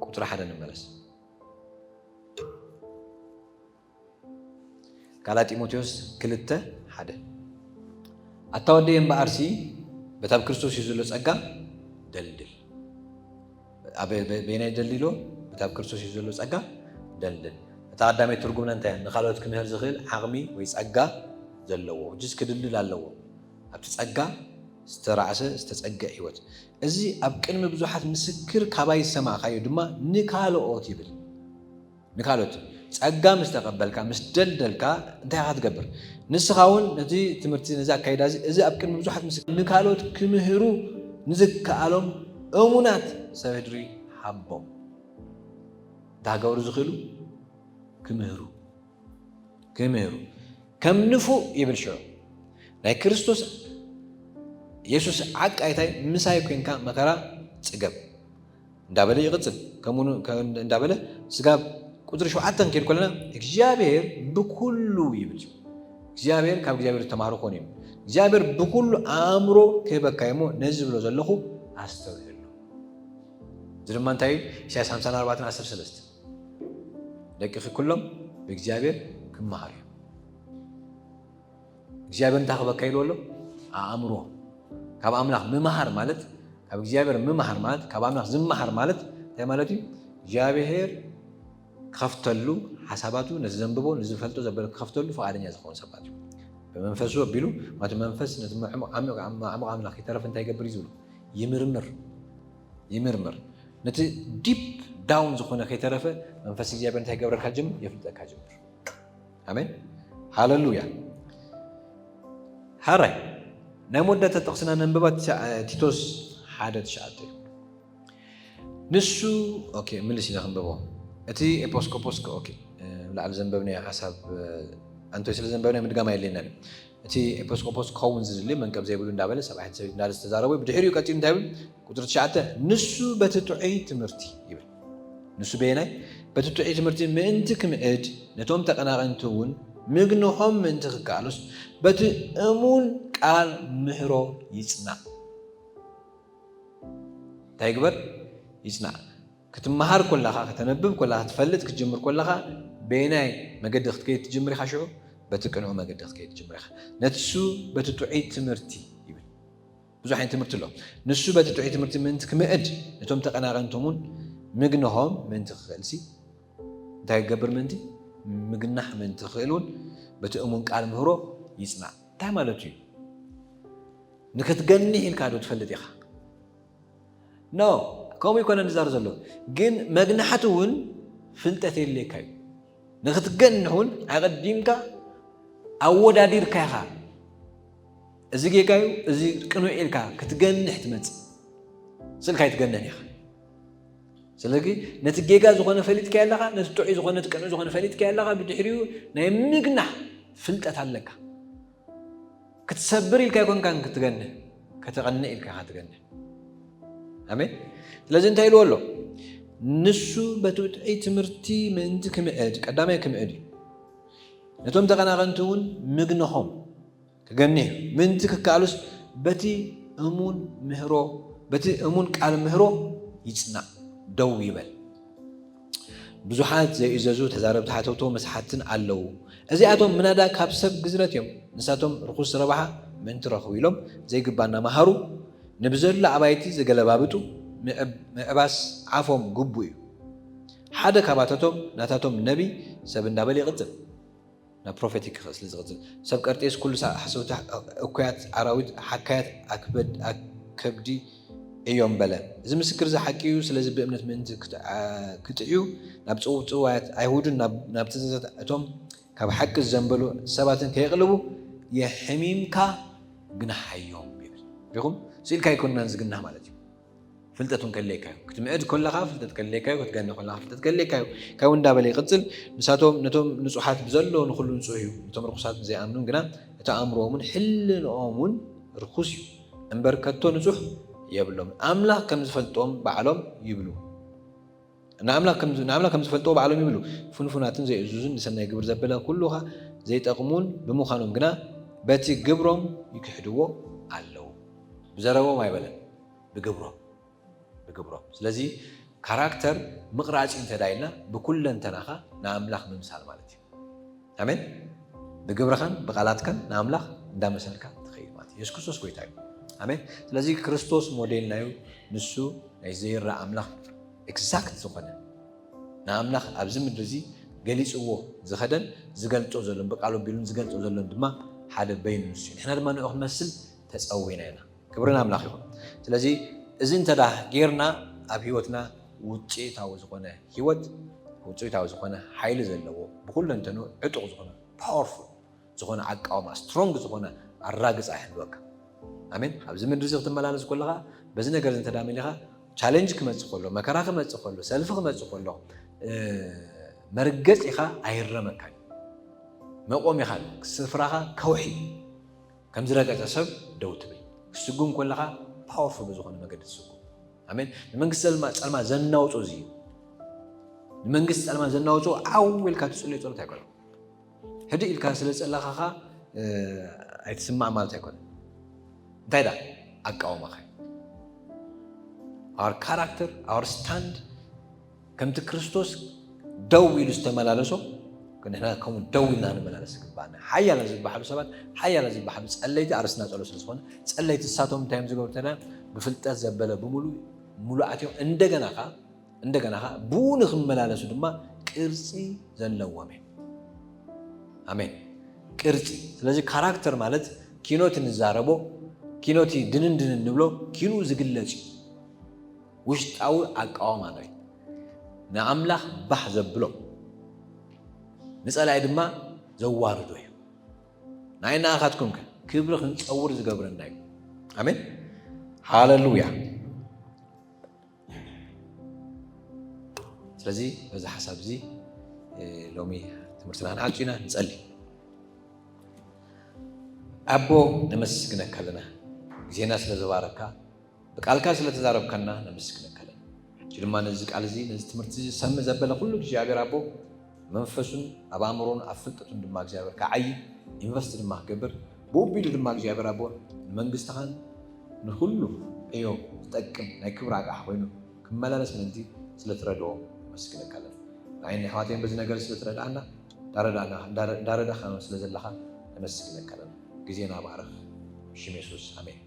ቁፅሪ ሓደ ንመለስ። ካልኣይ ጢሞቴዎስ ክልተ ሓደ። ኣታ ወደይ እምበኣርሲ በታ ኣብ ክርስቶስ እዩ ዘሎ ጸጋ ደልድል። ኣብ በ-፣ በየናይ ደልድሎ? በታ ኣብ ክርስቶስ እዩ ዘሎ ጸጋ ደልድል። እታ ቀዳመይቲ ትርጉምና እንታይ እያ? ንኻልኦት ክምህር ዝኽእል ዓቕሚ ወይ ጸጋ ዘለዎ። ሕጅስ ክድልድል ኣለዎ። ኣብቲ ጸጋ ዝተራእሰ፣ ዝተጸግዕ ህይወት። እዚ ኣብ ቅድሚ ብዙሓት ምስክር ካባይ ዝሰማዕካዮ ድማ ንካልኦት ይብል። ንካልኦት ጸጋ ምስ ተቐበልካ፣ ምስ ደልደልካ እንታይ ኢኻ ትገብር? ንስኻ እውን ነቲ ትምህርቲ፣ ነዚ ኣካይዳ እዚ፣ እዚ ኣብ ቅድሚ ብዙሓት ምስክር ንካልኦት ክምህሩ ንዝከኣሎም እሙናት ሰብ ህድሪ ሃቦም። እንታይ ክገብሩ ዝኽእሉ? ክምህሩ። ክምህሩ። ከም ንፉእ ይብል ሽዑ። ናይ ክርስቶስ የሱስ ዓቃይታይ ምሳይ ኮንካ መከራ ጽገብ። እንዳበለ ይቕጽል። ከምኡ ን-፣ ከ-፣ እንዳበለ ስጋብ ቁጽሪ ሸውዓተ ክንከይድ ከለና፣ እግዚኣብሔር ብኩሉ ይብል። እግዚኣብሔር ካብ እግዚኣብሔር ዝተማህሩ ክኾኑ እዮም። እግዚኣብሔር ብኩሉ ኣእምሮ ክህበካ እዩ እሞ፣ ነዚ ዝብሎ ዘለኹ ኣስተውዕሉ። እዚ ድማ እንታይ እዩ? ኢሳያስ ሓምሳን ኣርባዕተን ዓሰርተ ሰለስተ። ደቅኺ ኩሎም ብእግዚኣብሔር ክመሃሩ እዮም። እግዚኣብሔር እንታይ ክበካ ኢልዎ ኣሎ? ኣእምሮ። ካብ ኣምላኽ ምምሃር ማለት፣ ካብ እግዚኣብሔር ምምሃር ማለት፣ ካብ ኣምላኽ ዝመሃር ማለት እንታይ ማለት እዩ? እግዚኣብሔር ክኸፍተሉ ሓሳባቱ፣ ነቲ ዘንብቦ፣ ንዝፈልጦ ዘበለ ክኸፍተሉ ፍቓደኛ ዝኸውን ሰባት እዩ። ብመንፈሱ ኣቢሉ፣ ማለት መንፈስ ነቲ ምዕሙቕ፣ ዓሚቕ፣ ዓሚቕ ኣምላኽ ይተረፍ እንታይ ይገብር እዩ ዝብሉ? ይምርምር። ይምርምር። ነቲ ዲፕ ዳውን ዝኾነ ከይተረፈ መንፈስ እግዚኣብሔር እንታይ ይገብረካ ጀምር? የፍልጠካ ጀምር። ኣሜን። ሃሌሉያ። ሃራይ ናይ መወዳእታ ጥቕስና ነንብባ፣ ቲ-፣ ቲቶስ ሓደ ትሽዓተ እዩ። ንሱ፣ ኦኬ፣ ምልስ ኢና ክንብቦ። እቲ ኤጲስቆጶስ ከ-፣ ኦኬ፣ እ፣ ላዕሊ ዘንበብናዮ ሓሳብ፣ እ፣ ኣንቶይ ስለ ዘንበብናዮ ምድጋም ኣየድልየናን እዩ። እቲ ኤጲስቆጶስ ክኸውን ዝድሊ መንቀብ ዘይብሉ እንዳበለ ሰብኣይ ሰበይቲ እንዳበለ ዝተዛረቡ እዩ። ብድሕሪኡ ቀጺሉ እንታይ ይብል? ቁጽሪ ትሽዓተ፣ ንሱ በቲ ጥዑይ ትምህርቲ ይብል። ንሱ በየናይ? በቲ ጥዑይ ትምህርቲ ምእንቲ ክምዕድ፣ ነቶም ተቐናቐንቲ እውን ምግንሖም ምእንቲ ክከኣሉስ፣ በቲ እሙን ቃል ምህሮ ይጽናዕ። እንታይ ይግበር? ይጽናዕ። ክትመሃር ኮለኻ፣ ከተነብብ ኮለኻ፣ ክትፈልጥ ክትጅምር ኮለኻ፣ በየናይ መገዲ ክትከይድ ትጅምር ኢኻ ሽዑ? በቲ ቅኑዕ መገዲ ክትከይድ ትጅምር ኢኻ። ነትሱ በቲ ጥዑይ ትምህርቲ ይብል። ብዙሕ ዓይነት ትምህርቲ ኣሎ። ንሱ በቲ ጥዑይ ትምህርቲ ምእንቲ ክምዕድ፣ ነቶም ተቐናቐንቶም እውን ምግንሆም ምእንቲ ክኽእልሲ፣ እንታይ ክገብር ምእንቲ? ምግናሕ ምእንቲ ክኽእል እውን በቲ እሙን ቃል ምህሮ ይጽናዕ። እንታይ ማለቱ እዩ? ንክትገንሕ ኢልካ ዶ ትፈልጥ ኢኻ? ኖ፣ ከምኡ ይኮነ ንዛር ዘሎ። ግን መግናሕቲ እውን ፍልጠት የድልየካ እዩ። ንክትገንሕ እውን ኣቐዲምካ ኣወዳዲርካ ኢኻ። እዚ ጌጋ እዩ፣ እዚ ቅኑዕ ኢልካ ክትገንሕ ትመጽእ። ስልካ ኣይትገንሕን ኢኻ። ስለዚ ነቲ ጌጋ ዝኾነ ፈሊጥካ ኣለኻ፣ ነቲ ጥዑይ ዝኾነ፣ ነቲ ቅኑዕ ዝኾነ ፈሊጥካ ኣለኻ፣ ብድሕሪኡ ናይ ምግናሕ ፍልጠት ኣለካ። ክትሰብር ኢልካ ኣይኮንካን ክትገንሕ፣ ከተቐንዕ ኢልካ ኢኻ ትገንሕ። ኣሜን። ስለዚ እንታይ ኢልዎ ኣሎ? ንሱ በቲ ጥዑይ ትምህርቲ ምእንቲ ክምዕድ፣ ቀዳማይ ክምዕድ እዩ። ነቶም ተቐናቐንቲ እውን ምግንኾም ክገንሕ እዩ። ምእንቲ ክከኣሉስ በቲ እሙን ምህሮ፣ በቲ እሙን ቃል ምህሮ ይጽናዕ፣ ደው ይበል። ብዙሓት ዘይእዘዙ ተዛረብቲ ሓተውተው መስሓትን ኣለዉ። እዚኣቶም ምናዳ ካብ ሰብ ግዝረት እዮም። ንሳቶም ርኹስ ረብሓ ምእንቲ ረኽቡ ኢሎም ዘይግባ እናመሃሩ፣ ንብዘሎ ኣባይቲ ዘገለባብጡ ምዕብ-፣ ምዕባስ ዓፎም ግቡእ እዩ። ሓደ ካባታቶም ናታቶም ነቢይ ሰብ እንዳበለ ይቕጽል። ናብ ፕሮፌቲክ ስለ ዝቕጽል፣ ሰብ ቀርጤስ ኩሉ ሰ-፣ ሓሰውቲ፣ እኩያት ኣራዊት፣ ሓካያት ኣክበድ-፣ ኣከብዲ እዮም በለ። እዚ ምስክር እዚ ሓቂ እዩ። ስለዚ ብእምነት ምእንቲ ክት-፣ ኣ-፣ ክጥዕዩ ናብ ጽው-፣ ጽዋያት ኣይሁድን ናብ፣ ናብ ትእዛዛት እቶም ካብ ሓቂ ዝዘንበሉ ሰባትን ከየቕልቡ የሕሚምካ ግንሓዮም ይብል። ሪኹም? ስኢልካ ኣይኮንናን ዝግናህ ማለት እዩ። ፍልጠት እውን ከድልየካ እዩ። ክትምዕድ ከለኻ ፍልጠት ከድልየካ እዩ፣ ክትገኒ ከለኻ ፍልጠት ከድልየካ እዩ። ካብኡ እንዳበለ ይቕጽል። ንሳቶም ነቶም ንጹሓት ብዘሎ ንኹሉ ንጹሕ እዩ፣ ነቶም ርኹሳት ዘይኣምኑን ግና እቲ ኣእምሮኦም እውን ሕልንኦም እውን ርኹስ እዩ፣ እምበር ከቶ ንጹሕ የብሎም። ኣምላኽ ከም ዝፈልጦም ባዕሎም ይብሉ። ንኣምላኽ ከም ንኣምላኽ ከም ዝፈልጥዎ ባዕሎም ይብሉ። ፍንፉናትን ዘይእዙዝን ንሰናይ ግብር ዘበለ ኩሉኻ ዘይጠቕሙን ብምዃኖም ግና በቲ ግብሮም ይክሕድዎ ኣለዉ። ብዘረቦም ኣይበለን፣ ብግብሮም፣ ብግብሮም። ስለዚ ካራክተር ምቕራጽ እዩ እንተ ዳ ኢልና ብኩለንተናኻ ንኣምላኽ ምምሳል ማለት እዩ። ኣሜን። ብግብርኻን ብቓላትካን ንኣምላኽ እንዳመሰልካ ትኸይድ ማለት እዩ። የሱስ ክርስቶስ ጎይታ እዩ። ኣሜን። ስለዚ ክርስቶስ ሞዴልና እዩ። ንሱ ናይ ዘይረኣ ኣምላኽ ኤግዛክት ዝኾነ ንኣምላኽ ኣብዚ ምድሪ እዚ ገሊጽዎ ዝኸደን ዝገልጾ ዘሎን ብቃሉ ኣቢሉን ዝገልጾ ዘሎን ድማ ሓደ በይኑ ንሱ እዩ። ንሕና ድማ ንኡ ክንመስል ተጸዊና ኢና። ክብሪ ንኣምላኽ ይኹን። ስለዚ እዚ እንተ ደኣ ጌርና ኣብ ህይወትና ውጽኢታዊ ዝኾነ ህይወት ውጽኢታዊ ዝኾነ ሓይሊ ዘለዎ ብኩለንተኑ ዕጡቕ ዝኾነ ፓወርፉል ዝኾነ ኣቃውማ ስትሮንግ ዝኾነ ኣራግጻ ይህልወካ። ኣሜን። ኣብዚ ምድሪ እዚ ክትመላለስ ከለኻ በዚ ነገር እዚ እንተ ደኣ መሊኻ ቻሌንጅ ክመጽእ ከሎ መከራ ክመጽእ ከሎ ሰልፊ ክመጽእ ከሎ መርገጺኻ ኣይረመካን እዩ። መቆሚኻ ስፍራኻ ከውሒ ከም ዝረገጸ ሰብ ደው ትብል። ክትስጉም ከለኻ ፓወርፉል ብዝኾነ መገዲ ትስጉም። ኣሜን። ንመንግስቲ ጸልማ ጸልማ ዘናውጾ እዚ እዩ። ንመንግስቲ ጸልማ ዘናውጾ ዓው ኢልካ ትጽልዮ ጸሎት ኣይኮነን። ህድእ ኢልካ ስለ ዝጸለኻኻ ኣይትስማዕ ማለት ኣይኮነን። እንታይ ዳ ኣቃውማኻ እዩ። Our character, our stand ከምቲ ክርስቶስ ደው ኢሉ ዝተመላለሶ ንሕና ከምኡ ደው ኢልና ንመላለስ ይግባና። ሓያለ ዝበሓሉ ሰባት ሓያለ ዝበሓሉ ጸለይቲ ኣርስና ጸሎ ስለ ዝኾነ ጸለይቲ እሳቶም እንታይ እዮም ዝገብሩ ተዳ ብፍልጠት ዘበለ ብምሉእ ሙሉኣት እዮም። እንደገና ኸዓ እንደገና ኸዓ ብኡ ንክመላለሱ ድማ ቅርጺ ዘለዎም እዮም። ኣሜን። ቅርጺ ስለዚ ካራክተር ማለት ኪኖቲ ንዛረቦ ኪኖቲ ድንን ድንን ንብሎ ኪኑ ዝግለጽ እዩ። ውሽጣዊ ኣቃውማ ነው። ንኣምላኽ ባህ ዘብሎ ንጸላኢ ድማ ዘዋርዶ እዩ። ናይ ንኣኻትኩም ከ ክብሪ ክንጸውር ዝገብረና እዩ። ኣሜን ሃሌሉያ። ስለዚ በዚ ሓሳብ እዚ ሎሚ ትምህርትና ክንዓጹ ኢና። ንጸሊ። ኣቦ ነመስግነካ ኣለና፣ ግዜና ስለ ዘባረካ ብቃልካ ስለ ተዛረብካና ነመስግነካ ኣለና። ሕጂ ድማ ነዚ ቃል እዚ ነዚ ትምህርቲ እዚ ዝሰምዕ ዘበለ ኩሉ እግዚኣብሔር ኣቦ መንፈሱን ኣብ ኣእምሮን ኣብ ፍልጠቱን ድማ እግዚኣብሔር ክዓይ ኢንቨስት ድማ ክገብር ብኡ ኣቢሉ ድማ እግዚኣብሔር ኣቦ ንመንግስትኻን ንኹሉ ዕዮ ዝጠቅም ናይ ክብሪ ኣቕሓ ኮይኑ ክመላለስ ምእንቲ ስለ ትረድኦ ነመስግነካ ኣለና። ንዓይን ኣሕዋተይን በዚ ነገር ስለ ትረድኣና እንዳረዳእና እንዳረዳእካ ስለ ዘለኻ ነመስግነካ ኣለና። ግዜና ባርኽ። ብሽም የሱስ ኣሜን።